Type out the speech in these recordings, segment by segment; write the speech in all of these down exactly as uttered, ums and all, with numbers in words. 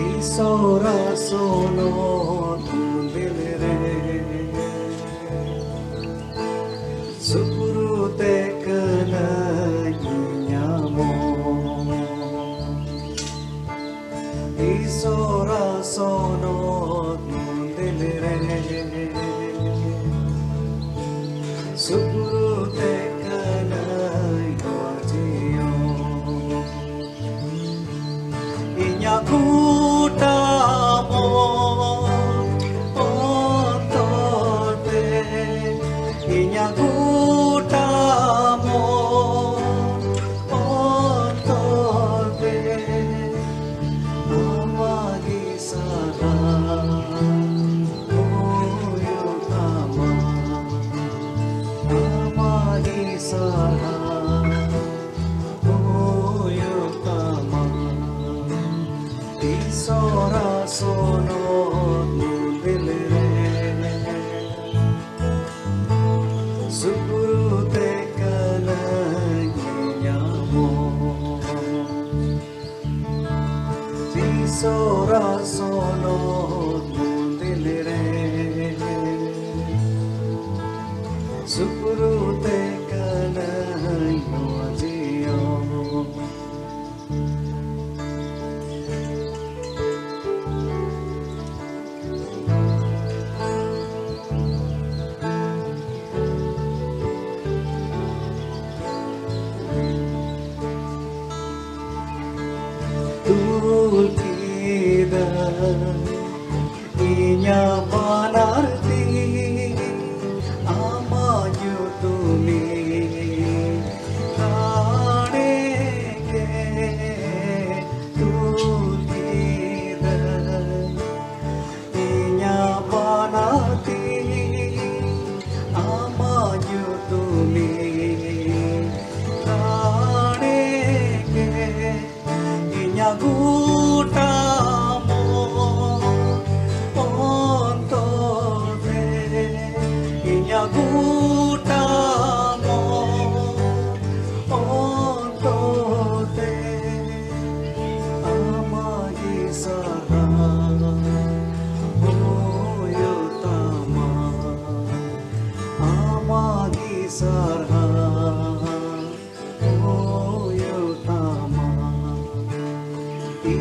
ᱤᱥᱚᱨᱟ ᱥᱚᱱᱚᱛ ᱢᱚᱱᱫᱤᱨ ᱨᱮ ᱥᱩᱯᱨᱩ ᱛᱮ ᱠᱟᱹᱱᱟᱹᱧ ᱧᱟᱢᱚᱜ᱾ ᱤᱥᱚᱨᱟ ᱥᱚᱱᱚᱛ ᱢᱚᱱᱫᱤᱨ ᱨᱮ ᱥᱩᱯᱨᱩ ᱛᱮ ᱠᱟᱹᱱᱟᱹᱧ ᱱᱚᱣᱟ ᱡᱤᱭᱚᱱ᱾ ᱤᱧᱟᱜ ᱜᱚᱴᱟ ᱢᱚᱱ ᱚᱱᱛᱚᱨ ᱛᱮ, ᱤᱧᱟᱜ ᱜᱚᱴᱟ ᱢᱚᱱ ᱚᱱᱛᱚᱨ ᱛᱮ, ᱟᱢᱟᱜ ᱜᱮ ᱥᱟᱨᱦᱟᱣ ᱦᱩᱭᱩᱜ ᱛᱟᱢᱟ, ᱟᱢᱟᱜ ᱜᱮ ᱥᱟᱨᱦᱟᱣ ᱦᱩᱭᱩᱜ ᱛᱟᱢᱟ᱾ ᱤᱥᱚᱨᱟ ᱥᱚᱱᱚᱛ ᱢᱚᱱᱫᱤᱨ ᱨᱮ ᱥᱩᱯᱨᱩ ᱛᱮ ᱠᱟᱹᱱᱟᱹᱧ ᱧᱟᱢᱚᱜ᱾ ᱤᱥᱚᱨᱟ ᱥᱚᱱᱚᱛ ᱢᱚᱱᱫᱤᱨ ᱨᱮ ᱥᱩᱯᱨᱩ ᱛᱮ ᱠᱟᱹᱱᱟᱹᱧ ᱱᱚᱣᱟ ᱡᱤᱭᱚᱱ᱾ ᱛᱩᱞ ᱠᱮᱫᱟ ᱤᱧᱟᱜ ᱵᱟᱱᱟᱨ ᱛᱤ ᱟᱢᱟᱜ ᱧᱩᱛᱩᱢᱤᱧ ᱨᱟᱲᱮ ᱜᱮ᱾ ᱛᱩᱞ ᱠᱮᱫᱟ ᱤᱧᱟᱜ ᱵᱟᱱᱟᱨ ᱛᱤ ᱟᱢᱟᱜ ᱧᱩᱛᱩᱢᱤᱧ ᱨᱟᱲᱮ ᱜᱮ᱾ ᱤᱧᱟᱜ ᱜᱚᱴᱟ ᱢᱚᱱ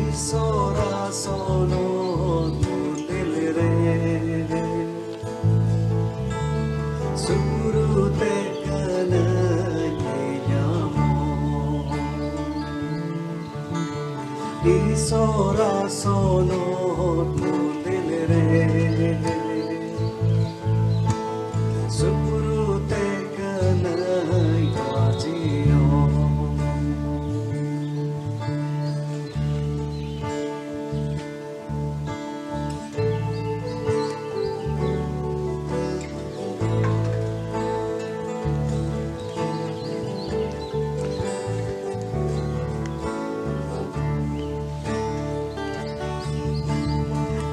ᱤᱥᱚᱨᱟ ᱥᱚᱱᱚᱛ ᱢᱚᱱᱫᱤᱞ ᱨᱮ ᱥᱩᱨᱩ ᱛᱮ ᱠᱟᱹᱱᱟᱹᱧ ᱧᱟᱢᱚᱜ᱾ ᱤᱥᱚᱨᱟ ᱥᱚᱱᱚᱛ ᱢᱚᱱᱫᱤᱞ ᱨᱮ ᱥᱩᱨᱩ ᱛᱮ ᱠᱟᱹᱱᱟᱹᱧ ᱵᱟᱡᱤᱭᱚ᱾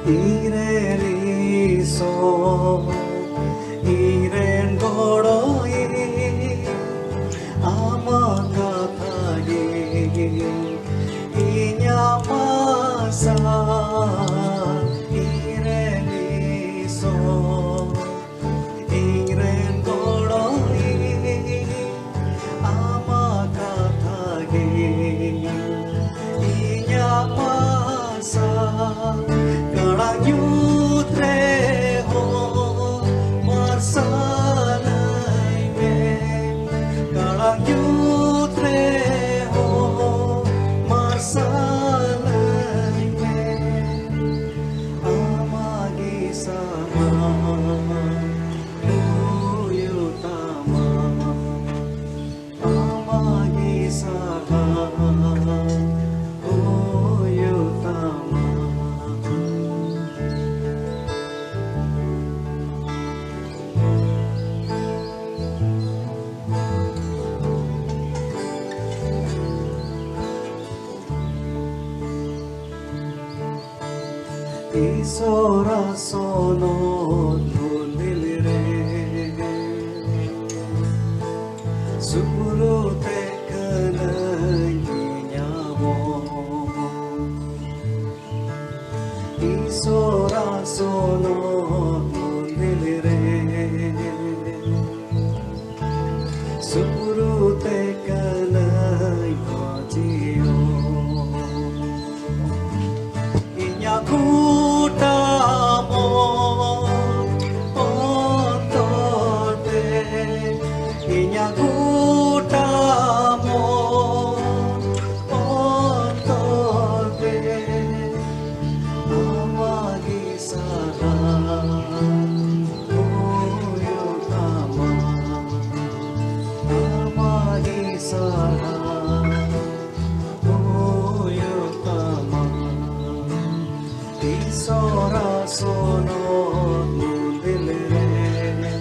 ᱤᱧᱨᱮᱱ ᱤᱥᱚᱨ, ᱤᱧᱨᱮᱱ ᱜᱚᱲᱚᱭᱤᱡ, ᱟᱢᱟᱜ ᱠᱟᱛᱷᱟ ᱜᱮ ᱤᱧᱟᱹᱜ ᱟᱥᱟ᱾ ᱤᱧᱨᱮᱱ ᱤᱥᱚᱨ, ᱤᱧᱨᱮᱱ ᱜᱚᱲᱚᱭᱤᱡ, ᱟᱢᱟᱜ ᱠᱟᱛᱷᱟ ᱜᱮ ᱤᱧᱟᱹᱜ ᱟᱥᱟ᱾ ᱠᱟᱲᱟ ᱧᱩᱛ ᱨᱮᱦᱚᱸ ᱢᱟᱨᱥᱟᱞᱟᱹᱧ ᱢᱮ, ᱠᱟᱲᱟ ᱧᱩᱛ ᱨᱮᱦᱚᱸ ᱢᱟᱨᱥᱟᱞᱟᱹᱧ ᱢᱮ᱾ ᱟᱢᱟᱜ ᱜᱮ ᱥᱟᱦᱟᱨ ᱦᱩᱭᱩᱜ ᱛᱟᱢᱟ, ᱟᱢᱟᱜ ᱜᱮ ᱥᱟᱦᱟᱨ ᱦᱩᱭᱩᱜ ᱛᱟᱢᱟ᱾ ᱤᱥᱚᱨᱟ ᱥᱚᱱᱚᱛ ᱢᱚᱱᱫᱤᱞ ᱨᱮ ᱥᱩᱨᱩ ᱛᱮ ᱠᱟᱹᱱᱟᱹᱧ ᱧᱟᱢᱚᱜ᱾ ᱤᱥᱚᱨᱟ ᱥᱚᱱᱚᱛ ᱢᱚᱱᱫᱤᱞ ᱨᱮ ᱥᱩᱨᱩ ᱛᱮ ᱠᱟᱹᱱᱟᱹᱧ ᱵᱟᱡᱤᱭᱚ᱾ ᱤᱥᱚᱨᱟ ᱥᱚᱱᱚᱛ ᱢᱚᱱᱫᱤᱞ ᱨᱮ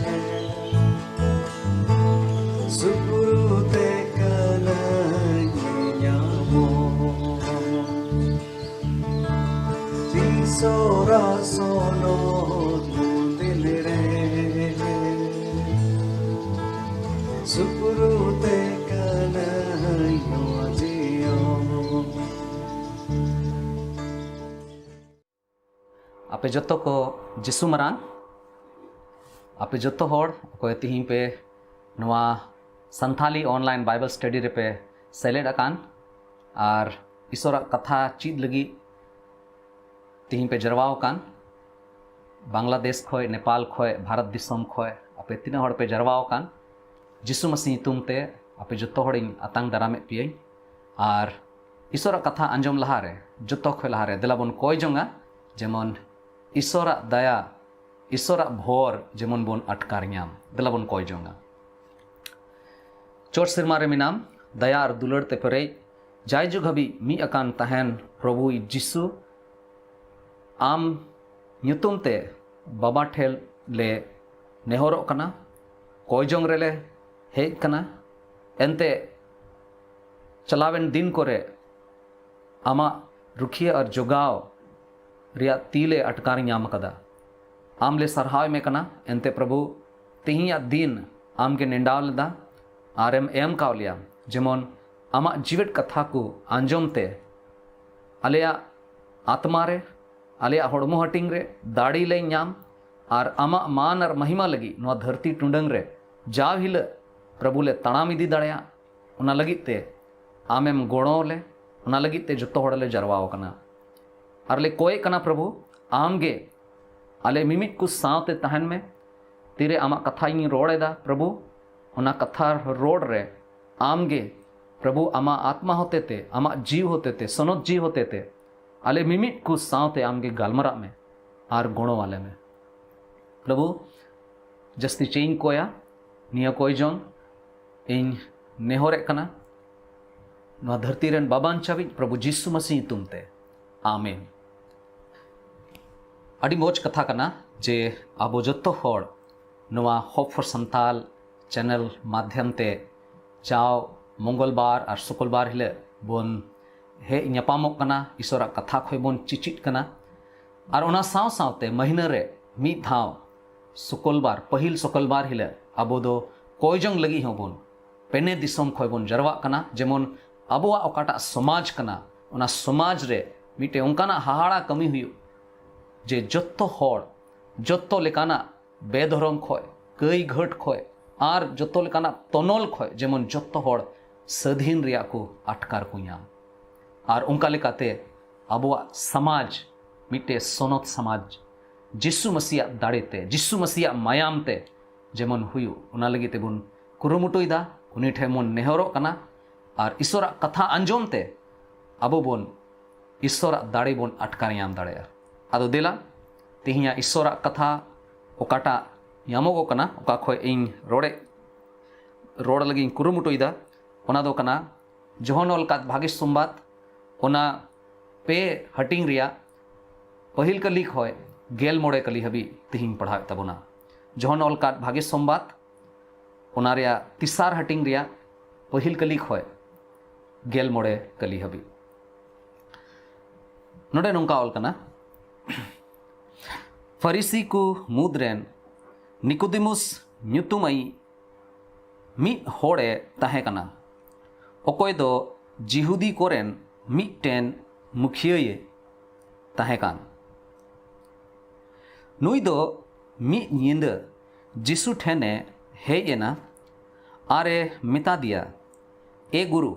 ᱥᱩᱯᱩᱨᱩ ᱛᱮ ᱠᱟᱱᱟᱧ ᱧᱟᱢᱚᱜ᱾ ᱤᱥᱚᱨᱟ ᱥᱚᱱᱚᱛ ᱢᱚᱱᱫᱤᱞ ᱨᱮ ᱥᱩᱯᱩᱨᱩ ᱛᱮ ᱠᱟᱱᱟᱧ ᱱᱚᱣᱟ ᱡᱤᱭᱚᱱ᱾ ᱟᱯᱮ ᱡᱚᱛᱚ ᱠᱚ ᱡᱤᱥᱩ ᱢᱟᱨᱟᱝ, ᱟᱯᱮ ᱡᱚᱛᱚ ᱦᱚᱲ ᱚᱠᱚᱭ ᱛᱤᱦᱤᱧ ᱯᱮ ᱱᱚᱣᱟ ᱥᱟᱱᱛᱷᱟᱞᱤ online Bible study ᱨᱮᱯᱮ ᱥᱮᱞᱮᱫ ᱟᱠᱟᱱ ᱟᱨ ᱤᱥᱚᱨᱟᱜ ᱠᱟᱛᱷᱟ ᱪᱮᱫ ᱞᱟᱹᱜᱤᱫ ᱛᱤᱦᱤᱧ ᱯᱮ ᱡᱟᱨᱣᱟ ᱟᱠᱟᱱ, ᱵᱟᱝᱞᱟᱫᱮᱥ ᱠᱷᱚᱡ, ᱱᱮᱯᱟᱞ ᱠᱷᱚᱡ, ᱵᱷᱟᱨᱚᱛ ᱫᱤᱥᱚᱢ ᱠᱷᱚᱡ, ᱟᱯᱮ ᱛᱤᱱᱟᱹᱜ ᱦᱚᱲ ᱯᱮ ᱡᱟᱨᱣᱟ ᱟᱠᱟᱱ, ᱡᱤᱥᱩ ᱢᱟᱹᱥᱤ ᱧᱩᱛᱩᱢ ᱛᱮ ᱟᱯᱮ ᱡᱚᱛᱚ ᱦᱚᱲᱤᱧ ᱟᱛᱟᱝ ᱫᱟᱨᱟᱢᱮᱫ ᱯᱮᱭᱟᱹᱧ᱾ ᱟᱨ ᱤᱥᱚᱨᱟᱜ ᱠᱟᱛᱷᱟ ᱟᱸᱡᱚᱢ ᱞᱟᱦᱟᱨᱮ, ᱡᱚᱛᱚ ᱠᱷᱚᱡ ᱞᱟᱦᱟᱨᱮ, ᱫᱮᱞᱟ ᱵᱚᱱ ᱠᱚᱭ ᱡᱚᱝᱟ, ᱡᱮᱢᱚᱱ ᱤᱥᱚᱨᱟᱜ ᱫᱟᱭᱟ, ᱤᱥᱚᱨᱟᱜ ᱵᱷᱚᱨ ᱡᱮᱢᱚᱱ ᱵᱚᱱ ᱟᱴᱠᱟᱨ ᱧᱟᱢ᱾ ᱫᱮᱞᱟ ᱵᱚᱱ ᱠᱚᱭ ᱡᱚᱝᱟ᱾ ᱪᱚᱴ ᱥᱮᱨᱢᱟ ᱨᱮ ᱢᱮᱱᱟᱢ, ᱫᱟᱭᱟ ᱟᱨ ᱫᱩᱞᱟᱹᱲ ᱛᱮ ᱯᱮᱨᱮᱡ, ᱡᱟᱭᱡᱩᱜᱽ ᱦᱟᱹᱵᱤᱡ ᱢᱤᱫ ᱟᱠᱟᱱ ᱛᱟᱦᱮᱱ ᱯᱨᱚᱵᱷᱩ ᱡᱤᱥᱩ, ᱟᱢ ᱧᱩᱛᱩᱢ ᱛᱮ ᱵᱟᱵᱟ ᱴᱷᱮᱱ ᱞᱮ ᱱᱮᱦᱚᱨᱚᱜ ᱠᱟᱱᱟ, ᱠᱚᱭ ᱡᱚᱝ ᱨᱮᱞᱮ ᱦᱮᱡ ᱠᱟᱱᱟ᱾ ᱮᱱᱛᱮ ᱪᱟᱞᱟᱣᱮᱱ ᱫᱤᱱ ᱠᱚᱨᱮ ᱟᱢᱟᱜ ᱨᱩᱠᱷᱤᱭᱟᱹ ᱟᱨ ᱡᱚᱜᱟᱣ ᱨᱮᱭᱟᱜ ᱛᱤ ᱞᱮ ᱟᱴᱠᱟᱨ ᱧᱟᱢ ᱟᱠᱟᱫᱟ᱾ ᱟᱢ ᱞᱮ ᱥᱟᱨᱦᱟᱣ ᱮᱢᱮ ᱠᱟᱱᱟ᱾ ᱮᱱᱛᱮ ᱯᱨᱚᱵᱷᱩ, ᱛᱮᱦᱮᱧᱟᱜ ᱫᱤᱱ ᱟᱢ ᱜᱮ ᱱᱮᱰᱟᱣ ᱞᱮᱫᱟ ᱟᱨᱮᱢ ᱮᱢ ᱠᱟᱣ ᱞᱮᱭᱟ, ᱡᱮᱢᱚᱱ ᱟᱢᱟᱜ ᱡᱤᱣᱮᱫ ᱠᱟᱛᱷᱟ ᱠᱚ ᱟᱸᱡᱚᱢ ᱛᱮ ᱟᱞᱮᱭᱟᱜ ᱟᱛᱢᱟ ᱨᱮ, ᱟᱞᱮᱭᱟᱜ ᱦᱚᱲᱢᱚ ᱦᱟᱹᱴᱤᱧ ᱨᱮ ᱫᱟᱲᱮ ᱞᱮ ᱧᱟᱢ ᱟᱨ ᱟᱢᱟᱜ ᱢᱟᱱ ᱟᱨ ᱢᱚᱦᱤᱢᱟ ᱞᱟᱹᱜᱤᱫ ᱱᱚᱣᱟ ᱫᱷᱟᱹᱨᱛᱤ ᱴᱩᱰᱟᱹᱝ ᱨᱮ ᱡᱟᱣ ᱦᱤᱞᱳᱜ ᱯᱨᱚᱵᱷᱩ ᱞᱮ ᱛᱟᱲᱟᱢ ᱤᱫᱤ ᱫᱟᱲᱮᱭᱟᱜ, ᱚᱱᱟ ᱞᱟᱹᱜᱤᱫ ᱛᱮ ᱟᱢᱮᱢ ᱜᱚᱲᱚ ᱞᱮ, ᱚᱱᱟ ᱞᱟᱹᱜᱤᱫ ᱛᱮ ᱡᱚᱛᱚ ᱦᱚᱲ ᱞᱮ ᱡᱟᱨᱣᱟ ᱟᱠᱟᱱᱟ᱾ ᱟᱨ ᱞᱮ ᱠᱚᱭᱮᱜ ᱠᱟᱱᱟ ᱯᱨᱚᱵᱷᱩ, ᱟᱢ ᱜᱮ ᱟᱞᱮ ᱢᱤᱢᱤᱫ ᱠᱚ ᱥᱟᱶᱛᱮ ᱛᱟᱦᱮᱱ ᱢᱮ᱾ ᱛᱤᱨᱮ ᱟᱢᱟᱜ ᱠᱟᱛᱷᱟ ᱤᱧ ᱨᱚᱲ ᱮᱫᱟ ᱯᱨᱚᱵᱷᱩ, ᱚᱱᱟ ᱠᱟᱛᱷᱟ ᱨᱚᱲ ᱨᱮ ᱟᱢ ᱜᱮ ᱯᱨᱚᱵᱷᱩ ᱟᱢᱟᱜ ᱟᱛᱢᱟ ᱦᱚᱛᱮᱛᱮ, ᱟᱢᱟᱜ ᱡᱤᱣᱤ ᱦᱚᱛᱮᱛᱮ, ᱥᱚᱱᱚᱛ ᱡᱤᱣᱤ ᱦᱚᱛᱮᱛᱮ ᱟᱞᱮ ᱢᱤᱢᱤᱫ ᱠᱚ ᱥᱟᱶᱛᱮ ᱟᱢ ᱜᱮ ᱜᱟᱞᱢᱟᱨᱟᱜ ᱢᱮ ᱟᱨ ᱜᱚᱲᱚ ᱟᱞᱮ ᱢᱮ᱾ ᱯᱨᱚᱵᱷᱩ, ᱡᱟᱹᱥᱛᱤ ᱪᱮᱫ ᱤᱧ ᱠᱚᱭᱟ, ᱱᱤᱭᱟᱹ ᱠᱚᱭ ᱡᱚᱝ ᱤᱧ ᱱᱮᱦᱚᱨᱮᱫ ᱠᱟᱱᱟ ᱱᱚᱣᱟ ᱫᱷᱟᱹᱨᱛᱤ ᱨᱮᱱ ᱵᱟᱵᱟᱱ ᱪᱟᱵᱤᱡ ᱯᱨᱚᱵᱷᱩ ᱡᱤᱥᱩ ᱢᱟᱹᱥᱤ ᱧᱩᱛᱩᱢ ᱛᱮ, ᱟᱢᱮᱱ᱾ ᱟᱹᱰᱤ ᱢᱚᱡᱽ ᱠᱟᱛᱷᱟ ᱠᱟᱱᱟ ᱡᱮ ᱟᱵᱚ ᱡᱚᱛᱚ ᱦᱚᱲ ᱱᱚᱣᱟ Hope for Santal channel ᱢᱟᱫᱷᱭᱚᱢ ᱛᱮ ᱡᱟᱣ ᱢᱚᱝᱜᱚᱞ ᱵᱟᱨ ᱟᱨ ᱥᱩᱠᱚᱞ ᱵᱟᱨ ᱦᱤᱞᱳᱜ ᱵᱚᱱ ᱦᱮᱡ ᱧᱟᱯᱟᱢᱚᱜ ᱠᱟᱱᱟ, ᱤᱥᱚᱨᱟᱜ ᱠᱟᱛᱷᱟ ᱠᱷᱚᱱ ᱵᱚᱱ ᱪᱤᱪᱤᱫ ᱠᱟᱱᱟ᱾ ᱟᱨ ᱚᱱᱟ ᱥᱟᱶ ᱥᱟᱶᱛᱮ ᱢᱟᱹᱦᱱᱟᱹ ᱨᱮ ᱢᱤᱫ ᱫᱷᱟᱣ ᱥᱩᱠᱚᱞ ᱵᱟᱨ, ᱯᱟᱹᱦᱤᱞ ᱥᱩᱠᱚᱞ ᱵᱟᱨ ᱦᱤᱞᱳᱜ ᱟᱵᱚ ᱫᱚ ᱠᱚᱭ ᱡᱚᱝ ᱞᱟᱹᱜᱤᱫ ᱦᱚᱸᱵᱚᱱ ᱯᱮᱱᱮ ᱫᱤᱥᱚᱢ ᱠᱷᱚᱱ ᱵᱚᱱ ᱡᱟᱨᱣᱟᱜ ᱠᱟᱱᱟ, ᱡᱮᱢᱚᱱ ᱟᱵᱚᱣᱟᱜ ᱚᱠᱟᱴᱟᱜ ᱥᱚᱢᱟᱡᱽ ᱠᱟᱱᱟ, ᱚᱱᱟ ᱥᱚᱢᱟᱡᱽ ᱨᱮ ᱢᱤᱫᱴᱮᱱ ᱚᱱᱠᱟᱱᱟᱜ ᱦᱟᱦᱟᱲᱟ ᱠᱟᱹᱢᱤ ᱦᱩᱭᱩᱜ ᱡᱮ ᱡᱚᱛᱚ ᱦᱚᱲ ᱡᱚᱛᱚ ᱞᱮᱠᱟᱱᱟᱜ ᱵᱮᱫᱷᱚᱨᱚᱢ ᱠᱷᱚᱡ, ᱠᱟᱹᱭ ᱜᱷᱟᱹᱴ ᱠᱷᱚᱡ ᱟᱨ ᱡᱚᱛᱚ ᱞᱮᱠᱟᱱᱟᱜ ᱛᱚᱱᱚᱞ ᱠᱷᱚᱡ ᱡᱮᱢᱚᱱ ᱡᱚᱛᱚ ᱦᱚᱲ ᱥᱟᱹᱫᱷᱤᱱ ᱨᱮᱭᱟᱜ ᱠᱚ ᱟᱴᱠᱟᱨ ᱠᱚ ᱧᱟᱢ᱾ ᱟᱨ ᱚᱱᱠᱟ ᱞᱮᱠᱟᱛᱮ ᱟᱵᱚᱣᱟᱜ ᱥᱚᱢᱟᱡᱽ ᱢᱤᱫᱴᱮᱡ ᱥᱚᱱᱚᱛ ᱥᱚᱢᱟᱡᱽ ᱡᱤᱥᱩ ᱢᱟᱹᱥᱤᱭᱟᱜ ᱫᱟᱲᱮ ᱛᱮ, ᱡᱤᱥᱩ ᱢᱟᱹᱥᱤᱭᱟᱜ ᱢᱟᱭᱟᱢ ᱛᱮ ᱡᱮᱢᱚᱱ ᱦᱩᱭᱩᱜ, ᱚᱱᱟ ᱞᱟᱹᱜᱤᱫ ᱛᱮᱵᱚᱱ ᱠᱩᱨᱩᱢᱩᱴᱩᱭᱮᱫᱟ᱾ ᱩᱱᱤ ᱴᱷᱮᱱ ᱵᱚᱱ ᱱᱮᱦᱚᱨᱚᱜ ᱠᱟᱱᱟ ᱟᱨ ᱤᱥᱚᱨᱟᱜ ᱠᱟᱛᱷᱟ ᱟᱸᱡᱚᱢ ᱛᱮ ᱟᱵᱚ ᱵᱚᱱ ᱤᱥᱚᱨᱟᱜ ᱫᱟᱲᱮ ᱵᱚᱱ ᱟᱴᱠᱟᱨ ᱧᱟᱢ ᱫᱟᱲᱮᱭᱟᱜᱼᱟ᱾ ᱟᱫᱚ ᱫᱮᱞᱟ, ᱛᱮᱦᱮᱧᱟᱜ ᱤᱥᱚᱨᱟᱜ ᱠᱟᱛᱷᱟ ᱚᱠᱟᱴᱟᱜ ᱧᱟᱢᱚᱜᱚᱜ ᱠᱟᱱᱟ, ᱚᱠᱟ ᱠᱷᱚᱡ ᱤᱧ ᱨᱚᱲᱮ ᱨᱚᱲ ᱞᱟᱹᱜᱤᱫ ᱤᱧ ᱠᱩᱨᱩᱢᱩᱴᱩᱭᱮᱫᱟ, ᱚᱱᱟ ᱫᱚ ᱠᱟᱱᱟ ᱡᱚᱦᱚᱱ ᱚᱞ ᱠᱟᱫ ᱵᱷᱟᱜᱮ ᱥᱚᱢᱵᱟᱫ, ᱚᱱᱟ ᱯᱮ ᱦᱟᱹᱴᱤᱧ ᱨᱮᱭᱟᱜ ᱯᱟᱹᱦᱤᱞ ᱠᱟᱹᱞᱤ ᱠᱷᱚᱡ ᱜᱮᱞ ᱢᱚᱬᱮ ᱠᱟᱹᱞᱤ ᱦᱟᱹᱵᱤᱡ ᱛᱮᱦᱮᱧ ᱯᱟᱲᱦᱟᱣᱮᱫ ᱛᱟᱵᱚᱱᱟ᱾ ᱡᱚᱦᱚᱱ ᱚᱞ ᱠᱟᱫ ᱵᱷᱟᱜᱮ ᱥᱚᱢᱵᱟᱫ, ᱚᱱᱟ ᱨᱮᱭᱟᱜ ᱛᱮᱥᱟᱨ ᱦᱟᱹᱴᱤᱧ ᱨᱮᱭᱟᱜ ᱯᱟᱹᱦᱤᱞ ᱠᱟᱹᱞᱤ ᱠᱷᱚᱡ ᱜᱮᱞ ᱢᱚᱬᱮ ᱠᱟᱹᱞᱤ ᱦᱟᱹᱵᱤᱡ᱾ ᱱᱚᱰᱮ ᱱᱚᱝᱠᱟ ᱚᱞ ᱠᱟᱱᱟ, ᱯᱷᱟᱨᱤᱥᱤ ᱠᱚ ᱢᱩᱫᱽ ᱨᱮᱱ ᱱᱤᱠᱳᱫᱤᱢᱩᱥ ᱧᱩᱛᱩᱢᱟᱭᱤᱡ ᱢᱤᱫ ᱦᱚᱲᱮ ᱛᱟᱦᱮᱸ ᱠᱟᱱᱟ, ᱚᱠᱚᱭ ᱫᱚ ᱡᱤᱦᱩᱫᱤ ᱠᱚᱨᱮᱱ ᱢᱤᱫᱴᱮᱱ ᱢᱩᱠᱷᱤᱭᱟᱹᱭᱮ ᱛᱟᱦᱮᱸ ᱠᱟᱱ᱾ ᱱᱩᱭ ᱫᱚ ᱢᱤᱫ ᱧᱤᱫᱟᱹ ᱡᱤᱥᱩ ᱴᱷᱮᱱᱮ ᱦᱮᱡ ᱮᱱᱟ ᱟᱨᱮ ᱢᱮᱛᱟ ᱫᱮᱭᱟ, "ᱮ ᱜᱩᱨᱩ,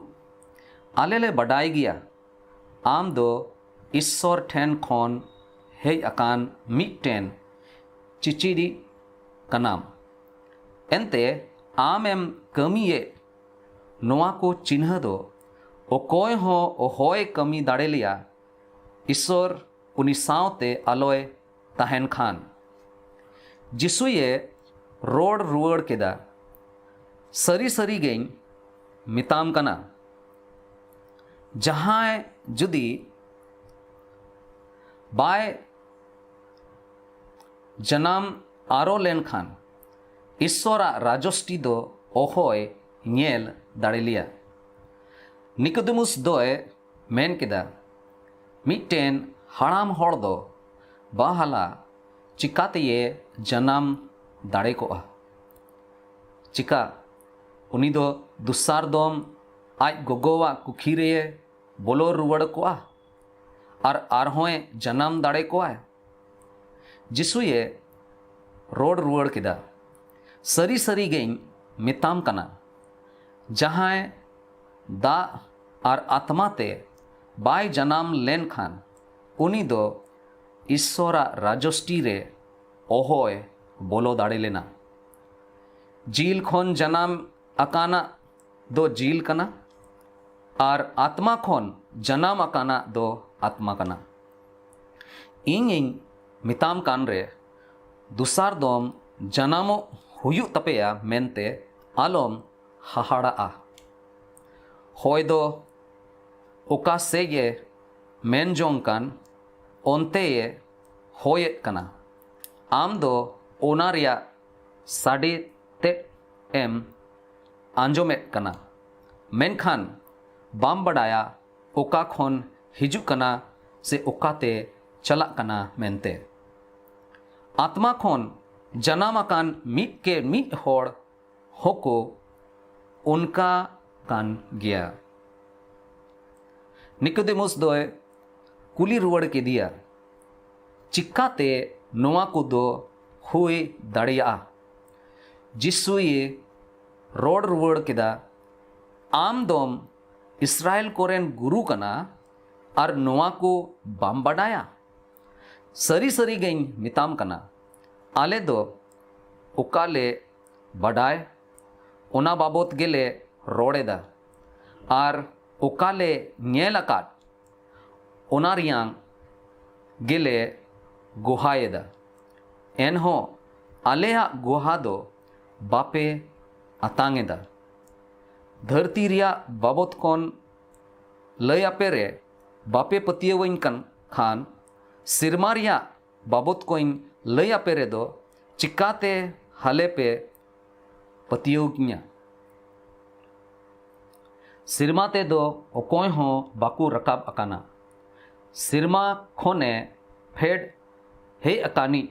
ᱟᱞᱮ ᱞᱮ ᱵᱟᱰᱟᱭ ᱜᱮᱭᱟ ᱟᱢ ᱫᱚ ᱤᱥᱥᱚᱨ ᱴᱷᱮᱱ ᱠᱷᱚᱱ ᱦᱮᱡ ᱟᱠᱟᱱ ᱢᱤᱫᱴᱮᱱ ᱪᱤᱪᱤᱫᱤᱡ ᱠᱟᱱᱟᱢ᱾ ᱮᱱᱛᱮ ᱟᱢᱮᱢ ᱠᱟᱹᱢᱤᱭᱮᱫ ᱱᱚᱣᱟ ᱠᱚ ᱪᱤᱱᱦᱟᱹ ᱫᱚ ᱚᱠᱚᱭ ᱦᱚᱸ ᱚᱦᱚᱭ ᱠᱟᱹᱢᱤ ᱫᱟᱲᱮ ᱞᱮᱭᱟ, ᱤᱥᱥᱚᱨ ᱩᱱᱤ ᱥᱟᱶᱛᱮ ᱟᱞᱚᱭ ᱛᱟᱦᱮᱱ ᱠᱷᱟᱱ᱾" ᱡᱤᱥᱩᱭᱮ ᱨᱚᱲ ᱨᱩᱣᱟᱹᱲ ᱠᱮᱫᱟ, "ᱥᱟᱹᱨᱤ ᱥᱟᱹᱨᱤ ᱜᱮᱧ ᱢᱮᱛᱟᱢ ᱠᱟᱱᱟ, ᱡᱟᱦᱟᱸᱭ ᱡᱩᱫᱤ ᱵᱟᱭ ᱡᱟᱱᱟᱢ ᱟᱨᱚ ᱞᱮᱱᱠᱷᱟᱱ ᱤᱥᱥᱚᱨᱟᱜ ᱨᱟᱡᱚᱥᱴᱤ ᱫᱚ ᱚᱦᱚᱭ ᱧᱮᱞ ᱫᱟᱲᱮ ᱞᱮᱭᱟ᱾ ᱱᱤᱠᱳᱫᱮᱢᱩᱥ ᱫᱚᱭ ᱢᱮᱱ ᱠᱮᱫᱟ, ᱢᱤᱫᱴᱮᱱ ᱦᱟᱲᱟᱢ ᱦᱚᱲ ᱫᱚ ᱵᱟᱦᱟᱞᱟ ᱪᱤᱠᱟᱛᱮᱭᱮ ᱡᱟᱱᱟᱢ ᱫᱟᱲᱮ ᱠᱚᱜᱼᱟ? ᱪᱤᱠᱟ ᱩᱱᱤ ᱫᱚ ᱫᱚᱥᱟᱨ ᱫᱚᱢ ᱟᱡ ᱜᱚᱜᱚᱣᱟᱜ ᱠᱩᱠᱷᱤ ᱨᱮᱭᱮ ᱵᱚᱞᱚ ᱨᱩᱣᱟᱹᱲ ᱠᱚᱜᱼᱟ ᱟᱨ ᱟᱨᱦᱚᱸᱭ ᱡᱟᱱᱟᱢ ᱫᱟᱲᱮ ᱠᱚᱣᱟᱭ? ᱡᱤᱥᱩᱭᱮ ᱨᱚᱲ ᱨᱩᱣᱟᱹᱲ ᱠᱮᱫᱟ, ᱥᱟᱹᱨᱤ ᱥᱟᱹᱨᱤ ᱜᱮᱧ ᱢᱮᱛᱟᱢ ᱠᱟᱱᱟ, ᱡᱟᱦᱟᱸᱭ ᱫᱟᱜ ᱟᱨ ᱟᱛᱢᱟ ᱛᱮ ᱵᱟᱭ ᱡᱟᱱᱟᱢ ᱞᱮᱱᱠᱷᱟᱱ ᱩᱱᱤ ᱫᱚ ᱤᱥᱥᱚᱨᱟᱜ ᱨᱟᱡᱚᱥᱴᱤ ᱨᱮ ᱚᱦᱚᱭ ᱵᱚᱞᱚ ᱫᱟᱲᱮ ᱞᱮᱱᱟ᱾ ᱡᱤᱞ ᱠᱷᱚᱱ ᱡᱟᱱᱟᱢ ᱟᱠᱟᱱᱟᱜ ᱫᱚ ᱡᱤᱞ ᱠᱟᱱᱟ ᱟᱨ ᱟᱛᱢᱟ ᱠᱷᱚᱱ ᱡᱟᱱᱟᱢ ᱟᱠᱟᱱᱟᱜ ᱫᱚ ᱟᱛᱢᱟ ᱠᱟᱱᱟ᱾ ᱤᱧᱤᱧ ᱢᱮᱛᱟᱢ ᱠᱟᱱ ᱨᱮ, ᱫᱚᱥᱟᱨ ᱫᱚᱢ ᱡᱟᱱᱟᱢᱚᱜ ᱦᱩᱭᱩᱜ ᱛᱟᱯᱮᱭᱟ ᱢᱮᱱᱛᱮ ᱟᱞᱚᱢ ᱦᱟᱦᱟᱲᱟᱜᱼᱟ᱾ ᱦᱚᱭ ᱫᱚ ᱚᱠᱟ ᱥᱮᱫ ᱮ ᱢᱮᱱ ᱡᱚᱝ ᱠᱟᱱ, ᱚᱱᱛᱮᱭᱮ ᱦᱚᱭᱮᱫ ᱠᱟᱱᱟ᱾ ᱟᱢ ᱫᱚ ᱚᱱᱟ ᱨᱮᱭᱟᱜ ᱥᱟᱰᱮ ᱛᱮᱫ ᱮᱢ ᱟᱸᱡᱚᱢᱮᱫ ᱠᱟᱱᱟ, ᱢᱮᱱᱠᱷᱟᱱ ᱵᱟᱢ ᱵᱟᱰᱟᱭᱟ ᱚᱠᱟ ᱠᱷᱚᱱ ᱦᱤᱡᱩᱜ ᱠᱟᱱᱟ ᱥᱮ ᱚᱠᱟᱛᱮ ᱪᱟᱞᱟᱜ ᱠᱟᱱᱟ ᱢᱮᱱᱛᱮ᱾ ᱟᱛᱢᱟ ᱠᱷᱚᱱ ᱡᱟᱱᱟᱢ ᱟᱠᱟᱱ ᱢᱤᱫ ᱠᱮ ᱢᱤᱫ ᱦᱚᱲ ᱦᱚᱸᱠᱚ ᱚᱱᱠᱟ ᱠᱟᱱ ᱜᱮᱭᱟ᱾ ᱱᱤᱠᱳᱫᱮᱢᱩᱥ ᱫᱚᱭ ᱠᱩᱞᱤ ᱨᱩᱣᱟᱹᱲ ᱠᱮᱫᱮᱭᱟ, ᱪᱤᱠᱟᱛᱮ ᱱᱚᱣᱟ ᱠᱚᱫᱚ ᱦᱩᱭ ᱫᱟᱲᱮᱭᱟᱜᱼᱟ? ᱡᱤᱥᱩᱭ ᱨᱚᱲ ᱨᱩᱣᱟᱹᱲ ᱠᱮᱫᱟ, ᱟᱢ ᱫᱚᱢ ᱤᱥᱨᱟᱭᱮᱞ ᱠᱚᱨᱮᱱ ᱜᱩᱨᱩ ᱠᱟᱱᱟ ᱟᱨ ᱱᱚᱣᱟ ᱠᱚ ᱵᱟᱢ ᱵᱟᱰᱟᱭᱟ? ᱥᱟᱹᱨᱤ ᱥᱟᱹᱨᱤ ᱜᱮᱧ ᱢᱮᱛᱟᱢ ᱠᱟᱱᱟ, ᱟᱞᱮ ᱫᱚ ᱚᱠᱟ ᱞᱮ ᱵᱟᱰᱟᱭ, ᱚᱱᱟ ᱵᱟᱵᱚᱛ ᱜᱮᱞᱮ ᱨᱚᱲ ᱮᱫᱟ, ᱟᱨ ᱚᱠᱟ ᱞᱮ ᱧᱮᱞ ᱟᱠᱟᱫ, ᱚᱱᱟ ᱨᱮᱭᱟᱝ ᱜᱮᱞᱮ ᱜᱚᱦᱟᱭᱮᱫᱟ᱾ ᱮᱱᱦᱚᱸ ᱟᱞᱮᱭᱟᱜ ᱜᱚᱦᱟ ᱫᱚ ᱵᱟᱯᱮ ᱟᱛᱟᱝ ᱮᱫᱟ᱾ ᱫᱷᱟᱹᱨᱛᱤ ᱨᱮᱭᱟᱜ ᱵᱟᱵᱚᱛ ᱠᱷᱚᱱ ᱞᱟᱹᱭ ᱟᱯᱮ ᱨᱮ ᱵᱟᱯᱮ ᱯᱟᱹᱛᱭᱟᱹᱣᱟᱹᱧ ᱠᱟᱱ ᱠᱷᱟᱱ, ᱥᱮᱨᱢᱟ ᱨᱮᱭᱟᱜ ᱵᱟᱵᱚᱛ ᱠᱚᱧ ᱞᱟᱹᱭ ᱟᱯᱮ ᱨᱮᱫᱚ ᱪᱤᱠᱟᱛᱮ ᱦᱟᱞᱮ ᱯᱮ ᱯᱟᱹᱛᱭᱟᱹᱣ ᱠᱤᱧᱟ? ᱥᱮᱨᱢᱟ ᱛᱮᱫᱚ ᱚᱠᱚᱭ ᱦᱚᱸ ᱵᱟᱠᱚ ᱨᱟᱠᱟᱵ ᱟᱠᱟᱱᱟ, ᱥᱮᱨᱢᱟ ᱠᱷᱚᱱᱮ ᱯᱷᱮᱰ ᱦᱮᱡ ᱟᱠᱟᱱᱤᱡ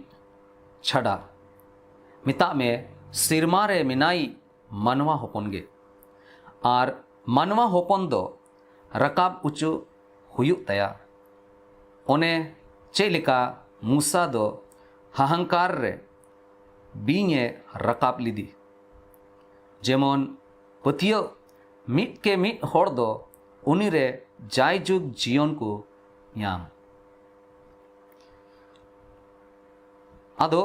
ᱪᱷᱟᱰᱟ᱾ ᱢᱮᱛᱟᱜ ᱢᱮ, ᱥᱮᱨᱢᱟ ᱨᱮ ᱢᱮᱱᱟᱭᱤᱡ ᱢᱟᱱᱣᱟ ᱦᱚᱯᱚᱱ ᱜᱮ᱾ ᱟᱨ ᱢᱟᱱᱣᱟ ᱦᱚᱯᱚᱱ ᱫᱚ ᱨᱟᱠᱟᱵ ᱚᱪᱚ ᱦᱩᱭᱩᱜ ᱛᱟᱭᱟ᱾ ᱚᱱᱮ ᱪᱮᱫ ᱞᱮᱠᱟ ᱢᱩᱥᱟ ᱫᱚ ᱦᱟᱦᱟᱝᱠᱟᱨ ᱨᱮ ᱵᱤᱧ ᱮ ᱨᱟᱠᱟᱵ ᱞᱮᱫᱮ, ᱡᱮᱢᱚᱱ ᱯᱟᱹᱛᱭᱟᱹᱣ ᱢᱤᱫ ᱠᱮ ᱢᱤᱫ ᱦᱚᱲ ᱫᱚ ᱩᱱᱤ ᱨᱮ ᱡᱟᱭᱡᱩᱜᱽ ᱡᱤᱭᱚᱱ ᱠᱚ ᱧᱟᱢ᱾ ᱟᱫᱚ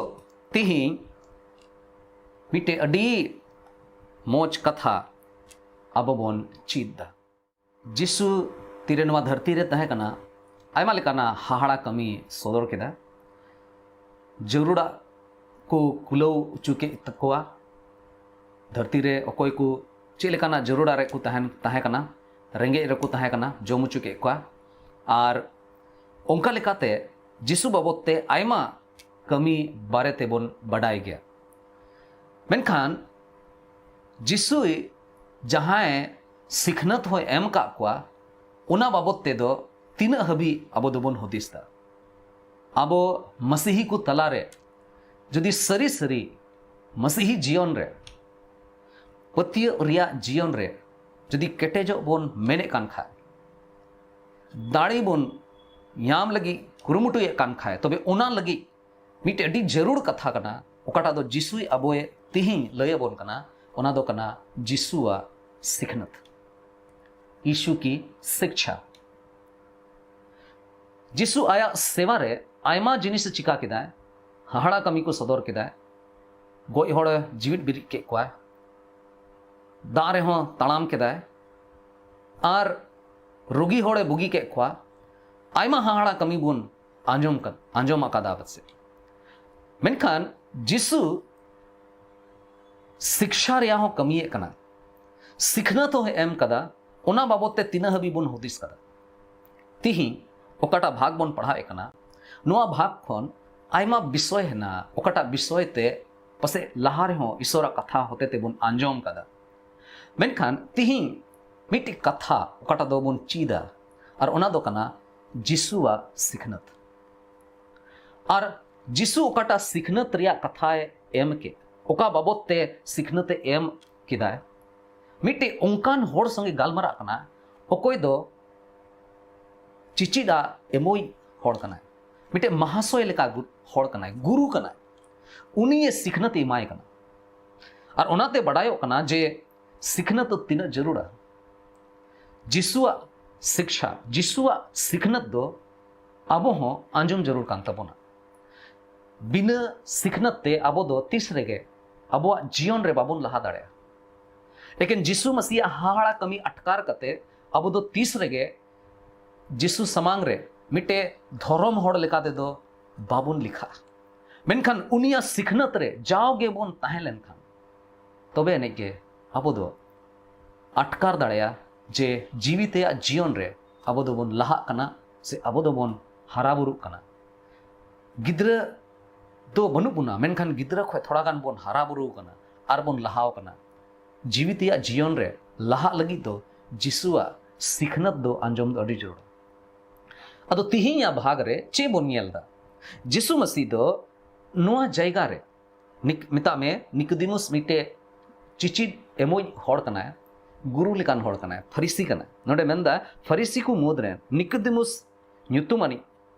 ᱛᱤᱦᱤᱧ ᱢᱤᱫᱴᱮᱡ ᱟᱹᱰᱤ ᱢᱚᱡᱽ ᱠᱟᱛᱷᱟ ᱟᱵᱚ ᱵᱚᱱ ᱪᱮᱫ ᱫᱟ᱾ ᱡᱤᱥᱩ ᱛᱤᱨᱮ ᱱᱚᱣᱟ ᱫᱷᱟᱹᱨᱛᱤ ᱨᱮ ᱛᱟᱦᱮᱸ ᱠᱟᱱᱟ, ᱟᱭᱢᱟ ᱞᱮᱠᱟᱱᱟᱜ ᱦᱟᱦᱟᱲᱟ ᱠᱟᱹᱢᱤ ᱥᱚᱫᱚᱨ ᱠᱮᱫᱟ᱾ ᱡᱟᱹᱨᱩᱲᱟᱜ ᱠᱚ ᱠᱩᱞᱟᱹᱣ ᱦᱚᱪᱚ ᱠᱮᱫ ᱛᱟᱠᱚᱣᱟ᱾ ᱫᱷᱟᱹᱨᱛᱤ ᱨᱮ ᱚᱠᱚᱭ ᱠᱚ ᱪᱮᱫ ᱞᱮᱠᱟᱱᱟᱜ ᱡᱟᱹᱨᱩᱲᱟᱜ ᱨᱮ ᱠᱚ ᱛᱟᱦᱮᱱ, ᱛᱟᱦᱮᱸ ᱠᱟᱱᱟ, ᱨᱮᱸᱜᱮᱡ ᱨᱮᱠᱚ ᱛᱟᱦᱮᱸ ᱠᱟᱱᱟ, ᱡᱚᱢ ᱦᱚᱪᱚ ᱠᱮᱫ ᱠᱚᱣᱟ᱾ ᱟᱨ ᱚᱱᱠᱟ ᱞᱮᱠᱟᱛᱮ ᱡᱤᱥᱩ ᱵᱟᱵᱚᱫ ᱛᱮ ᱟᱭᱢᱟ ᱠᱟᱹᱢᱤ ᱵᱟᱨᱮ ᱛᱮᱵᱚᱱ ᱵᱟᱰᱟᱭ ᱜᱮᱭᱟ᱾ ᱢᱮᱱᱠᱷᱟᱱ ᱡᱤᱥᱩᱭ ᱡᱟᱦᱟᱸᱭ ᱥᱤᱠᱷᱱᱟᱹᱛ ᱦᱚᱸᱭ ᱮᱢ ᱟᱠᱟᱫ ᱠᱚᱣᱟ, ᱚᱱᱟ ᱵᱟᱵᱚᱫ ᱛᱮᱫᱚ ᱛᱤᱱᱟᱹᱜ ᱦᱟᱹᱵᱤᱡ ᱟᱵᱚ ᱫᱚᱵᱚᱱ ᱦᱩᱫᱤᱥ ᱫᱟ? ᱟᱵᱚ ᱢᱟᱥᱤᱦᱤ ᱠᱚ ᱛᱟᱞᱟᱨᱮ ᱡᱩᱫᱤ ᱥᱟᱹᱨᱤ ᱥᱟᱹᱨᱤ ᱢᱟᱥᱤᱦᱤ ᱡᱤᱭᱚᱱ ᱨᱮ, ᱯᱟᱹᱛᱭᱟᱹᱣ ᱨᱮᱭᱟᱜ ᱡᱤᱭᱚᱱ ᱨᱮ ᱡᱩᱫᱤ ᱠᱮᱴᱮᱡᱚᱜ ᱵᱚᱱ ᱢᱮᱱᱮᱫ ᱠᱟᱱ ᱠᱷᱟᱡ, ᱫᱟᱲᱮ ᱵᱚᱱ ᱧᱟᱢ ᱞᱟᱹᱜᱤᱫ ᱠᱩᱨᱩᱢᱩᱴᱩᱭᱮᱫ ᱠᱟᱱ ᱠᱷᱟᱡ, ᱛᱚᱵᱮ ᱚᱱᱟ ᱞᱟᱹᱜᱤᱫ ᱢᱤᱫᱴᱮᱡ ᱟᱹᱰᱤ ᱡᱟᱹᱨᱩᱲ ᱠᱟᱛᱷᱟ ᱠᱟᱱᱟ, ᱚᱠᱟᱴᱟᱜ ᱫᱚ ᱡᱤᱥᱩᱭ ᱟᱵᱚᱭ ᱛᱤᱦᱤᱧ ᱞᱟᱹᱭ ᱟᱵᱚᱱ ᱠᱟᱱᱟ, ᱚᱱᱟ ᱫᱚ ᱠᱟᱱᱟ ᱡᱤᱥᱩᱣᱟᱜ ᱥᱤᱠᱷᱱᱟᱹᱛ, ᱭᱤᱥᱩ ᱠᱤ ᱥᱤᱠᱪᱷᱟ᱾ ᱡᱤᱥᱩ ᱟᱭᱟᱜ ᱥᱮᱵᱟ ᱨᱮ ᱟᱭᱢᱟ ᱡᱤᱱᱤᱥ ᱮ ᱪᱤᱠᱟ ᱠᱮᱫᱟᱭ, ᱦᱟᱦᱟᱲᱟ ᱠᱟᱹᱢᱤ ᱠᱚ ᱥᱚᱫᱚᱨ ᱠᱮᱫᱟᱭ, ᱜᱚᱡ ᱦᱚᱲᱮ ᱡᱤᱣᱤᱫ ᱵᱮᱨᱮᱫ ᱠᱮᱫ ᱠᱚᱣᱟᱭ, ᱫᱟᱜ ᱨᱮᱦᱚᱸ ᱛᱟᱲᱟᱢ ᱠᱮᱫᱟᱭ, ᱟᱨ ᱨᱩᱜᱤ ᱦᱚᱲᱮ ᱵᱩᱜᱤ ᱠᱮᱫ ᱠᱚᱣᱟ᱾ ᱟᱭᱢᱟ ᱦᱟᱦᱟᱲᱟ ᱠᱟᱹᱢᱤ ᱵᱚᱱ ᱟᱸᱡᱚᱢ ᱠᱟᱫ, ᱟᱸᱡᱚᱢ ᱟᱠᱟᱫᱟ ᱯᱟᱥᱮᱡ᱾ ᱢᱮᱱᱠᱷᱟᱱ ᱡᱤᱥᱩ ᱥᱤᱠᱪᱷᱟ ᱨᱮᱭᱟᱜ ᱦᱚᱸ ᱠᱟᱹᱢᱤᱭᱮᱫ ᱠᱟᱱᱟ, ᱥᱤᱠᱷᱱᱟᱹᱛ ᱦᱚᱸ ᱮᱢ ᱠᱟᱫᱟ᱾ ᱚᱱᱟ ᱵᱟᱵᱚᱫ ᱛᱮ ᱛᱤᱱᱟᱹᱜ ᱦᱟᱹᱵᱤᱡ ᱵᱚᱱ ᱦᱩᱫᱤᱥ ᱠᱟᱫᱟ? ᱛᱤᱦᱤᱧ ᱚᱠᱟᱴᱟᱜ ᱵᱷᱟᱜᱽ ᱵᱚᱱ ᱯᱟᱲᱦᱟᱣᱮᱫ ᱠᱟᱱᱟ, ᱱᱚᱣᱟ ᱵᱷᱟᱜᱽ ᱠᱷᱚᱱ ᱟᱭᱢᱟ ᱵᱤᱥᱚᱭ ᱦᱮᱱᱟᱜᱼᱟ, ᱚᱠᱟᱴᱟᱜ ᱵᱤᱥᱚᱭ ᱛᱮ ᱯᱟᱥᱮᱡ ᱞᱟᱦᱟ ᱨᱮᱦᱚᱸ ᱤᱥᱚᱨᱟᱜ ᱠᱟᱛᱷᱟ ᱦᱚᱛᱮ ᱛᱮᱵᱚᱱ ᱟᱸᱡᱚᱢ ᱠᱟᱫᱟ᱾ ᱢᱮᱱᱠᱷᱟᱱ ᱛᱤᱦᱤᱧ ᱢᱤᱫᱴᱤᱡ ᱠᱟᱛᱷᱟ ᱚᱠᱟᱴᱟᱜ ᱫᱚᱵᱚᱱ ᱪᱮᱫᱟ, ᱟᱨ ᱚᱱᱟ ᱫᱚ ᱠᱟᱱᱟ ᱡᱤᱥᱩᱣᱟᱜ ᱥᱤᱠᱷᱱᱟᱹᱛ᱾ ᱟᱨ ᱡᱤᱥᱩ ᱚᱠᱟᱴᱟᱜ ᱥᱤᱠᱷᱱᱟᱹᱛ ᱨᱮᱭᱟᱜ ᱠᱟᱛᱷᱟᱭ ᱮᱢ ᱠᱮᱫ, ᱚᱠᱟ ᱵᱟᱵᱚᱛ ᱛᱮ ᱥᱤᱠᱷᱱᱟᱹᱛ ᱮ ᱮᱢ ᱠᱮᱫᱟᱭ, ᱢᱤᱫᱴᱮᱡ ᱚᱱᱠᱟᱱ ᱦᱚᱲ ᱥᱚᱸᱜᱮ ᱜᱟᱞᱢᱟᱨᱟᱜ ᱠᱟᱱᱟ, ᱚᱠᱚᱭ ᱫᱚ ᱪᱤᱪᱤᱫ ᱟᱜ ᱮᱢᱚᱭ ᱦᱚᱲ ᱠᱟᱱᱟᱭ, ᱢᱤᱫᱴᱮᱡ ᱢᱟᱦᱟᱥᱚᱭ ᱞᱮᱠᱟ ᱜᱩ- ᱦᱚᱲ ᱠᱟᱱᱟᱭ, ᱜᱩᱨᱩ ᱠᱟᱱᱟᱭ᱾ ᱩᱱᱤᱭᱮ ᱥᱤᱠᱷᱱᱟᱹᱛ ᱮ ᱮᱢᱟᱭ ᱠᱟᱱᱟ᱾ ᱟᱨ ᱚᱱᱟᱛᱮ ᱵᱟᱰᱟᱭᱚᱜ ᱠᱟᱱᱟ ᱡᱮ ᱥᱤᱠᱷᱱᱟᱹᱛ ᱫᱚ ᱛᱤᱱᱟᱹᱜ ᱡᱟᱹᱨᱩᱲᱟ᱾ ᱡᱤᱥᱩᱣᱟᱜ ᱥᱤᱠᱷᱟ, ᱡᱤᱥᱩᱣᱟᱜ ᱥᱤᱠᱷᱱᱟᱹᱛ ᱫᱚ ᱟᱵᱚ ᱦᱚᱸ ᱟᱸᱡᱚᱢ ᱡᱟᱹᱨᱩᱲ ᱠᱟᱱ ᱛᱟᱵᱚᱱᱟ᱾ ᱵᱤᱱᱟᱹ ᱥᱤᱠᱷᱱᱟᱹᱛ ᱛᱮ ᱟᱵᱚ ᱫᱚ ᱛᱤᱥ ᱨᱮᱜᱮ ᱟᱵᱚᱣᱟᱜ ᱡᱤᱭᱚᱱ ᱨᱮ ᱵᱟᱵᱚᱱ ᱞᱟᱦᱟ ᱫᱟᱲᱮᱭᱟᱜᱼᱟ᱾ ᱮᱠᱮᱱ ᱡᱤᱥᱩ ᱢᱟᱥᱤᱭᱟᱜ ᱦᱟᱦᱟᱲᱟ ᱠᱟᱹᱢᱤ ᱟᱴᱠᱟᱨ ᱠᱟᱛᱮ ᱟᱵᱚ ᱫᱚ ᱛᱤᱥ ᱨᱮᱜᱮ ᱡᱤᱥᱩ ᱥᱟᱢᱟᱝ ᱨᱮ ᱢᱤᱫᱴᱮᱡ ᱫᱷᱚᱨᱚᱢ ᱦᱚᱲ ᱞᱮᱠᱟ ᱛᱮᱫᱚ ᱵᱟᱵᱚᱱ ᱞᱮᱠᱷᱟᱜᱼᱟ᱾ ᱢᱮᱱᱠᱷᱟᱱ ᱩᱱᱤᱭᱟᱜ ᱥᱤᱠᱷᱱᱟᱹᱛ ᱨᱮ ᱡᱟᱣᱜᱮ ᱵᱚᱱ ᱛᱟᱦᱮᱸ ᱞᱮᱱᱠᱷᱟᱱ, ᱛᱚᱵᱮ ᱮᱱᱮᱡ ᱜᱮ ᱟᱵᱚ ᱫᱚ ᱟᱴᱠᱟᱨ ᱫᱟᱲᱮᱭᱟᱜᱼᱟ ᱡᱮ ᱡᱤᱣᱤ ᱛᱮᱭᱟᱜ ᱡᱤᱭᱚᱱ ᱨᱮ ᱟᱵᱚ ᱫᱚᱵᱚᱱ ᱞᱟᱦᱟᱜ ᱠᱟᱱᱟ ᱥᱮ ᱟᱵᱚ ᱫᱚᱵᱚᱱ ᱦᱟᱨᱟ ᱵᱩᱨᱩᱜ ᱠᱟᱱᱟ᱾ ᱜᱤᱫᱽᱨᱟᱹ ᱫᱚ ᱵᱟᱹᱱᱩᱜ ᱵᱚᱱᱟ, ᱢᱮᱱᱠᱷᱟᱱ ᱜᱤᱫᱽᱨᱟᱹ ᱠᱷᱚᱱ ᱛᱷᱚᱲᱟ ᱜᱟᱱ ᱵᱚᱱ ᱦᱟᱨᱟ ᱵᱩᱨᱩ ᱟᱠᱟᱱᱟ ᱟᱨ ᱵᱚᱱ ᱞᱟᱦᱟᱣ ᱟᱠᱟᱱᱟ᱾ ᱡᱤᱣᱤ ᱛᱮᱭᱟᱜ ᱡᱤᱭᱚᱱ ᱨᱮ ᱞᱟᱦᱟᱜ ᱞᱟᱹᱜᱤᱫ ᱫᱚ ᱡᱤᱥᱩᱣᱟᱜ ᱥᱤᱠᱷᱱᱟᱹᱛ ᱫᱚ ᱟᱸᱡᱚᱢ ᱫᱚ ᱟᱹᱰᱤ ᱡᱟᱹᱨᱩᱲᱟ᱾ ᱟᱫᱚ ᱛᱤᱦᱤᱧᱟᱜ ᱵᱷᱟᱜᱽ ᱨᱮ ᱪᱮᱫ ᱵᱚᱱ ᱧᱮᱞ ᱮᱫᱟ? ᱡᱤᱥᱩ ᱢᱟᱹᱥᱤ ᱫᱚ ᱱᱚᱣᱟ ᱡᱟᱭᱜᱟ ᱨᱮ ᱱᱤᱠ- ᱢᱮᱛᱟᱜ ᱢᱮ, ᱱᱤᱠᱳᱫᱤᱢᱩᱥ ᱢᱤᱫᱴᱮᱡ ᱪᱤᱪᱤᱫ ᱮᱢᱚᱡ ᱦᱚᱲ ᱠᱟᱱᱟᱭ, ᱜᱩᱨᱩ ᱞᱮᱠᱟᱱ ᱦᱚᱲ ᱠᱟᱱᱟᱭ, ᱯᱷᱟᱹᱨᱤᱥᱤ ᱠᱟᱱᱟᱭ᱾ ᱱᱚᱰᱮ ᱢᱮᱱᱫᱟ, ᱯᱷᱟᱹᱨᱤᱥᱤ ᱠᱚ ᱢᱩᱫᱽ ᱨᱮᱱ ᱱᱤᱠᱳᱫᱤᱢᱩᱥ ᱧᱩᱛᱩᱢᱟᱱᱤᱡ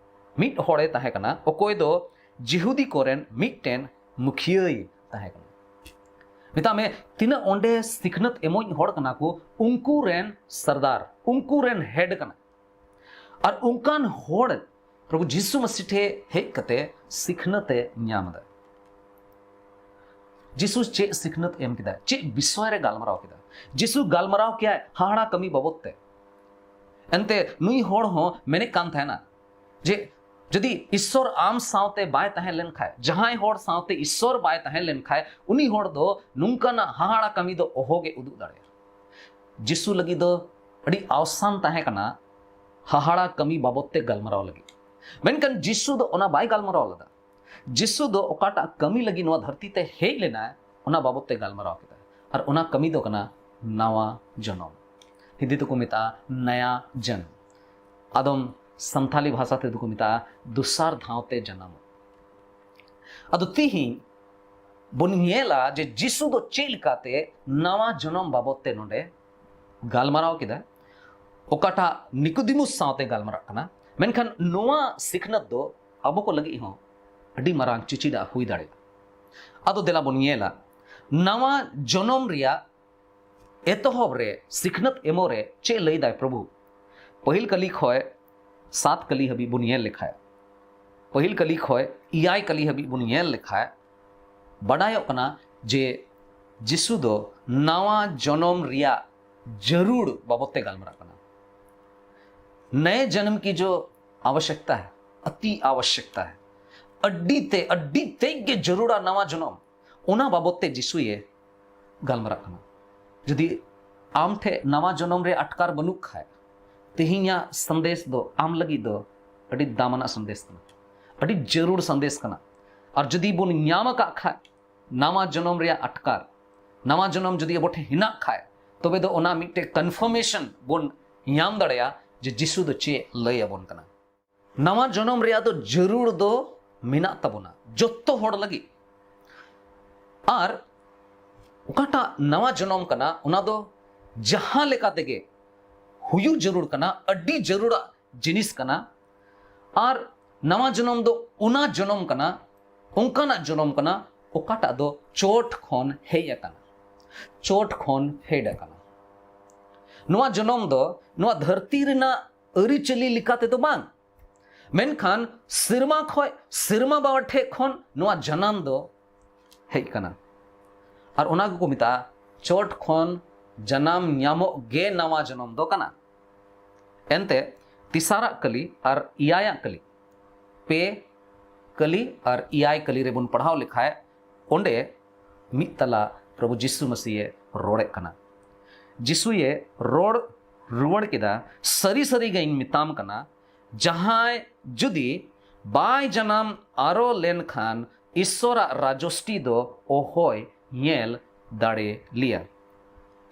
ᱢᱤᱫ ᱦᱚᱲᱮ ᱛᱟᱦᱮᱸ ᱠᱟᱱᱟ, ᱚᱠᱚᱭ ᱫᱚ ᱡᱤᱦᱩᱫᱤ ᱠᱚᱨᱮᱱ ᱢᱤᱫᱴᱮᱱ ᱢᱩᱠᱷᱤᱭᱟᱹᱭ ᱛᱟᱦᱮᱸ ᱠᱟᱱᱟ᱾ ᱢᱮᱛᱟᱜ ᱢᱮ, ᱛᱤᱱᱟᱹᱜ ᱚᱸᱰᱮ ᱥᱤᱠᱷᱱᱟᱹᱛ ᱮᱢᱚᱡ ᱦᱚᱲ ᱠᱟᱱᱟ ᱠᱚ, ᱩᱱᱠᱩ ᱨᱮᱱ ᱥᱟᱨᱫᱟᱨ, ᱩᱱᱠᱩ ᱨᱮᱱ ᱦᱮᱰ ᱠᱟᱱᱟ᱾ ᱟᱨ ᱚᱱᱠᱟᱱ ᱦᱚᱲ ᱯᱨᱚᱵᱷᱩ ᱡᱤᱥᱩ ᱢᱟᱹᱥᱤ ᱴᱷᱮᱱ ᱦᱮᱡ ᱠᱟᱛᱮ ᱥᱤᱠᱷᱱᱟᱹᱛ ᱮ ᱧᱟᱢ ᱮᱫᱟ᱾ ᱡᱤᱥᱩ ᱪᱮᱫ ᱥᱤᱠᱷᱱᱟᱹᱛ ᱮᱢ ᱠᱮᱫᱟ? ᱪᱮᱫ ᱵᱤᱥᱚᱭ ᱨᱮ ᱜᱟᱞᱢᱟᱨᱟᱣ ᱠᱮᱫᱟ? ᱡᱤᱥᱩ ᱜᱟᱞᱢᱟᱨᱟᱣ ᱠᱮᱫᱟᱭ ᱦᱟᱦᱟᱲᱟ ᱠᱟᱹᱢᱤ ᱵᱟᱵᱚᱫ ᱛᱮ᱾ ᱮᱱᱛᱮ ᱱᱩᱭ ᱦᱚᱲ ᱦᱚᱸ ᱢᱮᱱᱮᱫ ᱠᱟᱱ ᱛᱟᱦᱮᱱᱟ ᱡᱮ ᱡᱩᱫᱤ ᱤᱥᱥᱚᱨ ᱟᱢ ᱥᱟᱶᱛᱮ ᱵᱟᱭ ᱛᱟᱦᱮᱸ ᱞᱮᱱ ᱠᱷᱟᱡ, ᱡᱟᱦᱟᱸᱭ ᱦᱚᱲ ᱥᱟᱶᱛᱮ ᱤᱥᱥᱚᱨ ᱵᱟᱭ ᱛᱟᱦᱮᱸ ᱞᱮᱱ ᱠᱷᱟᱡ, ᱩᱱᱤ ᱦᱚᱲ ᱫᱚ ᱱᱚᱝᱠᱟᱱᱟᱜ ᱦᱟᱦᱟᱲᱟ ᱠᱟᱹᱢᱤ ᱫᱚ ᱚᱦᱚᱜᱮ ᱩᱫᱩᱜ ᱫᱟᱲᱮᱭᱟᱜᱼᱟ᱾ ᱡᱤᱥᱩ ᱞᱟᱹᱜᱤᱫ ᱫᱚ ᱟᱹᱰᱤ ᱟᱣᱥᱟᱱ ᱛᱟᱦᱮᱸ ᱠᱟᱱᱟ ᱦᱟᱦᱟᱲᱟ ᱠᱟᱹᱢᱤ ᱵᱟᱵᱚᱫ ᱛᱮ ᱜᱟᱞᱢᱟᱨᱟᱣ ᱞᱟᱹᱜᱤᱫ᱾ ᱢᱮᱱᱠᱷᱟᱱ ᱡᱤᱥᱩ ᱫᱚ ᱚᱱᱟ ᱵᱟᱭ ᱜᱟᱞᱢᱟᱨᱟᱣ ᱞᱮᱫᱟ᱾ ᱡᱤᱥᱩ ᱫᱚ ᱚᱠᱟᱴᱟᱜ ᱠᱟᱹᱢᱤ ᱞᱟᱹᱜᱤᱫ ᱱᱚᱣᱟ ᱫᱷᱟᱹᱨᱛᱤ ᱛᱮ ᱦᱮᱡ ᱞᱮᱱᱟᱭ, ᱚᱱᱟ ᱵᱟᱵᱚᱫ ᱛᱮ ᱜᱟᱞᱢᱟᱨᱟᱣ ᱠᱮᱫᱟ᱾ ᱟᱨ ᱚᱱᱟ ᱠᱟᱹᱢᱤ ᱫᱚ ᱠᱟᱱᱟ ᱱᱟᱣᱟ ᱡᱚᱱᱚᱢ᱾ ᱦᱤᱱᱫᱤ ᱛᱮᱠᱚ ᱢᱮᱛᱟᱜᱼᱟ ᱱᱟᱭᱟ ᱡᱟᱱᱟᱢ᱾ ᱟᱫᱚᱢ ᱥᱟᱱᱛᱷᱟᱞᱤ ᱵᱷᱟᱥᱟ ᱛᱮᱫᱚ ᱠᱚ ᱢᱮᱛᱟᱜᱼᱟ ᱫᱚᱥᱟᱨ ᱫᱷᱟᱣ ᱛᱮ ᱡᱟᱱᱟᱢᱚᱜ᱾ ᱟᱫᱚ ᱛᱤᱦᱤᱧ ᱵᱚᱱ ᱧᱮᱞᱟ ᱡᱮ ᱡᱤᱥᱩ ᱫᱚ ᱪᱮᱫ ᱞᱮᱠᱟᱛᱮ ᱱᱟᱣᱟ ᱡᱚᱱᱚᱢ ᱵᱟᱵᱚᱫ ᱛᱮ ᱱᱚᱰᱮ ᱜᱟᱞᱢᱟᱨᱟᱣ ᱠᱮᱫᱟ, ᱚᱠᱟᱴᱟᱜ ᱱᱤᱠᱳᱫᱤᱢᱩᱥ ᱥᱟᱶᱛᱮ ᱜᱟᱞᱢᱟᱨᱟᱜ ᱠᱟᱱᱟ᱾ ᱢᱮᱱᱠᱷᱟᱱ ᱱᱚᱣᱟ ᱥᱤᱠᱷᱱᱟᱹᱛ ᱫᱚ ᱟᱵᱚ ᱠᱚ ᱞᱟᱹᱜᱤᱫ ᱦᱚᱸ ᱟᱹᱰᱤ ᱢᱟᱨᱟᱝ ᱪᱤᱪᱤᱫᱟᱜ ᱦᱩᱭ ᱫᱟᱲᱮᱭᱟᱜᱼᱟ᱾ ᱟᱫᱚ ᱫᱮᱞᱟ ᱵᱚᱱ ᱧᱮᱞᱟ ᱱᱟᱣᱟ ᱡᱚᱱᱚᱢ ᱨᱮᱭᱟᱜ ᱮᱛᱚᱦᱚᱵ ᱨᱮ ᱥᱤᱠᱷᱱᱟᱹᱛ ᱮᱢᱚᱜ ᱨᱮ ᱪᱮᱫ ᱞᱟᱹᱭ ᱫᱟᱭ ᱯᱨᱚᱵᱷᱩ᱾ ᱯᱟᱹᱦᱤᱞ ᱠᱟᱹᱞᱤ ᱠᱷᱚᱱ ᱥᱟᱛ ᱠᱟᱹᱞᱤ ᱦᱟᱹᱵᱤᱡ ᱵᱚᱱ ᱧᱮᱞ ᱞᱮᱠᱷᱟᱡ, ᱯᱟᱹᱦᱤᱞ ᱠᱟᱹᱞᱤ ᱠᱷᱚᱱ ᱮᱭᱟᱭ ᱠᱟᱹᱞᱤ ᱦᱟᱹᱵᱤᱡ ᱵᱚᱱ ᱧᱮᱞ ᱞᱮᱠᱷᱟᱡ, ᱵᱟᱰᱟᱭᱚᱜ ᱠᱟᱱᱟ ᱡᱮ ᱡᱤᱥᱩ ᱫᱚ ᱱᱟᱣᱟ ᱡᱚᱱᱚᱢ ᱨᱮᱭᱟᱜ ᱡᱟᱹᱨᱩᱲ ᱵᱟᱵᱚᱫ ᱛᱮ ᱜᱟᱞᱢᱟᱨᱟᱜ ᱠᱟᱱᱟ᱾ नए जन्म की जो आवश्यकता है, अति आवश्यकता है, ᱟᱹᱰᱤ ᱛᱮ ᱟᱹᱰᱤ ᱛᱮᱫ ᱜᱮ ᱡᱟᱹᱨᱩᱲᱟ ᱱᱟᱣᱟ ᱡᱚᱱᱚᱢ, ᱚᱱᱟ ᱵᱟᱵᱚᱫ ᱛᱮ ᱡᱤᱥᱩᱭᱮ ᱜᱟᱞᱢᱟᱨᱟᱜ ᱠᱟᱱᱟ᱾ ᱡᱩᱫᱤ ᱟᱢ ᱴᱷᱮᱱ ᱱᱟᱣᱟ ᱡᱚᱱᱚᱢ ᱨᱮ ᱟᱴᱠᱟᱨ ᱵᱟᱹᱱᱩᱜ ᱠᱷᱟᱡ, ᱛᱮᱦᱮᱧᱟᱜ ᱥᱟᱸᱫᱮᱥ ᱫᱚ ᱟᱢ ᱞᱟᱹᱜᱤᱫ ᱫᱚ ᱟᱹᱰᱤ ᱫᱟᱢᱟᱱᱟᱜ ᱥᱟᱸᱫᱮᱥ ᱠᱟᱱᱟ, ᱟᱹᱰᱤ ᱡᱟᱹᱨᱩᱲ ᱥᱟᱸᱫᱮᱥ ᱠᱟᱱᱟ᱾ ᱟᱨ ᱡᱩᱫᱤ ᱵᱚᱱ ᱧᱟᱢ ᱟᱠᱟᱫ ᱠᱷᱟᱡ ᱱᱟᱣᱟ ᱡᱚᱱᱚᱢ ᱨᱮᱭᱟᱜ ᱟᱴᱠᱟᱨ, ᱱᱟᱣᱟ ᱡᱚᱱᱚᱢ ᱡᱩᱫᱤ ᱟᱵᱚ ᱴᱷᱮᱱ ᱦᱮᱱᱟᱜ ᱠᱷᱟᱡ, ᱛᱚᱵᱮ ᱫᱚ ᱚᱱᱟ ᱢᱤᱫᱴᱮᱡ confirmation ᱵᱚᱱ ᱧᱟᱢ ᱫᱟᱲᱮᱭᱟᱜᱼᱟ ᱡᱮ ᱡᱤᱥᱩ ᱫᱚ ᱪᱮᱫ ᱞᱟᱹᱭ ᱟᱵᱚᱱ ᱠᱟᱱᱟ᱾ ᱱᱟᱣᱟ ᱡᱚᱱᱚᱢ ᱨᱮᱭᱟᱜ ᱫᱚ ᱡᱟᱹᱨᱩᱲ ᱫᱚ ᱢᱮᱱᱟᱜ ᱛᱟᱵᱚᱱᱟ ᱡᱚᱛᱚ ᱦᱚᱲ ᱞᱟᱹᱜᱤᱫ᱾ ᱟᱨ ᱚᱠᱟᱴᱟᱜ ᱱᱟᱣᱟ ᱡᱚᱱᱚᱢ ᱠᱟᱱᱟ, ᱚᱱᱟ ᱫᱚ ᱡᱟᱦᱟᱸ ᱞᱮᱠᱟ ᱛᱮᱜᱮ ᱦᱩᱭᱩᱜ ᱡᱟᱹᱨᱩᱲ ᱠᱟᱱᱟ, ᱟᱹᱰᱤ ᱡᱟᱹᱨᱩᱲᱟᱜ ᱡᱤᱱᱤᱥ ᱠᱟᱱᱟ᱾ ᱟᱨ ᱱᱟᱣᱟ ᱡᱚᱱᱚᱢ ᱫᱚ ᱚᱱᱟ ᱡᱚᱱᱚᱢ ᱠᱟᱱᱟ, ᱚᱱᱠᱟᱱᱟᱜ ᱡᱚᱱᱚᱢ ᱠᱟᱱᱟ, ᱚᱠᱟᱴᱟᱜ ᱫᱚ ᱪᱚᱴ ᱠᱷᱚᱱ ᱦᱮᱡ ᱟᱠᱟᱱᱟ, ᱪᱚᱴ ᱠᱷᱚᱱ ᱦᱮᱡ ᱟᱠᱟᱱᱟ᱾ ᱱᱚᱣᱟ ᱡᱚᱱᱚᱢ ᱫᱚ ᱱᱚᱣᱟ ᱫᱷᱟᱹᱨᱛᱤ ᱨᱮᱱᱟᱜ ᱟᱹᱨᱤᱪᱟᱹᱞᱤ ᱞᱮᱠᱟ ᱛᱮᱫᱚ ᱵᱟᱝ, ᱢᱮᱱᱠᱷᱟᱱ ᱥᱮᱨᱢᱟ ᱠᱷᱚᱱ ᱥᱮᱨᱢᱟ ᱵᱟᱵᱟ ᱴᱷᱮᱡ ᱠᱷᱚᱱ ᱱᱚᱣᱟ ᱡᱟᱱᱟᱢ ᱫᱚ ᱦᱮᱡ ᱠᱟᱱᱟ᱾ ᱟᱨ ᱚᱱᱟ ᱜᱮᱠᱚ ᱢᱮᱛᱟᱜᱼᱟ ᱪᱚᱴ ᱠᱷᱚᱱ ᱡᱟᱱᱟᱢ ᱧᱟᱢᱚᱜ ᱜᱮ ᱱᱟᱣᱟ ᱡᱚᱱᱚᱢ ᱫᱚ ᱠᱟᱱᱟ᱾ ᱮᱱᱛᱮ ᱛᱮᱥᱟᱨᱟᱜ ᱠᱟᱹᱞᱤ ᱟᱨ ᱮᱭᱟᱭᱟᱜ ᱠᱟᱹᱞᱤ, ᱯᱮ ᱠᱟᱹᱞᱤ ᱟᱨ ᱮᱭᱟᱭ ᱠᱟᱹᱞᱤ ᱨᱮᱵᱚᱱ ᱯᱟᱲᱦᱟᱣ ᱞᱮᱠᱷᱟᱡ, ᱚᱸᱰᱮ ᱢᱤᱫ ᱛᱟᱞᱟ ᱯᱨᱚᱵᱷᱩ ᱡᱤᱥᱩ ᱢᱟᱹᱥᱤᱭᱮ ᱨᱚᱲᱮᱫ ᱠᱟᱱᱟ᱾ ᱡᱤᱥᱩᱭᱮ ᱨᱚᱲ ᱨᱩᱣᱟᱹᱲ ᱠᱮᱫᱟ, ᱥᱟᱹᱨᱤ ᱥᱟᱹᱨᱤ ᱜᱮᱧ ᱢᱮᱛᱟᱢ ᱠᱟᱱᱟ, ᱡᱟᱦᱟᱸᱭ ᱡᱩᱫᱤ ᱵᱟᱭ ᱡᱟᱱᱟᱢ ᱟᱨᱚ ᱞᱮᱱᱠᱷᱟᱱ ᱤᱥᱥᱚᱨᱟᱜ ᱨᱟᱡᱚᱥᱴᱤ ᱫᱚ ᱚᱦᱚᱭ ᱧᱮᱞ ᱫᱟᱲᱮ ᱞᱮᱭᱟ᱾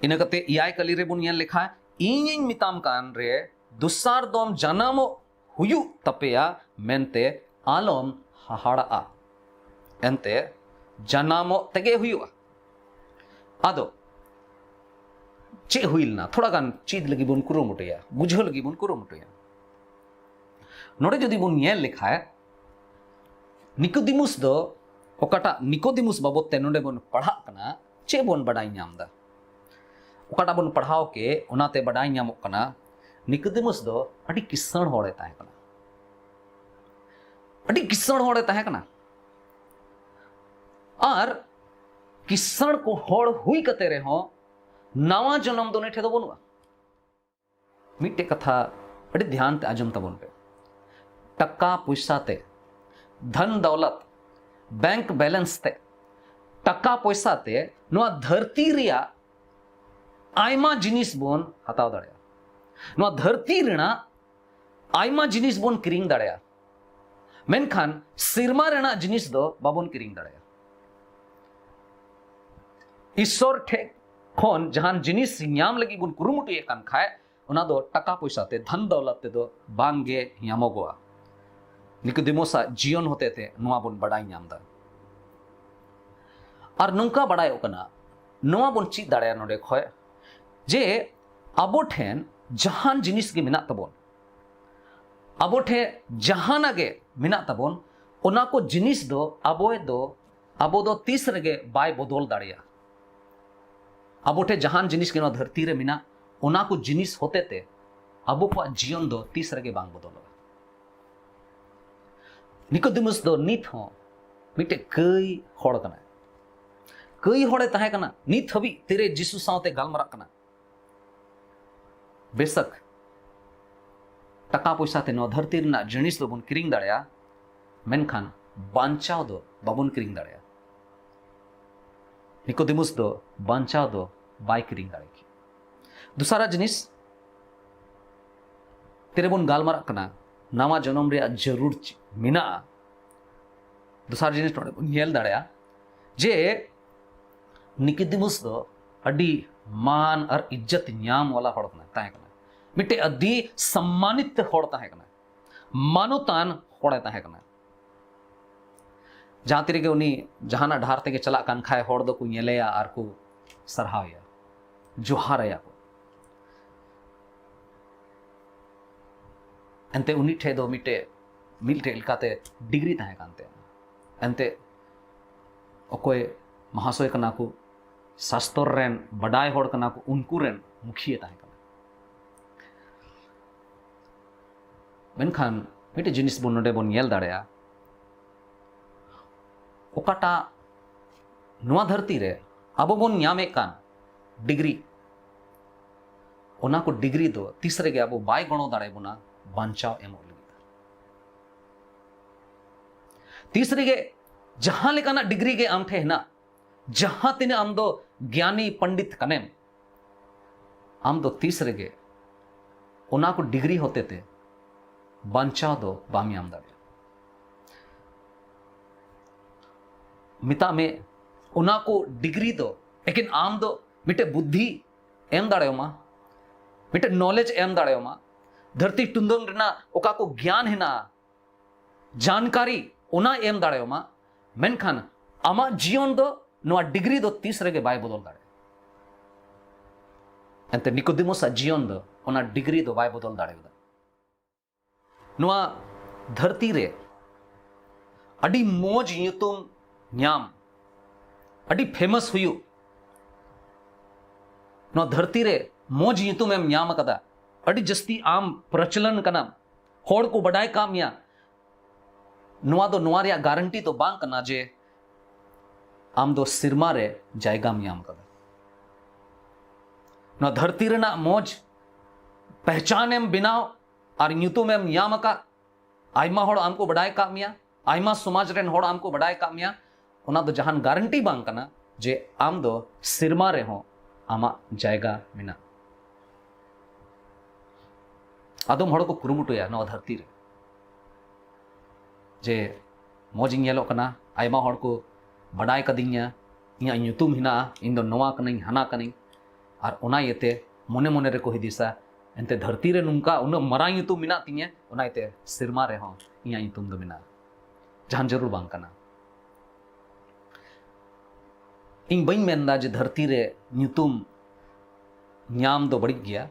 ᱤᱱᱟᱹ ᱠᱟᱛᱮ ᱮᱭᱟᱭ ᱠᱟᱹᱞᱤ ᱨᱮᱵᱚᱱ ᱧᱮᱞ ᱞᱮᱠᱷᱟᱱ, "ᱤᱧᱤᱧ ᱢᱮᱛᱟᱢ ᱠᱟᱱ ᱨᱮ ᱫᱚᱥᱟᱨ ᱫᱚᱢ ᱡᱟᱱᱟᱢᱚᱜ ᱦᱩᱭᱩᱜ ᱛᱟᱯᱮᱭᱟ ᱢᱮᱱᱛᱮ ᱟᱞᱚᱢ ᱦᱟᱦᱟᱲᱟᱜᱼᱟ᱾ ᱮᱱᱛᱮ ᱡᱟᱱᱟᱢᱚᱜ ᱛᱮᱜᱮ ᱦᱩᱭᱩᱜᱼᱟ᱾" ᱟᱫᱚ ᱪᱮᱫ ᱦᱩᱭ ᱞᱮᱱᱟ? ᱛᱷᱚᱲᱟ ᱜᱟᱱ ᱪᱮᱫ ᱞᱟᱹᱜᱤᱫ ᱵᱚᱱ ᱠᱩᱨᱩᱢᱩᱴᱩᱭᱟ, ᱵᱩᱡᱷᱟᱹᱣ ᱞᱟᱹᱜᱤᱫ ᱵᱚᱱ ᱠᱩᱨᱩᱢᱩᱴᱩᱭᱟ᱾ ᱱᱚᱰᱮ ᱡᱩᱫᱤ ᱵᱚᱱ ᱧᱮᱞ ᱞᱮᱠᱷᱟᱡ, ᱱᱤᱠᱳᱫᱤᱢᱩᱥ ᱫᱚ, ᱚᱠᱟᱴᱟᱜ ᱱᱤᱠᱳᱫᱤᱢᱩᱥ ᱵᱟᱵᱚᱫ ᱛᱮ ᱱᱚᱰᱮ ᱵᱚᱱ ᱯᱟᱲᱦᱟᱜ ᱠᱟᱱᱟ, ᱪᱮᱫ ᱵᱚᱱ ᱵᱟᱰᱟᱭ ᱧᱟᱢ ᱮᱫᱟ? ᱚᱠᱟᱴᱟᱜ ᱵᱚᱱ ᱯᱟᱲᱦᱟᱣ ᱠᱮ, ᱚᱱᱟᱛᱮ ᱵᱟᱰᱟᱭ ᱧᱟᱢᱚᱜ ᱠᱟᱱᱟ, ᱱᱤᱠᱳᱫᱤᱢᱩᱥ ᱫᱚ ᱟᱹᱰᱤ ᱠᱤᱥᱟᱹᱬ ᱦᱚᱲᱮ ᱛᱟᱦᱮᱸ ᱠᱟᱱᱟ᱾ ᱟᱹᱰᱤ ᱠᱤᱥᱟᱹᱬ ᱦᱚᱲᱮ ᱛᱟᱦᱮᱸ ᱠᱟᱱᱟ᱾ ᱟᱨ ᱠᱤᱥᱟᱹᱬ ᱠᱚ ᱦᱚᱲ ᱦᱩᱭ ᱠᱟᱛᱮ ᱨᱮᱦᱚᱸ ᱱᱟᱣᱟ ᱡᱚᱱᱚᱢ ᱫᱚ ᱩᱱᱤ ᱴᱷᱮᱱ ᱫᱚ ᱵᱟᱹᱱᱩᱜᱼᱟ᱾ ᱢᱤᱫᱴᱮᱡ ᱠᱟᱛᱷᱟ ᱟᱹᱰᱤ ᱫᱷᱮᱭᱟᱱ ᱛᱮ ᱟᱸᱡᱚᱢ ᱛᱟᱵᱚᱱ ᱯᱮ᱾ ᱴᱟᱠᱟ ᱯᱚᱭᱥᱟ ᱛᱮ, ᱫᱷᱚᱱ ᱫᱚᱣᱞᱚᱛ, ᱵᱮᱝᱠ ᱵᱮᱞᱮᱱᱥ ᱛᱮ, ᱴᱟᱠᱟ ᱯᱚᱭᱥᱟ ᱛᱮ ᱱᱚᱣᱟ ᱫᱷᱟᱹᱨᱛᱤ ᱨᱮᱭᱟᱜ ᱟᱭᱢᱟ ᱡᱤᱱᱤᱥ ᱵᱚᱱ ᱦᱟᱛᱟᱣ ᱫᱟᱲᱮᱭᱟᱜᱼᱟ᱾ ᱱᱚᱣᱟ ᱫᱷᱟᱹᱨᱛᱤ ᱨᱮᱱᱟᱜ ᱟᱭᱢᱟ ᱡᱤᱱᱤᱥ ᱵᱚᱱ ᱠᱤᱨᱤᱧ ᱫᱟᱲᱮᱭᱟᱜᱼᱟ, ᱢᱮᱱᱠᱷᱟᱱ ᱥᱮᱨᱢᱟ ᱨᱮᱱᱟᱜ ᱡᱤᱱᱤᱥ ᱫᱚ ᱵᱟᱵᱚᱱ ᱠᱤᱨᱤᱧ ᱫᱟᱲᱮᱭᱟᱜᱼᱟ᱾ ᱤᱥᱥᱚᱨ ᱴᱷᱮᱡ ᱠᱷᱚᱱ ᱡᱟᱦᱟᱱ ᱡᱤᱱᱤᱥ ᱧᱟᱢ ᱞᱟᱹᱜᱤᱫ ᱵᱚᱱ ᱠᱩᱨᱩᱢᱩᱴᱩᱭᱮᱫ ᱠᱟᱱ ᱠᱷᱟᱡ, ᱚᱱᱟ ᱫᱚ ᱴᱟᱠᱟ ᱯᱚᱭᱥᱟ ᱛᱮ, ᱫᱷᱚᱱ ᱫᱚᱣᱞᱚᱛ ᱛᱮᱫᱚ ᱵᱟᱝ ᱜᱮ ᱧᱟᱢᱚᱜᱚᱜᱼᱟ᱾ ᱱᱤᱠᱳᱫᱤᱢᱚᱥᱟᱜ ᱡᱤᱭᱚᱱ ᱦᱚᱛᱮ ᱛᱮ ᱱᱚᱣᱟ ᱵᱚᱱ ᱵᱟᱰᱟᱭ ᱧᱟᱢ ᱮᱫᱟ᱾ ᱟᱨ ᱱᱚᱝᱠᱟ ᱵᱟᱰᱟᱭᱚᱜ ᱠᱟᱱᱟ, ᱱᱚᱣᱟ ᱵᱚᱱ ᱪᱮᱫ ᱫᱟᱲᱮᱭᱟᱜᱼᱟ ᱱᱚᱰᱮ ᱠᱷᱚᱡ, ᱡᱮ ᱟᱵᱚ ᱴᱷᱮᱱ ᱡᱟᱦᱟᱱ ᱡᱤᱱᱤᱥ ᱜᱮ ᱢᱮᱱᱟᱜ ᱛᱟᱵᱚᱱ, ᱟᱵᱚ ᱴᱷᱮᱱ ᱡᱟᱦᱟᱱᱟᱜ ᱜᱮ ᱢᱮᱱᱟᱜ ᱛᱟᱵᱚᱱ, ᱚᱱᱟ ᱠᱚ ᱡᱤᱱᱤᱥ ᱫᱚ ᱟᱵᱚ ᱫᱚ, ᱟᱵᱚ ᱫᱚ ᱛᱤᱥ ᱨᱮᱜᱮ ᱵᱟᱭ ᱵᱚᱫᱚᱞ ᱫᱟᱲᱮᱭᱟᱜᱼᱟ᱾ ᱟᱵᱚ ᱴᱷᱮᱱ ᱡᱟᱦᱟᱱ ᱡᱤᱱᱤᱥ ᱜᱮ ᱱᱚᱣᱟ ᱫᱷᱟᱹᱨᱛᱤ ᱨᱮ ᱢᱮᱱᱟᱜ, ᱚᱱᱟ ᱠᱚ ᱡᱤᱱᱤᱥ ᱦᱚᱛᱮ ᱛᱮ ᱟᱵᱚ ᱠᱚᱣᱟᱜ ᱡᱤᱭᱚᱱ ᱫᱚ ᱛᱤᱥ ᱨᱮᱜᱮ ᱵᱟᱝ ᱵᱚᱫᱚᱞᱚᱜᱼᱟ᱾ ᱱᱤᱠᱳᱫᱤᱢᱩᱥ ᱫᱚ ᱱᱤᱛ ᱦᱚᱸ ᱢᱤᱫᱴᱮᱡ ᱠᱟᱹᱭ ᱦᱚᱲ ᱠᱟᱱᱟᱭ᱾ ᱠᱟᱹᱭ ᱦᱚᱲᱮ ᱛᱟᱦᱮᱸ ᱠᱟᱱᱟ, ᱱᱤᱛ ᱦᱟᱹᱵᱤᱡ ᱛᱤᱨᱮ ᱡᱤᱥᱩ ᱥᱟᱶᱛᱮ ᱜᱟᱞᱢᱟᱨᱟᱜ ᱠᱟᱱᱟ᱾ ᱵᱮᱥᱟᱠ, ᱴᱟᱠᱟ ᱯᱚᱭᱥᱟ ᱛᱮ ᱱᱚᱣᱟ ᱫᱷᱟᱹᱨᱛᱤ ᱨᱮᱱᱟᱜ ᱡᱤᱱᱤᱥ ᱫᱚᱵᱚᱱ ᱠᱤᱨᱤᱧ ᱫᱟᱲᱮᱭᱟᱜᱼᱟ, ᱢᱮᱱᱠᱷᱟᱱ ᱵᱟᱧᱪᱟᱣ ᱫᱚ ᱵᱟᱵᱚᱱ ᱠᱤᱨᱤᱧ ᱫᱟᱲᱮᱭᱟᱜᱼᱟ᱾ ᱱᱤᱠᱳᱫᱤᱢᱩᱥ ᱫᱚ ᱵᱟᱧᱪᱟᱣ ᱫᱚ ᱵᱟᱭ ᱠᱤᱨᱤᱧ ᱫᱟᱲᱮ ᱠᱮᱭᱟ᱾ ᱫᱚᱥᱟᱨᱟᱜ ᱡᱤᱱᱤᱥ, ᱛᱤᱨᱮᱵᱚᱱ ᱜᱟᱞᱢᱟᱨᱟᱜ ᱠᱟᱱᱟ, ᱱᱟᱣᱟ ᱡᱚᱱᱚᱢ ᱨᱮᱭᱟᱜ ᱡᱟᱹᱨᱩᱲ ᱪᱮᱫ ᱢᱮᱱᱟᱜᱼᱟ᱾ ᱫᱚᱥᱟᱨ ᱡᱤᱱᱤᱥ ᱱᱚᱰᱮ ᱵᱚᱱ ᱧᱮᱞ ᱫᱟᱲᱮᱭᱟᱜᱼᱟ ᱡᱮ ᱱᱤᱠᱤᱫᱤᱢᱩᱥ ᱫᱚ ᱟᱹᱰᱤ ᱢᱟᱱ ᱟᱨ ᱤᱡᱽᱡᱚᱛ ᱧᱟᱢ ᱣᱟᱞᱟ ᱦᱚᱲ ᱠᱟᱱᱟᱭ, ᱛᱟᱦᱮᱸ ᱠᱟᱱᱟᱭ᱾ ᱢᱤᱫᱴᱮᱡ ᱟᱹᱰᱤ ᱥᱚᱢᱢᱟᱱᱤᱛ ᱦᱚᱲ ᱛᱟᱦᱮᱸ ᱠᱟᱱᱟᱭ, ᱢᱟᱱᱚᱛᱟᱱ ᱦᱚᱲᱮ ᱛᱟᱦᱮᱸ ᱠᱟᱱᱟ᱾ ᱡᱟᱦᱟᱸ ᱛᱤ ᱨᱮᱜᱮ ᱩᱱᱤ ᱡᱟᱦᱟᱱᱟᱜ ᱰᱟᱦᱟᱨ ᱛᱮᱜᱮ ᱪᱟᱞᱟᱜ ᱠᱟᱱ ᱠᱷᱟᱡ, ᱦᱚᱲ ᱫᱚᱠᱚ ᱧᱮᱞᱮᱭᱟ ᱟᱨ ᱠᱚ ᱥᱟᱨᱦᱟᱣᱮᱭᱟ, ᱡᱚᱦᱟᱨᱟᱭᱟ ᱠᱚ᱾ ᱮᱱᱛᱮ ᱩᱱᱤ ᱴᱷᱮᱡ ᱫᱚ ᱢᱤᱫᱴᱮᱡ, ᱢᱤᱫᱴᱮᱡ ᱞᱮᱠᱟᱛᱮ ᱰᱤᱜᱽᱨᱤ ᱛᱟᱦᱮᱸ ᱠᱟᱱ ᱛᱟᱭᱟ᱾ ᱮᱱᱛᱮ ᱚᱠᱚᱭ ᱢᱚᱦᱟᱥᱚᱭ ᱠᱟᱱᱟ ᱠᱚ, ᱥᱟᱥᱛᱚᱨ ᱨᱮᱱ ᱵᱟᱰᱟᱭ ᱦᱚᱲ ᱠᱟᱱᱟ ᱠᱚ, ᱩᱱᱠᱩ ᱨᱮᱱ ᱢᱩᱠᱷᱤᱭᱟᱹ ᱛᱟᱦᱮᱸ ᱠᱟᱱᱟ᱾ ᱢᱮᱱᱠᱷᱟᱱ ᱢᱤᱫᱴᱮᱡ ᱡᱤᱱᱤᱥ ᱵᱚᱱ ᱱᱚᱰᱮ ᱵᱚᱱ ᱧᱮᱞ ᱫᱟᱲᱮᱭᱟᱜᱼᱟ, ᱚᱠᱟᱴᱟᱜ ᱱᱚᱣᱟ ᱫᱷᱟᱹᱨᱛᱤ ᱨᱮ ᱟᱵᱚ ᱵᱚᱱ ᱧᱟᱢᱮᱫ ᱠᱟᱱ ᱰᱤᱜᱽᱨᱤ, ᱚᱱᱟ ᱠᱚ ᱰᱤᱜᱽᱨᱤ ᱫᱚ ᱛᱤᱥ ᱨᱮᱜᱮ ᱟᱵᱚ ᱵᱟᱭ ᱜᱚᱲᱚ ᱫᱟᱲᱮ ᱵᱚᱱᱟ ᱵᱟᱧᱪᱟᱣ ᱮᱢᱚᱜ ᱞᱟᱹᱜᱤᱫ᱾ ᱛᱤᱥ ᱨᱮᱜᱮ ᱡᱟᱦᱟᱸ ᱞᱮᱠᱟᱱᱟᱜ ᱰᱤᱜᱽᱨᱤ ᱜᱮ ᱟᱢ ᱴᱷᱮᱱ ᱦᱮᱱᱟᱜ, ᱡᱟᱦᱟᱸ ᱛᱤᱱᱟᱹᱜ ᱟᱢ ᱫᱚ ᱜᱮᱭᱟᱱᱤ ᱯᱚᱱᱰᱤᱛ ᱠᱟᱱᱮᱢ, ᱟᱢ ᱫᱚ ᱛᱤᱥ ᱨᱮᱜᱮ ᱚᱱᱟ ᱠᱚ ᱰᱤᱜᱽᱨᱤ ᱦᱚᱛᱮ ᱛᱮ ᱵᱟᱧᱪᱟᱣ ᱫᱚ ᱵᱟᱢ ᱧᱟᱢ ᱫᱟᱲᱮᱭᱟᱜᱼᱟ᱾ ᱢᱮᱛᱟᱜ ᱢᱮ, ᱚᱱᱟ ᱠᱚ ᱰᱤᱜᱽᱨᱤ ᱫᱚ ᱮᱠᱮᱱ ᱟᱢ ᱫᱚ ᱢᱤᱫᱴᱮᱡ ᱵᱩᱫᱽᱫᱷᱤ ᱮᱢ ᱫᱟᱲᱮᱭᱟᱢᱟ, ᱢᱤᱫᱴᱮᱡ ᱱᱚᱞᱮᱡᱽ ᱮᱢ ᱫᱟᱲᱮᱭᱟᱢᱟ, ᱫᱷᱟᱹᱨᱛᱤ ᱴᱩᱱᱰᱟᱹᱝ ᱨᱮᱱᱟᱜ ᱚᱠᱟ ᱠᱚ ᱜᱮᱭᱟᱱ ᱦᱮᱱᱟᱜᱼᱟ, ᱡᱟᱱᱠᱟᱨᱤ, ᱚᱱᱟ ᱮᱢ ᱫᱟᱲᱮᱭᱟᱢᱟ᱾ ᱢᱮᱱᱠᱷᱟᱱ ᱟᱢᱟᱜ ᱡᱤᱭᱚᱱ ᱫᱚ ᱱᱚᱣᱟ ᱰᱤᱜᱽᱨᱤ ᱫᱚ ᱛᱤᱥ ᱨᱮᱜᱮ ᱵᱟᱭ ᱵᱚᱫᱚᱞ ᱫᱟᱲᱮᱭᱟᱜᱼᱟ᱾ ᱮᱱᱛᱮ ᱱᱤᱠᱳᱫᱤᱢᱚᱥ ᱟᱜ ᱡᱤᱭᱚᱱ ᱫᱚ ᱚᱱᱟ ᱰᱤᱜᱽᱨᱤ ᱫᱚ ᱵᱟᱭ ᱵᱚᱫᱚᱞ ᱫᱟᱲᱮᱭᱟᱫᱟ᱾ ᱱᱚᱣᱟ ᱫᱷᱟᱹᱨᱛᱤ ᱨᱮ ᱟᱹᱰᱤ ᱢᱚᱡᱽ ᱧᱩᱛᱩᱢ ᱧᱟᱢ, ᱟᱹᱰᱤ ᱯᱷᱮᱢᱟᱥ ᱦᱩᱭᱩᱜ, ᱱᱚᱣᱟ ᱫᱷᱟᱹᱨᱛᱤ ᱨᱮ ᱢᱚᱡᱽ ᱧᱩᱛᱩᱢ ᱮᱢ ᱧᱟᱢ ᱟᱠᱟᱫᱟ, ᱟᱹᱰᱤ ᱡᱟᱹᱥᱛᱤ ᱟᱢ ᱯᱨᱚᱪᱚᱞᱚᱱ ᱠᱟᱱᱟᱢ, ᱦᱚᱲ ᱠᱚ ᱵᱟᱰᱟᱭ ᱠᱟᱜ ᱢᱮᱭᱟ, ᱱᱚᱣᱟ ᱫᱚ, ᱱᱚᱣᱟ ᱨᱮᱭᱟᱜ ᱜᱟᱨᱮᱱᱴᱤ ᱫᱚ ᱵᱟᱝ ᱠᱟᱱᱟ ᱡᱮ ᱟᱢ ᱫᱚ ᱥᱮᱨᱢᱟ ᱨᱮ ᱡᱟᱭᱜᱟᱢ ᱧᱟᱢ ᱟᱠᱟᱫᱟ᱾ ᱱᱚᱣᱟ ᱫᱷᱟᱹᱨᱛᱤ ᱨᱮᱱᱟᱜ ᱢᱚᱡᱽ ᱯᱮᱦᱪᱟᱱᱮᱢ ᱵᱮᱱᱟᱣ ᱟᱨ ᱧᱩᱛᱩᱢᱮᱢ ᱧᱟᱢ ᱟᱠᱟᱫ, ᱟᱭᱢᱟ ᱦᱚᱲ ᱟᱢ ᱠᱚ ᱵᱟᱰᱟᱭ ᱟᱠᱟᱫ ᱢᱮᱭᱟ, ᱟᱭᱢᱟ ᱥᱚᱢᱟᱡᱽ ᱨᱮᱱ ᱦᱚᱲ ᱟᱢ ᱠᱚ ᱵᱟᱰᱟᱭ ᱟᱠᱟᱫ ᱢᱮᱭᱟ, ᱚᱱᱟ ᱫᱚ ᱡᱟᱦᱟᱱ ᱜᱟᱨᱮᱱᱴᱤ ᱵᱟᱝ ᱠᱟᱱᱟ ᱡᱮ ᱟᱢ ᱫᱚ ᱥᱮᱨᱢᱟ ᱨᱮᱦᱚᱸ ᱟᱢᱟᱜ ᱡᱟᱭᱜᱟ ᱢᱮᱱᱟᱜᱼᱟ᱾ ᱟᱫᱚᱢ ᱦᱚᱲ ᱠᱚ ᱠᱩᱨᱩᱢᱩᱴᱩᱭᱟ ᱱᱚᱣᱟ ᱫᱷᱟᱹᱨᱛᱤ ᱨᱮ, ᱡᱮ ᱢᱚᱡᱽ ᱤᱧ ᱧᱮᱞᱚᱜ ᱠᱟᱱᱟ, ᱟᱭᱢᱟ ᱦᱚᱲ ᱠᱚ ᱵᱟᱰᱟᱭ ᱠᱟᱫᱤᱧᱟ, ᱤᱧᱟᱹᱜ ᱧᱩᱛᱩᱢ ᱦᱮᱱᱟᱜᱼᱟ, ᱤᱧ ᱫᱚ ᱱᱚᱣᱟ ᱠᱟᱹᱱᱟᱹᱧ, ᱦᱟᱱᱟ ᱠᱟᱹᱱᱟᱹᱧ, ᱟᱨ ᱚᱱᱟ ᱤᱭᱟᱹᱛᱮ ᱢᱚᱱᱮ ᱢᱚᱱᱮ ᱨᱮᱠᱚ ᱦᱩᱫᱤᱥᱟ, ᱮᱱᱛᱮ ᱫᱷᱟᱹᱨᱛᱤ ᱨᱮ ᱱᱚᱝᱠᱟ ᱩᱱᱟᱹᱜ ᱢᱟᱨᱟᱝ ᱧᱩᱛᱩᱢ ᱢᱮᱱᱟᱜ ᱛᱤᱧᱟᱹ, ᱚᱱᱟ ᱤᱭᱟᱹᱛᱮ ᱥᱮᱨᱢᱟ ᱨᱮᱦᱚᱸ ᱤᱧᱟᱹᱜ ᱧᱩᱛᱩᱢ ᱫᱚ ᱢᱮᱱᱟᱜᱼᱟ᱾ ᱡᱟᱦᱟᱱ ᱡᱟᱹᱨᱩᱲ ᱵᱟᱝ ᱠᱟᱱᱟ᱾ ᱤᱧ ᱵᱟᱹᱧ ᱢᱮᱱᱫᱟ ᱡᱮ ᱫᱷᱟᱹᱨᱛᱤ ᱨᱮ ᱧᱩᱛᱩᱢ ᱧᱟᱢ ᱫᱚ ᱵᱟᱹᱲᱤᱡ ᱜᱮᱭᱟ,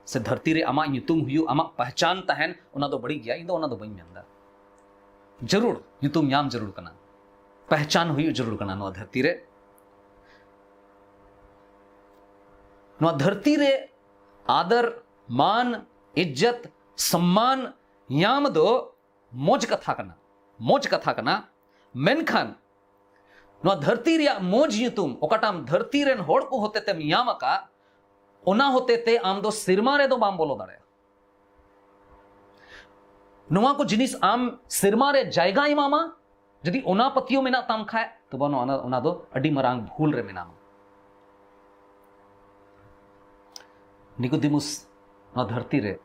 ᱥᱮ ᱫᱷᱟᱹᱨᱛᱤ ᱨᱮ ᱟᱢᱟᱜ ᱧᱩᱛᱩᱢ ᱦᱩᱭᱩᱜ, ᱟᱢᱟᱜ ᱯᱮᱦᱪᱟᱱ ᱛᱟᱦᱮᱱ, ᱚᱱᱟ ᱫᱚ ᱵᱟᱹᱲᱤᱡ ᱜᱮᱭᱟ, ᱤᱧ ᱫᱚ ᱚᱱᱟ ᱫᱚ ᱵᱟᱹᱧ ᱢᱮᱱᱫᱟ᱾ ᱡᱟᱹᱨᱩᱲ, ᱧᱩᱛᱩᱢ ᱧᱟᱢ ᱡᱟᱹᱨᱩᱲ ᱠᱟᱱᱟ, ᱯᱮᱦᱪᱟᱱ ᱦᱩᱭᱩᱜ ᱡᱟᱹᱨᱩᱲ ᱠᱟᱱᱟ ᱱᱚᱣᱟ ᱫᱷᱟᱹᱨᱛᱤ ᱨᱮ᱾ ᱱᱚᱣᱟ ᱫᱷᱟᱹᱨᱛᱤ ᱨᱮ ᱟᱫᱚᱨ, ᱢᱟᱱ, ᱤᱡᱽᱡᱚᱛ, ᱥᱚᱢᱢᱟᱱ ᱧᱟᱢ ᱫᱚ ᱢᱚᱡᱽ ᱠᱟᱛᱷᱟ ᱠᱟᱱᱟ, ᱢᱚᱡᱽ ᱠᱟᱛᱷᱟ ᱠᱟᱱᱟ᱾ ᱢᱮᱱᱠᱷᱟᱱ ᱱᱚᱣᱟ ᱫᱷᱟᱹᱨᱛᱤ ᱨᱮᱭᱟᱜ ᱢᱚᱡᱽ ᱧᱩᱛᱩᱢ, ᱚᱠᱟᱴᱟᱜ ᱫᱷᱟᱹᱨᱛᱤ ᱨᱮᱱ ᱦᱚᱲ ᱠᱚ ᱦᱚᱛᱮ ᱛᱮᱢ ᱧᱟᱢ ᱟᱠᱟᱫ, ᱚᱱᱟ ᱦᱚᱛᱮ ᱛᱮ ᱟᱢ ᱫᱚ ᱥᱮᱨᱢᱟ ᱨᱮᱫᱚ ᱵᱟᱢ ᱵᱚᱞᱚ ᱫᱟᱲᱮᱭᱟᱜᱼᱟ᱾ ᱱᱚᱣᱟ ᱠᱚ ᱡᱤᱱᱤᱥ ᱟᱢ ᱥᱮᱨᱢᱟ ᱨᱮ ᱡᱟᱭᱜᱟᱭ ᱮᱢᱟᱢᱟ, ᱡᱩᱫᱤ ᱚᱱᱟ ᱯᱟᱹᱛᱭᱟᱹᱣ ᱢᱮᱱᱟᱜ ᱛᱟᱢ ᱠᱷᱟᱡ, ᱛᱚᱵᱮ ᱱᱚᱣᱟ, ᱚᱱᱟ ᱫᱚ ᱟᱹᱰᱤ ᱢᱟᱨᱟᱝ ᱵᱷᱩᱞ ᱨᱮ ᱢᱮᱱᱟᱢᱟ᱾ ᱱᱤᱠᱳᱫᱤᱢᱩᱥ ᱱᱚᱣᱟ ᱫᱷᱟᱹᱨᱛᱤ ᱨᱮ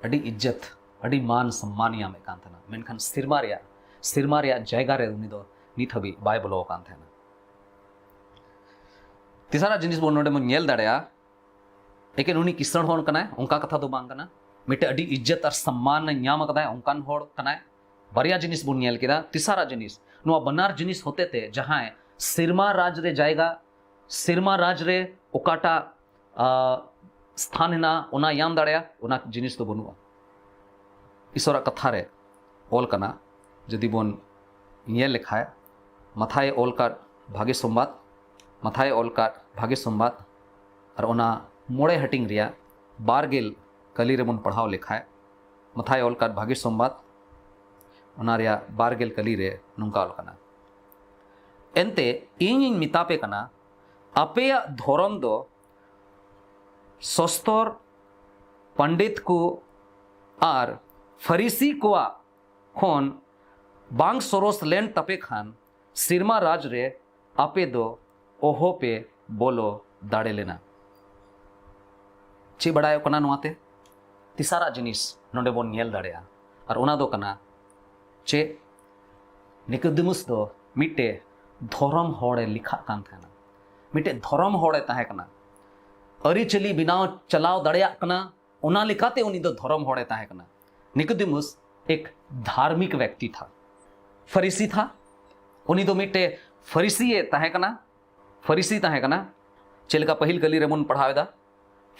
ᱟᱹᱰᱤ ᱤᱡᱽᱡᱚᱛ, ᱟᱹᱰᱤ ᱢᱟᱱ ᱥᱚᱢᱢᱟᱱ ᱧᱟᱢᱮᱫ ᱠᱟᱱ ᱛᱟᱦᱮᱱᱟ, ᱢᱮᱱᱠᱷᱟᱱ ᱥᱮᱨᱢᱟ ᱨᱮᱭᱟᱜ, ᱥᱮᱨᱢᱟ ᱨᱮᱭᱟᱜ ᱡᱟᱭᱜᱟ ᱨᱮ ᱩᱱᱤ ᱫᱚ ᱱᱤᱛ ᱦᱟᱹᱵᱤᱡ ᱵᱟᱭ ᱵᱚᱞᱚ ᱟᱠᱟᱱ ᱛᱟᱦᱮᱱᱟ᱾ ᱛᱮᱥᱟᱨᱟᱜ ᱡᱤᱱᱤᱥ ᱵᱚᱱ ᱱᱚᱰᱮ ᱵᱚᱱ ᱧᱮᱞ ᱫᱟᱲᱮᱭᱟᱜᱼᱟ, ᱮᱠᱮᱱ ᱩᱱᱤ ᱠᱤᱥᱟᱹᱬ ᱦᱚᱲ ᱠᱟᱱᱟᱭ, ᱚᱱᱠᱟ ᱠᱟᱛᱷᱟ ᱫᱚ ᱵᱟᱝ ᱠᱟᱱᱟ᱾ ᱢᱤᱫᱴᱮᱡ ᱟᱹᱰᱤ ᱤᱡᱽᱡᱚᱛ ᱟᱨ ᱥᱚᱢᱢᱟᱱ ᱧᱟᱢ ᱟᱠᱟᱫᱟᱭ, ᱚᱱᱠᱟᱱ ᱦᱚᱲ ᱠᱟᱱᱟᱭ᱾ ᱵᱟᱨᱭᱟ ᱡᱤᱱᱤᱥ ᱵᱚᱱ ᱧᱮᱞ ᱠᱮᱫᱟ᱾ ᱛᱮᱥᱟᱨᱟᱜ ᱡᱤᱱᱤᱥ, ᱱᱚᱣᱟ ᱵᱟᱱᱟᱨ ᱡᱤᱱᱤᱥ ᱦᱚᱛᱮ ᱛᱮ ᱡᱟᱦᱟᱸᱭ ᱥᱮᱨᱢᱟ ᱨᱟᱡᱽ ᱨᱮ ᱡᱟᱭᱜᱟ, ᱥᱮᱨᱢᱟ ᱨᱟᱡᱽ ᱨᱮ ᱚᱠᱟᱴᱟᱜ, ᱟ, ᱥᱛᱷᱟᱱ ᱦᱮᱱᱟᱜᱼᱟ, ᱚᱱᱟ ᱧᱟᱢ ᱫᱟᱲᱮᱭᱟᱜᱼᱟ, ᱚᱱᱟ ᱡᱤᱱᱤᱥ ᱫᱚ ᱵᱟᱹᱱᱩᱜᱼᱟ᱾ ᱤᱥᱚᱨᱟᱜ ᱠᱟᱛᱷᱟ ᱨᱮ ᱚᱞ ᱠᱟᱱᱟ, ᱡᱩᱫᱤ ᱵᱚᱱ ᱧᱮᱞ ᱞᱮᱠᱷᱟᱡ, ᱢᱟᱛᱷᱟᱭ ᱚᱞ ᱠᱟᱫ ᱵᱷᱟᱜᱮ ᱥᱚᱢᱵᱟᱫ, ᱢᱟᱛᱷᱟᱭ ᱚᱞ ᱠᱟᱫ ᱵᱷᱟᱜᱮ ᱥᱚᱢᱵᱟᱫ, ᱟᱨ ᱚᱱᱟ ᱢᱚᱬᱮ ᱦᱟᱹᱴᱤᱧ ᱨᱮᱭᱟᱜ ᱵᱟᱨ ᱜᱮᱞ ᱠᱟᱹᱞᱤ ᱨᱮᱵᱚᱱ ᱯᱟᱲᱦᱟᱣ ᱞᱮᱠᱷᱟᱡ, ᱢᱟᱛᱷᱟᱭ ᱚᱞ ᱠᱟᱫ ᱵᱷᱟᱜᱮ ᱥᱚᱢᱵᱟᱫ, ᱚᱱᱟ ᱨᱮᱭᱟᱜ ᱵᱟᱨ ᱜᱮᱞ ᱠᱟᱹᱞᱤ ᱨᱮ ᱱᱚᱝᱠᱟ ᱚᱞ ᱠᱟᱱᱟ, ᱮᱱᱛᱮ ᱤᱧᱤᱧ ᱢᱮᱛᱟ ᱯᱮ ᱠᱟᱱᱟ, ᱟᱯᱮᱭᱟᱜ ᱫᱷᱚᱨᱚᱢ ᱫᱚ ᱥᱚᱥᱛᱚᱨ, ᱯᱚᱱᱰᱤᱛ ᱠᱚ ᱟᱨ ᱯᱷᱟᱨᱤᱥᱤ ᱠᱚᱣᱟᱜ ᱠᱷᱚᱱ ᱵᱟᱝ ᱥᱚᱨᱚᱥ ᱞᱮᱱ ᱛᱟᱯᱮ ᱠᱷᱟᱱ, ᱥᱮᱨᱢᱟ ᱨᱟᱡᱽ ᱨᱮ ᱟᱯᱮ ᱫᱚ ᱚᱦᱚ ᱯᱮ ᱵᱚᱞᱚ ᱫᱟᱲᱮ ᱞᱮᱱᱟ᱾ ᱪᱮᱫ ᱵᱟᱲᱟᱭᱚᱜ ᱠᱟᱱᱟ ᱱᱚᱣᱟᱛᱮ? ᱛᱮᱥᱟᱨᱟᱜ ᱡᱤᱱᱤᱥ ᱱᱚᱰᱮ ᱵᱚᱱ ᱧᱮᱞ ᱫᱟᱲᱮᱭᱟᱜᱼᱟ, ᱟᱨ ᱚᱱᱟ ᱫᱚ ᱠᱟᱱᱟ ᱪᱮᱫ? ᱱᱤᱠᱳᱫᱤᱢᱩᱥ ᱫᱚ ᱢᱤᱫᱴᱮᱡ ᱫᱷᱚᱨᱚᱢ ᱦᱚᱲᱮ ᱞᱮᱠᱷᱟᱜ ᱠᱟᱱ ᱛᱟᱦᱮᱱᱟ᱾ ᱢᱤᱫᱴᱮᱡ ᱫᱷᱚᱨᱚᱢ ᱦᱚᱲᱮ ᱛᱟᱦᱮᱸ ᱠᱟᱱᱟ᱾ ᱟᱹᱨᱤᱪᱟᱹᱞᱤ ᱵᱮᱱᱟᱣ ᱪᱟᱞᱟᱣ ᱫᱟᱲᱮᱭᱟᱜ ᱠᱟᱱᱟ, ᱚᱱᱟ ᱞᱮᱠᱟᱛᱮ ᱩᱱᱤ ᱫᱚ ᱫᱷᱚᱨᱚᱢ ᱦᱚᱲᱮ ᱛᱟᱦᱮᱸ ᱠᱟᱱᱟ᱾ ᱱᱤᱠᱳᱫᱤᱢᱩᱥ ᱮᱠ ᱫᱷᱟᱨᱢᱤᱠ ᱵᱮᱠᱛᱤ ᱛᱷᱟ, ᱯᱷᱟᱨᱤᱥᱤ ᱛᱷᱟ᱾ ᱩᱱᱤ ᱫᱚ ᱢᱤᱫᱴᱮᱡ ᱯᱷᱟᱨᱤᱥᱤᱭᱮ ᱛᱟᱦᱮᱸ ᱠᱟᱱᱟ᱾ ᱯᱷᱟᱨᱤᱥᱤ ᱛᱟᱦᱮᱸ ᱠᱟᱱᱟ᱾ ᱪᱮᱫ ᱞᱮᱠᱟ ᱯᱟᱹᱦᱤᱞ ᱠᱟᱹᱞᱤ ᱨᱮᱵᱚᱱ ᱯᱟᱲᱦᱟᱣ ᱮᱫᱟ,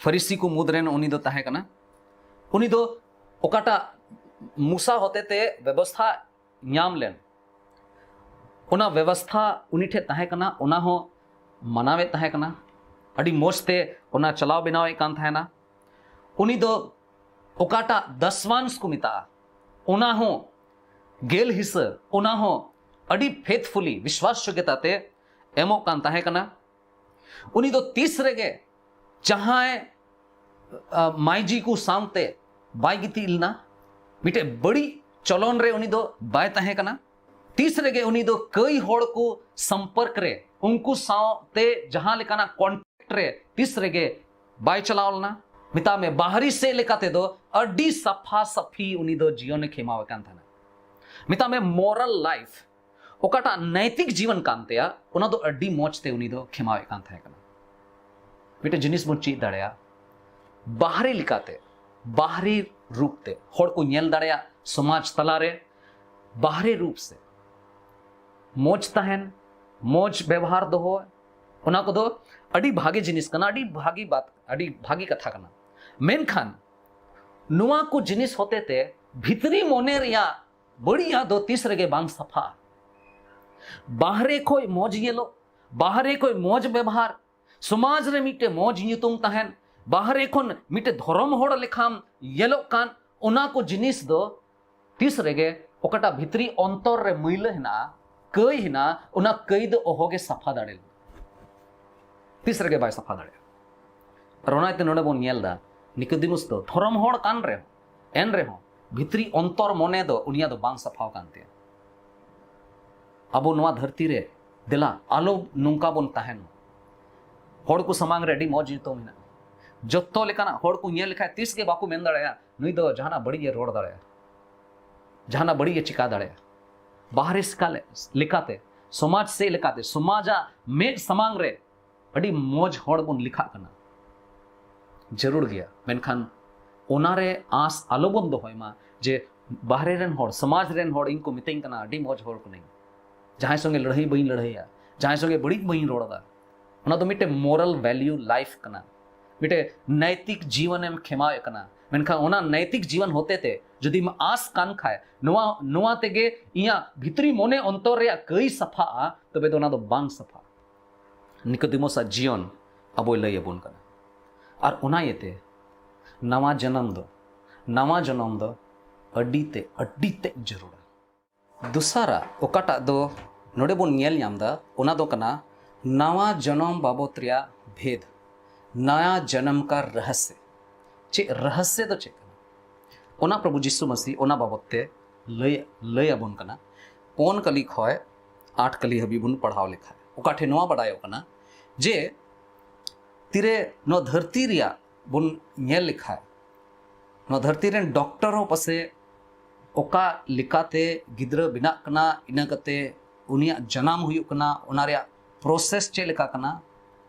ᱯᱷᱟᱨᱤᱥᱤ ᱠᱚ ᱢᱩᱫᱽ ᱨᱮᱱ ᱩᱱᱤ ᱫᱚ ᱛᱟᱦᱮᱸ ᱠᱟᱱᱟ᱾ ᱩᱱᱤ ᱫᱚ ᱚᱠᱟᱴᱟᱜ ᱢᱩᱥᱟ ᱦᱚᱛᱮᱛᱮ ᱵᱮᱵᱚᱥᱛᱷᱟ ᱧᱟᱢ ᱞᱮᱱ, ᱚᱱᱟ ᱵᱮᱵᱚᱥᱛᱷᱟ ᱩᱱᱤ ᱴᱷᱮᱱ ᱛᱟᱦᱮᱸ ᱠᱟᱱᱟ, ᱚᱱᱟ ᱦᱚᱸ ᱢᱟᱱᱟᱣᱮᱫ ᱛᱟᱦᱮᱸ ᱠᱟᱱᱟ᱾ ᱟᱹᱰᱤ ᱢᱚᱡᱽ ᱛᱮ ᱚᱱᱟ ᱪᱟᱞᱟᱣ ᱵᱮᱱᱟᱣᱮᱫ ᱠᱟᱱ ᱛᱟᱦᱮᱱᱟ᱾ ᱩᱱᱤ ᱫᱚ ᱚᱠᱟᱴᱟᱜ ᱫᱟᱥᱣᱟᱱᱥ ᱠᱚ ᱢᱮᱛᱟᱜᱼᱟ, ᱚᱱᱟ ᱦᱚᱸ ᱜᱮᱞ ᱦᱤᱥᱟᱹ, ᱚᱱᱟ ᱦᱚᱸ ᱟᱹᱰᱤ ᱯᱷᱮᱛᱷᱯᱷᱩᱞᱤ, ᱵᱤᱥᱣᱟᱥ ᱡᱳᱜᱽᱭᱚᱛᱟ ᱛᱮ ᱮᱢᱚᱜ ᱠᱟᱱ ᱛᱟᱦᱮᱸ ᱠᱟᱱᱟ᱾ ᱩᱱᱤ ᱫᱚ ᱛᱤᱥ ᱨᱮᱜᱮ ᱡᱟᱦᱟᱸᱭ ᱢᱟᱹᱭᱡᱤ ᱠᱚ ᱥᱟᱶᱛᱮ ᱵᱟᱭ ᱜᱤᱛᱤᱡ ᱞᱮᱱᱟ᱾ ᱢᱤᱫᱴᱮᱡ ᱵᱟᱹᱲᱤᱡ ᱪᱚᱞᱚᱱ ᱨᱮ ᱩᱱᱤ ᱫᱚ ᱵᱟᱭ ᱛᱟᱦᱮᱸ ᱠᱟᱱᱟ᱾ ᱛᱤᱥ ᱨᱮᱜᱮ ᱩᱱᱤ ᱫᱚ ᱠᱟᱹᱭ ᱦᱚᱲ ᱠᱚ ᱥᱚᱢᱯᱚᱨᱠ ᱨᱮ, ᱩᱱᱠᱩ ᱥᱟᱶᱛᱮ ᱡᱟᱦᱟᱸ ᱞᱮᱠᱟᱱᱟᱜ ᱠᱚᱱᱴᱮᱠᱴ ᱨᱮ ᱛᱤᱥ ᱨᱮᱜᱮ ᱵᱟᱭ ᱪᱟᱞᱟᱣ ᱞᱮᱱᱟ᱾ ᱢᱮᱛᱟᱜ ᱢᱮ, ᱵᱟᱦᱨᱤ ᱥᱮᱫ ᱞᱮᱠᱟ ᱛᱮᱫᱚ ᱟᱹᱰᱤ ᱥᱟᱯᱷᱟ ᱥᱟᱯᱷᱤ ᱩᱱᱤ ᱫᱚ ᱡᱤᱭᱚᱱᱮ ᱠᱷᱮᱢᱟᱣᱮᱫ ᱠᱟᱱ ᱛᱟᱦᱮᱱᱟ᱾ ᱢᱮᱛᱟᱜ ᱢᱮ, ᱢᱚᱨᱟᱞ ᱞᱟᱭᱤᱯᱷ, ᱚᱠᱟᱴᱟᱜ ᱱᱟᱭᱛᱤᱠ ᱡᱤᱭᱚᱱ ᱠᱟᱱ ᱛᱟᱭᱟ, ᱚᱱᱟ ᱫᱚ ᱟᱹᱰᱤ ᱢᱚᱡᱽ ᱛᱮ ᱩᱱᱤ ᱫᱚ ᱠᱷᱮᱢᱟᱣᱮᱫ ᱠᱟᱱ ᱛᱟᱦᱮᱸ ᱠᱟᱱᱟ᱾ ᱢᱤᱫᱴᱮᱱ ᱡᱤᱱᱤᱥ ᱵᱚᱱ ᱪᱮᱫ ᱫᱟᱲᱮᱭᱟᱜᱼᱟ, ᱵᱟᱦᱨᱮ ᱞᱮᱠᱟᱛᱮ, ᱵᱟᱦᱨᱮ ᱨᱩᱯ ᱛᱮ ᱦᱚᱲ ᱠᱚ ᱧᱮᱞ ᱫᱟᱲᱮᱭᱟᱜ ᱥᱚᱢᱟᱡᱽ ᱛᱟᱞᱟᱨᱮ, ᱵᱟᱦᱨᱮ ᱨᱩᱯ ᱥᱮ ᱢᱚᱡᱽ ᱛᱟᱦᱮᱱ, ᱢᱚᱡᱽ ᱵᱮᱵᱚᱦᱟᱨ ᱫᱚᱦᱚ, ᱚᱱᱟ ᱠᱚᱫᱚ ᱟᱹᱰᱤ ᱵᱷᱟᱜᱮ ᱡᱤᱱᱤᱥ ᱠᱟᱱᱟ, ᱟᱹᱰᱤ ᱵᱷᱟᱜᱮ ᱵᱟᱛ, ᱟᱹᱰᱤ ᱵᱷᱟᱜᱮ ᱠᱟᱛᱷᱟ ᱠᱟᱱᱟ᱾ ᱢᱮᱱᱠᱷᱟᱱ ᱱᱚᱣᱟ ᱠᱚ ᱡᱤᱱᱤᱥ ᱦᱚᱛᱮ ᱛᱮ ᱵᱷᱤᱛᱨᱤ ᱢᱚᱱᱮ ᱨᱮᱭᱟᱜ ᱵᱟᱹᱲᱤᱡᱟᱜ ᱫᱚ ᱛᱤᱥ ᱨᱮᱜᱮ ᱵᱟᱝ ᱥᱟᱯᱷᱟᱜᱼᱟ᱾ ᱵᱟᱦᱨᱮ ᱠᱷᱚᱡ ᱢᱚᱡᱽ ᱧᱮᱞᱚᱜ, ᱵᱟᱦᱨᱮ ᱠᱷᱚᱡ ᱢᱚᱡᱽ ᱵᱮᱵᱚᱦᱟᱨ, ᱥᱚᱢᱟᱡᱽ ᱨᱮ ᱢᱤᱫᱴᱮᱡ ᱢᱚᱡᱽ ᱧᱩᱛᱩᱢ ᱛᱟᱦᱮᱱ, ᱵᱟᱦᱨᱮ ᱠᱷᱚᱱ ᱢᱤᱫᱴᱮᱡ ᱫᱷᱚᱨᱚᱢ ᱦᱚᱲ ᱞᱮᱠᱟᱢ ᱧᱮᱞᱚᱜ ᱠᱟᱱ, ᱚᱱᱟ ᱠᱚ ᱡᱤᱱᱤᱥ ᱫᱚ ᱛᱤᱥ ᱨᱮᱜᱮ ᱚᱠᱟᱴᱟᱜ ᱵᱷᱤᱛᱨᱤ ᱚᱱᱛᱚᱨ ᱨᱮ ᱢᱟᱹᱭᱞᱟᱹ ᱦᱮᱱᱟᱜᱼᱟ, ᱠᱟᱹᱭ ᱦᱮᱱᱟᱜᱼᱟ, ᱚᱱᱟ ᱠᱟᱹᱭ ᱫᱚ ᱚᱦᱚᱜᱮ ᱥᱟᱯᱷᱟ ᱫᱟᱲᱮ ᱞᱮᱱᱟ᱾ ᱛᱤᱥ ᱨᱮᱜᱮ ᱵᱟᱭ ᱥᱟᱯᱷᱟ ᱫᱟᱲᱮᱭᱟᱜᱼᱟ᱾ ᱟᱨ ᱚᱱᱟ ᱤᱭᱟᱹᱛᱮ ᱱᱚᱰᱮ ᱵᱚᱱ ᱧᱮᱞ ᱮᱫᱟ, ᱱᱤᱠᱳᱫᱤᱢᱩᱥ ᱫᱚ ᱫᱷᱚᱨᱚᱢ ᱦᱚᱲ ᱠᱟᱱ ᱨᱮᱦᱚᱸ, ᱮᱱ ᱨᱮᱦᱚᱸ ᱵᱷᱤᱛᱨᱤ ᱚᱱᱛᱚᱨ ᱢᱚᱱᱮ ᱫᱚ ᱩᱱᱤᱭᱟᱜ ᱫᱚ ᱵᱟᱝ ᱥᱟᱯᱷᱟᱣ ᱠᱟᱱ ᱛᱟᱭᱟ᱾ ᱟᱵᱚ ᱱᱚᱣᱟ ᱫᱷᱟᱹᱨᱛᱤ ᱨᱮ ᱫᱮᱞᱟ ᱟᱞᱚ ᱱᱚᱝᱠᱟ ᱵᱚᱱ ᱛᱟᱦᱮᱱ ᱢᱟ᱾ ᱦᱚᱲ ᱠᱚ ᱥᱟᱢᱟᱝ ᱨᱮ ᱟᱹᱰᱤ ᱢᱚᱡᱽ ᱧᱩᱛᱩᱢ ᱢᱮᱱᱟᱜᱼᱟ᱾ ᱡᱚᱛᱚ ᱞᱮᱠᱟᱱᱟᱜ ᱦᱚᱲ ᱠᱚ ᱧᱮᱞ ᱞᱮᱠᱷᱟᱡ ᱛᱤᱥ ᱜᱮ ᱵᱟᱠᱚ ᱢᱮᱱ ᱫᱟᱲᱮᱭᱟᱜᱼᱟ, "ᱱᱩᱭ ᱫᱚ ᱡᱟᱦᱟᱱᱟᱜ ᱵᱟᱹᱲᱤᱡ ᱮ ᱨᱚᱲ ᱫᱟᱲᱮᱭᱟᱜᱼᱟ, ᱡᱟᱦᱟᱱᱟᱜ ᱵᱟᱹᱲᱤᱡ ᱮ ᱪᱤᱠᱟ ᱫᱟᱲᱮᱭᱟᱜᱼᱟ᱾ ᱵᱟᱦᱨᱮ ᱥᱤᱠᱟ ᱞᱮ-, ᱞᱮᱠᱟᱛᱮ, ᱥᱚᱢᱟᱡᱽ ᱥᱮᱫ ᱞᱮᱠᱟᱛᱮ, ᱥᱚᱢᱟᱡᱟᱜ ᱢᱮᱫ ᱥᱟᱢᱟᱝ ᱨᱮ ᱟᱹᱰᱤ ᱢᱚᱡᱽ ᱦᱚᱲ ᱵᱚᱱ ᱞᱮᱠᱷᱟᱜ ᱠᱟᱱᱟ᱾ ᱡᱟᱹᱨᱩᱲ ᱜᱮᱭᱟ, ᱢᱮᱱᱠᱷᱟᱱ ᱚᱱᱟᱨᱮ ᱟᱸᱥ ᱟᱞᱚᱵᱚᱱ ᱫᱚᱦᱚᱭ ᱢᱟ ᱡᱮ ᱵᱟᱦᱨᱮ ᱨᱮᱱ ᱦᱚᱲ, ᱥᱚᱢᱟᱡᱽ ᱨᱮᱱ ᱦᱚᱲ ᱤᱧ ᱠᱚ ᱢᱤᱛᱟᱹᱧ ᱠᱟᱱᱟ, ᱟᱹᱰᱤ ᱢᱚᱡᱽ ᱦᱚᱲ ᱠᱟᱹᱱᱟᱹᱧ, ᱡᱟᱦᱟᱸᱭ ᱥᱚᱸᱜᱮ ᱞᱟᱹᱲᱦᱟᱹᱭ ᱵᱟᱹᱧ ᱞᱟᱹᱲᱦᱟᱹᱭᱟ, ᱡᱟᱦᱟᱸᱭ ᱥᱚᱸᱜᱮ ᱵᱟᱹᱲᱤᱡ ᱵᱟᱹᱧ ᱨᱚᱲ ᱮᱫᱟ᱾ ᱚᱱᱟ ᱫᱚ ᱢᱤᱫᱴᱮᱱ moral value life ᱠᱟᱱᱟ, ᱢᱤᱫᱴᱮᱱ ᱱᱟᱭᱛᱤᱠ ᱡᱤᱭᱚᱱᱮᱢ ᱠᱷᱮᱢᱟᱣᱮᱫ ᱠᱟᱱᱟ᱾ ᱢᱮᱱᱠᱷᱟᱱ ᱚᱱᱟ ᱱᱟᱭᱛᱤᱠ ᱡᱤᱭᱚᱱ ᱦᱚᱛᱮ ᱛᱮ ᱡᱩᱫᱤᱢ ᱟᱸᱥ ᱠᱟᱱ ᱠᱷᱟᱡ, ᱱᱚᱣᱟ, ᱱᱚᱣᱟ ᱛᱮᱜᱮ ᱤᱧᱟᱹᱜ ᱵᱷᱤᱛᱨᱤ ᱢᱚᱱᱮ ᱚᱱᱛᱚᱨ ᱨᱮᱭᱟᱜ ᱠᱟᱹᱭ ᱥᱟᱯᱷᱟᱜᱼᱟ, ᱛᱚᱵᱮ ᱫᱚ ᱚᱱᱟ ᱫᱚ ᱵᱟᱝ ᱥᱟᱯᱷᱟᱜᱼᱟ᱾ ᱱᱤᱠᱳᱫᱤᱢᱚᱥᱟᱜ ᱡᱤᱭᱚᱱ ᱟᱵᱚᱭ ᱞᱟᱹᱭ ᱟᱵᱚᱱ ᱠᱟᱱᱟ᱾ ᱟᱨ ᱚᱱᱟ ᱤᱭᱟᱹᱛᱮ ᱱᱟᱣᱟ ᱡᱟᱱᱟᱢ ᱫᱚ, ᱱᱟᱣᱟ ᱡᱚᱱᱚᱢ ᱫᱚ ᱟᱹᱰᱤ ᱛᱮ, ᱟᱹᱰᱤ ᱛᱮ ᱡᱟᱹᱨᱩᱲᱟ᱾ ᱫᱚᱥᱟᱨᱟᱜ ᱚᱠᱟᱴᱟᱜ ᱫᱚ ᱱᱚᱰᱮ ᱵᱚᱱ ᱧᱮᱞ ᱧᱟᱢ ᱮᱫᱟ, ᱚᱱᱟ ᱫᱚ ᱠᱟᱱᱟ ᱱᱟᱣᱟ ᱡᱚᱱᱚᱢ ᱵᱟᱵᱚᱛ ᱨᱮᱭᱟᱜ ᱵᱷᱮᱫ, ᱱᱟᱭᱟ ᱡᱚᱱᱚᱢ ᱠᱟ ᱨᱚᱦᱚᱥᱭᱚ᱾ ᱪᱮᱫ ᱨᱚᱦᱚᱥᱭᱚ ᱫᱚ ᱪᱮᱫ ᱠᱟᱱᱟ? ᱚᱱᱟ ᱯᱨᱚᱵᱷᱩ ᱡᱤᱥᱩ ᱢᱟᱹᱥᱤ ᱚᱱᱟ ᱵᱟᱵᱚᱛ ᱛᱮ ᱞᱟᱹᱭ, ᱞᱟᱹᱭ ᱟᱵᱚᱱ ᱠᱟᱱᱟ᱾ ᱯᱩᱱ ᱠᱟᱹᱞᱤ ᱠᱷᱚᱱ ᱟᱴ ᱠᱟᱹᱞᱤ ᱦᱟᱹᱵᱤᱡ ᱵᱚᱱ ᱯᱟᱲᱦᱟᱣ ᱞᱮᱠᱷᱟᱱ, ᱚᱠᱟ ᱴᱷᱮᱱ ᱱᱚᱣᱟ ᱵᱟᱰᱟᱭᱚᱜ ᱠᱟᱱᱟ ᱡᱮ ᱛᱤᱨᱮ ᱱᱚᱣᱟ ᱫᱷᱟᱹᱨᱛᱤ ᱨᱮᱭᱟᱜ ᱵᱚᱱ ᱧᱮᱞ ᱞᱮᱠᱷᱟᱱ, ᱱᱚᱣᱟ ᱫᱷᱟᱹᱨᱛᱤ ᱨᱮᱱ ᱰᱚᱠᱴᱚᱨ ᱦᱚᱸ ᱯᱟᱥᱮ ᱚᱠᱟ ᱞᱮᱠᱟᱛᱮ ᱜᱤᱫᱽᱨᱟᱹ ᱵᱮᱱᱟᱜ ᱠᱟᱱᱟ, ᱤᱱᱟᱹ ᱠᱟᱛᱮ ᱩᱱᱤᱭᱟᱜ ᱡᱟᱱᱟᱢ ᱦᱩᱭᱩᱜ ᱠᱟᱱᱟ, ᱚᱱᱟ ᱨᱮᱭᱟᱜ ᱯᱨᱚᱥᱮᱥ ᱪᱮᱫ ᱞᱮᱠᱟ ᱠᱟᱱᱟ,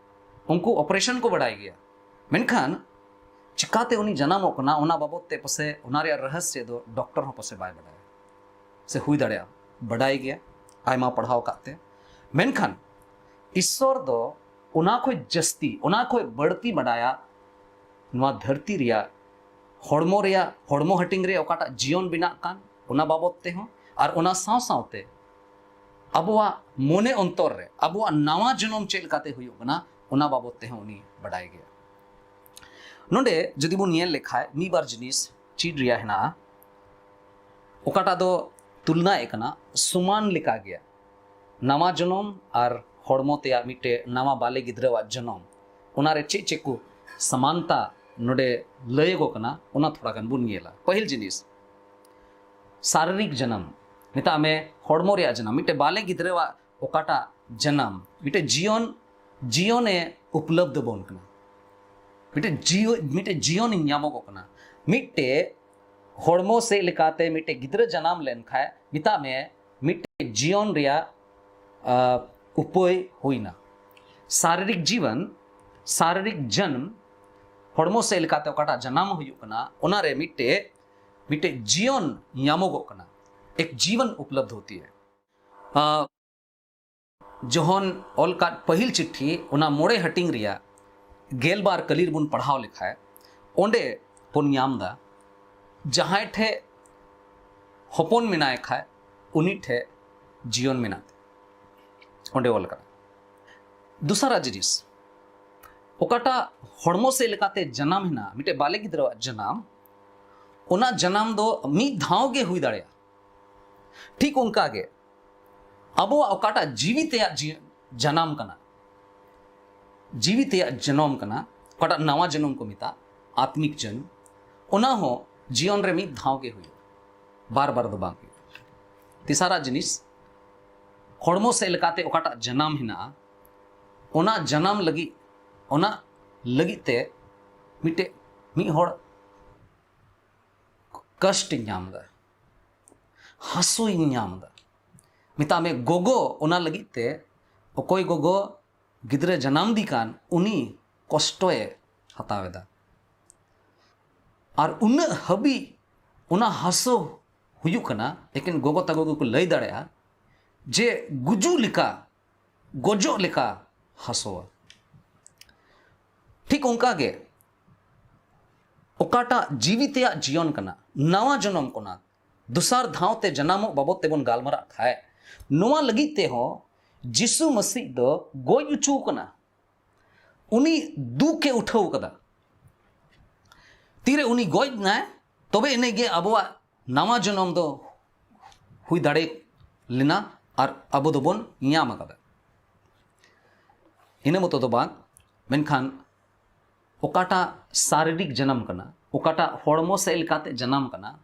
ᱩᱱᱠᱩ ᱚᱯᱟᱨᱮᱥᱚᱱ ᱠᱚ ᱵᱟᱰᱟᱭ ᱜᱮᱭᱟ᱾ ᱢᱮᱱᱠᱷᱟᱱ ᱪᱤᱠᱟᱛᱮ ᱩᱱᱤ ᱡᱟᱱᱟᱢᱚᱜ ᱠᱟᱱᱟ, ᱚᱱᱟ ᱵᱟᱵᱚᱛ ᱛᱮ ᱯᱟᱥᱮ ᱚᱱᱟ ᱨᱮᱭᱟᱜ ᱨᱚᱦᱚᱥᱭᱚ ᱫᱚ ᱰᱚᱠᱴᱚᱨ ᱦᱚᱸ ᱯᱟᱥᱮ ᱵᱟᱭ ᱵᱟᱰᱟᱭᱟ, ᱥᱮ ᱦᱩᱭ ᱫᱟᱲᱮᱭᱟᱜᱼᱟ ᱵᱟᱰᱟᱭ ᱜᱮᱭᱟ, ᱟᱭᱢᱟ ᱯᱟᱲᱦᱟᱣ ᱠᱟᱜ ᱛᱮ᱾ ᱢᱮᱱᱠᱷᱟᱱ ᱤᱥᱥᱚᱨ ᱫᱚ ᱚᱱᱟ ᱠᱷᱚᱱ ᱡᱟᱹᱥᱛᱤ, ᱚᱱᱟ ᱠᱷᱚᱱ ᱵᱟᱹᱲᱛᱤ ᱵᱟᱰᱟᱭᱟ ᱱᱚᱣᱟ ᱫᱷᱟᱹᱨᱛᱤ ᱨᱮᱭᱟᱜ ᱦᱚᱲᱢᱚ ᱨᱮᱭᱟᱜ, ᱦᱚᱲᱢᱚ ᱦᱟᱹᱴᱤᱧ ᱨᱮ ᱚᱠᱟᱴᱟᱜ ᱡᱤᱭᱚᱱ ᱵᱮᱱᱟᱜ ᱠᱟᱱ, ᱚᱱᱟ ᱵᱟᱵᱚᱛ ᱛᱮᱦᱚᱸ, ᱟᱨ ᱚᱱᱟ ᱥᱟᱶ ᱥᱟᱶᱛᱮ ᱟᱵᱚᱣᱟᱜ ᱢᱚᱱᱮ ᱚᱱᱛᱚᱨ ᱨᱮ ᱟᱵᱚᱣᱟᱜ ᱱᱟᱣᱟ ᱡᱚᱱᱚᱢ ᱪᱮᱫ ᱞᱮᱠᱟᱛᱮ ᱦᱩᱭᱩᱜ ᱠᱟᱱᱟ, ᱚᱱᱟ ᱵᱟᱵᱚᱛ ᱛᱮᱦᱚᱸ ᱩᱱᱤ ᱵᱟᱰᱟᱭ ᱜᱮᱭᱟ᱾ ᱱᱚᱰᱮ ᱡᱩᱫᱤ ᱵᱚᱱ ᱧᱮᱞ ᱞᱮᱠᱷᱟᱡ, ᱢᱤᱫ ᱵᱟᱨ ᱡᱤᱱᱤᱥ ᱪᱮᱫ ᱨᱮᱭᱟᱜ ᱦᱮᱱᱟᱜᱼᱟ, ᱚᱠᱟᱴᱟᱜ ᱫᱚ ᱛᱩᱞᱱᱟᱭᱮᱫ ᱠᱟᱱᱟ, ᱥᱚᱢᱟᱱ ᱞᱮᱠᱟ ᱜᱮᱭᱟ᱾ ᱱᱟᱣᱟ ᱡᱚᱱᱚᱢ ᱟᱨ ᱦᱚᱲᱢᱚ ᱛᱮᱭᱟᱜ ᱢᱤᱫᱴᱮᱡ ᱱᱟᱣᱟ ᱵᱟᱞᱮ ᱜᱤᱫᱽᱨᱟᱹᱣᱟᱜ ᱡᱚᱱᱚᱢ, ᱚᱱᱟᱨᱮ ᱪᱮᱫ ᱪᱮᱫ ᱠᱚ ᱥᱚᱢᱟᱱᱛᱟ ᱱᱚᱰᱮ ᱞᱟᱹᱭᱟᱹᱜᱚᱜ ᱠᱟᱱᱟ, ᱚᱱᱟ ᱛᱷᱚᱲᱟ ᱜᱟᱱ ᱵᱚᱱ ᱧᱮᱞᱟ᱾ ᱯᱟᱹᱦᱤᱞ ᱡᱤᱱᱤᱥ, ᱥᱟᱨᱤᱨᱤᱠ ᱡᱟᱱᱟᱢ, ᱢᱮᱛᱟᱜ ᱢᱮ ᱦᱚᱲᱢᱚ ᱨᱮᱭᱟᱜ ᱡᱟᱱᱟᱢ, ᱢᱤᱫᱴᱮᱡ ᱵᱟᱞᱮ ᱜᱤᱫᱽᱨᱟᱹᱣᱟᱜ ᱚᱠᱟᱴᱟᱜ ᱡᱟᱱᱟᱢ, ᱢᱤᱫᱴᱮᱡ ᱡᱤᱭᱚᱱ, ᱡᱤᱭᱚᱱᱮ ᱩᱯᱞᱚᱵᱫᱷ ᱵᱚᱱ ᱠᱟᱱᱟ, ᱢᱤᱫᱴᱮᱡ ᱡᱤᱭᱚ-, ᱢᱤᱫᱴᱮᱡ ᱡᱤᱭᱚᱱ ᱧᱟᱢᱚᱜᱚᱜ ᱠᱟᱱᱟ, ᱢᱤᱫᱴᱮᱡ ᱦᱚᱲᱢᱚ ᱥᱮᱫ ᱞᱮᱠᱟᱛᱮ ᱢᱤᱫᱴᱮᱡ ᱜᱤᱫᱽᱨᱟᱹ ᱡᱟᱱᱟᱢ ᱞᱮᱱᱠᱷᱟᱡ, ᱢᱮᱛᱟᱜ ᱢᱮ, ᱢᱤᱫᱴᱮᱡ ᱡᱤᱭᱚᱱ ᱨᱮᱭᱟᱜ, ᱟ, ᱩᱯᱟᱹᱭ ᱦᱩᱭᱱᱟ᱾ ᱥᱟᱨᱤᱨᱤᱠ ᱡᱤᱵᱚᱱ, ᱥᱟᱨᱤᱨᱤᱠ ᱡᱚᱱᱢ, ᱦᱚᱲᱢᱚ ᱥᱮᱫ ᱞᱮᱠᱟᱛᱮ ᱚᱠᱟᱴᱟᱜ ᱡᱟᱱᱟᱢ ᱦᱩᱭᱩᱜ ᱠᱟᱱᱟ, ᱚᱱᱟᱨᱮ ᱢᱤᱫᱴᱮᱡ, ᱢᱤᱫᱴᱮᱡ ᱡᱤᱭᱚᱱ ᱧᱟᱢᱚᱜᱚᱜ ᱠᱟᱱᱟ, ᱮᱠ ᱡᱤᱵᱚᱱ ᱩᱯᱞᱚᱵᱫᱷ ᱦᱳᱛᱤ ᱦᱟᱭ᱾ ᱟ, ᱡᱚᱦᱚᱱ ᱚᱞ ᱠᱟᱫ ᱯᱟᱹᱦᱤᱞ ᱪᱤᱴᱷᱤ, ᱚᱱᱟ ᱢᱚᱬᱮ ᱦᱟᱹᱴᱤᱧ ᱨᱮᱭᱟᱜ ᱜᱮᱞᱵᱟᱨ ᱠᱟᱹᱞᱤ ᱨᱮᱵᱚᱱ ᱯᱟᱲᱦᱟᱣ ᱞᱮᱠᱷᱟᱡ, ᱚᱸᱰᱮ ᱵᱚᱱ ᱧᱟᱢ ᱫᱟ, ᱡᱟᱦᱟᱸᱭ ᱴᱷᱮᱡ ᱦᱚᱯᱚᱱ ᱢᱮᱱᱟᱭ ᱠᱷᱟᱡ, ᱩᱱᱤ ᱴᱷᱮᱡ ᱡᱤᱭᱚᱱ ᱢᱮᱱᱟᱜ ᱛᱟᱭᱟ᱾ ᱚᱸᱰᱮ ᱚᱞ ᱠᱟᱱᱟ᱾ ᱫᱚᱥᱟᱨᱟᱜ ᱡᱤᱱᱤᱥ, ᱚᱠᱟᱴᱟᱜ ᱦᱚᱲᱢᱚ ᱥᱮᱫ ᱞᱮᱠᱟᱛᱮ ᱡᱟᱱᱟᱢ ᱦᱮᱱᱟᱜ, ᱢᱤᱫᱴᱮᱡ ᱵᱟᱞᱮ ᱜᱤᱫᱽᱨᱟᱹᱣᱟᱜ ᱡᱟᱱᱟᱢ, ᱚᱱᱟ ᱡᱟᱱᱟᱢ ᱫᱚ ᱢᱤᱫ ᱫᱷᱟᱣ ᱜᱮ ᱦᱩᱭ ᱫᱟᱲᱮᱭᱟᱜᱼᱟ᱾ ᱴᱷᱤᱠ ᱚᱱᱠᱟ ᱜᱮ ᱟᱵᱚᱣᱟᱜ ᱚᱠᱟᱴᱟᱜ ᱡᱤᱣᱤ ᱛᱮᱭᱟᱜ ᱡᱤ-, ᱡᱟᱱᱟᱢ ᱠᱟᱱᱟ, ᱡᱤᱣᱤ ᱛᱮᱭᱟᱜ ᱡᱚᱱᱚᱢ ᱠᱟᱱᱟ, ᱚᱠᱟᱴᱟᱜ ᱱᱟᱣᱟ ᱡᱚᱱᱚᱢ ᱠᱚ ᱢᱮᱛᱟᱜ, ᱟᱛᱢᱤᱠ ᱡᱚᱱᱢ, ᱚᱱᱟ ᱦᱚᱸ ᱡᱤᱭᱚᱱ ᱨᱮ ᱢᱤᱫ ᱫᱷᱟᱣ ᱜᱮ ᱦᱩᱭᱩᱜᱼᱟ, ᱵᱟᱨ ᱵᱟᱨ ᱫᱚ ᱵᱟᱝ ᱦᱩᱭᱩᱜᱼᱟ᱾ ᱛᱮᱥᱟᱨᱟᱜ ᱡᱤᱱᱤᱥ, ᱦᱚᱲᱢᱚ ᱥᱮᱫ ᱞᱮᱠᱟᱛᱮ ᱚᱠᱟᱴᱟᱜ ᱡᱟᱱᱟᱢ ᱦᱮᱱᱟᱜᱼᱟ, ᱚᱱᱟ ᱡᱟᱱᱟᱢ ᱞᱟᱹᱜᱤᱫ, ᱚᱱᱟ ᱞᱟᱹᱜᱤᱫ ᱛᱮ ᱢᱤᱫᱴᱮᱡ, ᱢᱤᱫ ᱦᱚᱲ ᱠᱚᱥᱴᱤᱧ ᱧᱟᱢ ᱮᱫᱟ, ᱦᱟᱹᱥᱩᱧ ᱧᱟᱢ ᱮᱫᱟ᱾ ᱢᱮᱛᱟᱜ ᱢᱮ, ᱜᱚᱜᱚ ᱚᱱᱟ ᱞᱟᱹᱜᱤᱫ ᱛᱮ, ᱚᱠᱚᱭ ᱜᱚᱜᱚ ᱜᱤᱫᱽᱨᱟᱹ ᱡᱟᱱᱟᱢ ᱫᱤ ᱠᱟᱱ, ᱩᱱᱤ ᱠᱚᱥᱴᱚᱭ ᱦᱟᱛᱟᱣ ᱮᱫᱟ᱾ ᱟᱨ ᱩᱱᱟᱹᱜ ᱦᱟᱹᱵᱤᱡ ᱚᱱᱟ ᱦᱟᱹᱥᱩ ᱦᱩᱭᱩᱜ ᱠᱟᱱᱟ, ᱮᱠᱮᱱ ᱜᱚᱜᱚ ᱛᱟᱠᱚ ᱜᱮᱠᱚ ᱞᱟᱹᱭ ᱫᱟᱲᱮᱭᱟᱜᱼᱟ ᱡᱮ ᱜᱩᱡᱩᱜ ᱞᱮᱠᱟ, ᱜᱚᱡᱚᱜ ᱞᱮᱠᱟ ᱦᱟᱹᱥᱩᱣᱟ᱾ ᱴᱷᱤᱠ ᱚᱱᱠᱟ ᱜᱮ ᱚᱠᱟᱴᱟᱜ ᱡᱤᱣᱤ ᱛᱮᱭᱟᱜ ᱡᱤᱭᱚᱱ ᱠᱟᱱᱟ, ᱱᱟᱣᱟ ᱡᱚᱱᱚᱢ ᱠᱟᱱᱟ, ᱫᱚᱥᱟᱨ ᱫᱷᱟᱣ ᱛᱮ ᱡᱟᱱᱟᱢᱚᱜ ᱵᱟᱵᱚᱫ ᱛᱮᱵᱚᱱ ᱜᱟᱞᱢᱟᱨᱟᱜ ᱠᱷᱟᱡ, ᱱᱚᱣᱟ ᱞᱟᱹᱜᱤᱫ ᱛᱮᱦᱚᱸ ᱡᱤᱥᱩ ᱢᱟᱹᱥᱤᱦ ᱫᱚ ᱜᱚᱡ ᱦᱚᱪᱚ ᱠᱟᱱᱟ᱾ ᱩᱱᱤ ᱫᱩᱠ ᱮ ᱩᱴᱷᱟᱹᱣ ᱠᱟᱫᱟ᱾ ᱛᱤᱨᱮ ᱩᱱᱤ ᱜᱚᱡ ᱮᱱᱟᱭ, ᱛᱚᱵᱮ ᱮᱱᱮᱡ ᱜᱮ ᱟᱵᱚᱣᱟᱜ ᱱᱟᱣᱟ ᱡᱚᱱᱚᱢ ᱫᱚ ᱦᱩᱭ ᱫᱟᱲᱮ ᱞᱮᱱᱟ ᱟᱨ ᱟᱵᱚ ᱫᱚᱵᱚᱱ ᱧᱟᱢ ᱟᱠᱟᱫᱟ᱾ ᱤᱱᱟᱹ ᱢᱚᱛᱚ ᱫᱚ ᱵᱟᱝ, ᱢᱮᱱᱠᱷᱟᱱ ᱚᱠᱟᱴᱟᱜ ᱥᱟᱨᱤᱨᱤᱠ ᱡᱟᱱᱟᱢ ᱠᱟᱱᱟ, ᱚᱠᱟᱴᱟᱜ ᱦᱚᱲᱢᱚ ᱥᱮᱫ ᱞᱮᱠᱟᱛᱮ ᱡᱟᱱᱟᱢ ᱠᱟᱱᱟ,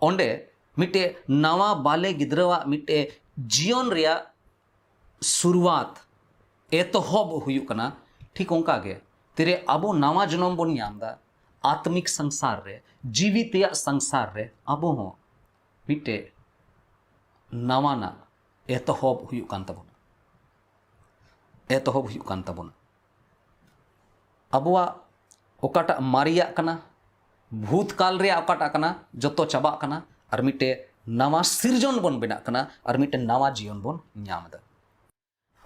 ᱚᱸᱰᱮ ᱢᱤᱫᱴᱮᱡ ᱱᱟᱣᱟ ᱵᱟᱞᱮ ᱜᱤᱫᱽᱨᱟᱹᱣᱟᱜ ᱢᱤᱫᱴᱮᱡ ᱡᱤᱭᱚᱱ ᱨᱮᱭᱟᱜ ᱥᱩᱨᱩᱣᱟᱛ, ᱮᱛᱚᱦᱚᱵ ᱦᱩᱭᱩᱜ ᱠᱟᱱᱟ᱾ ᱴᱷᱤᱠ ᱚᱱᱠᱟ ᱜᱮ ᱛᱤᱨᱮ ᱟᱵᱚ ᱱᱟᱣᱟ ᱡᱚᱱᱚᱢ ᱵᱚᱱ ᱧᱟᱢ ᱮᱫᱟ, ᱟᱛᱢᱤᱠ ᱥᱚᱝᱥᱟᱨ ᱨᱮ, ᱡᱤᱣᱤ ᱛᱮᱭᱟᱜ ᱥᱚᱝᱥᱟᱨ ᱨᱮ ᱟᱵᱚ ᱦᱚᱸ ᱢᱤᱫᱴᱮᱡ ᱱᱟᱣᱟᱱᱟᱜ ᱮᱛᱚᱦᱚᱵ ᱦᱩᱭᱩᱜ ᱠᱟᱱ ᱛᱟᱵᱚᱱᱟ᱾ ᱮᱛᱚᱦᱚᱵ ᱦᱩᱭᱩᱜ ᱠᱟᱱ ᱛᱟᱵᱚᱱᱟ᱾ ᱟᱵᱚᱣᱟᱜ ᱚᱠᱟᱴᱟᱜ ᱢᱟᱨᱮᱭᱟᱜ ᱠᱟᱱᱟ, ᱵᱷᱩᱛᱠᱟᱞ ᱨᱮᱭᱟᱜ ᱚᱠᱟᱴᱟᱜ ᱠᱟᱱᱟ, ᱡᱚᱛᱚ ᱪᱟᱵᱟᱜ ᱠᱟᱱᱟ᱾ ᱟᱨ ᱢᱤᱫᱴᱮᱡ ᱱᱟᱣᱟ ᱥᱤᱨᱡᱚᱱ ᱵᱚᱱ ᱵᱮᱱᱟᱜ ᱠᱟᱱᱟ, ᱟᱨ ᱢᱤᱫᱴᱮᱡ ᱱᱟᱣᱟ ᱡᱤᱭᱚᱱ ᱵᱚᱱ ᱧᱟᱢ ᱮᱫᱟ᱾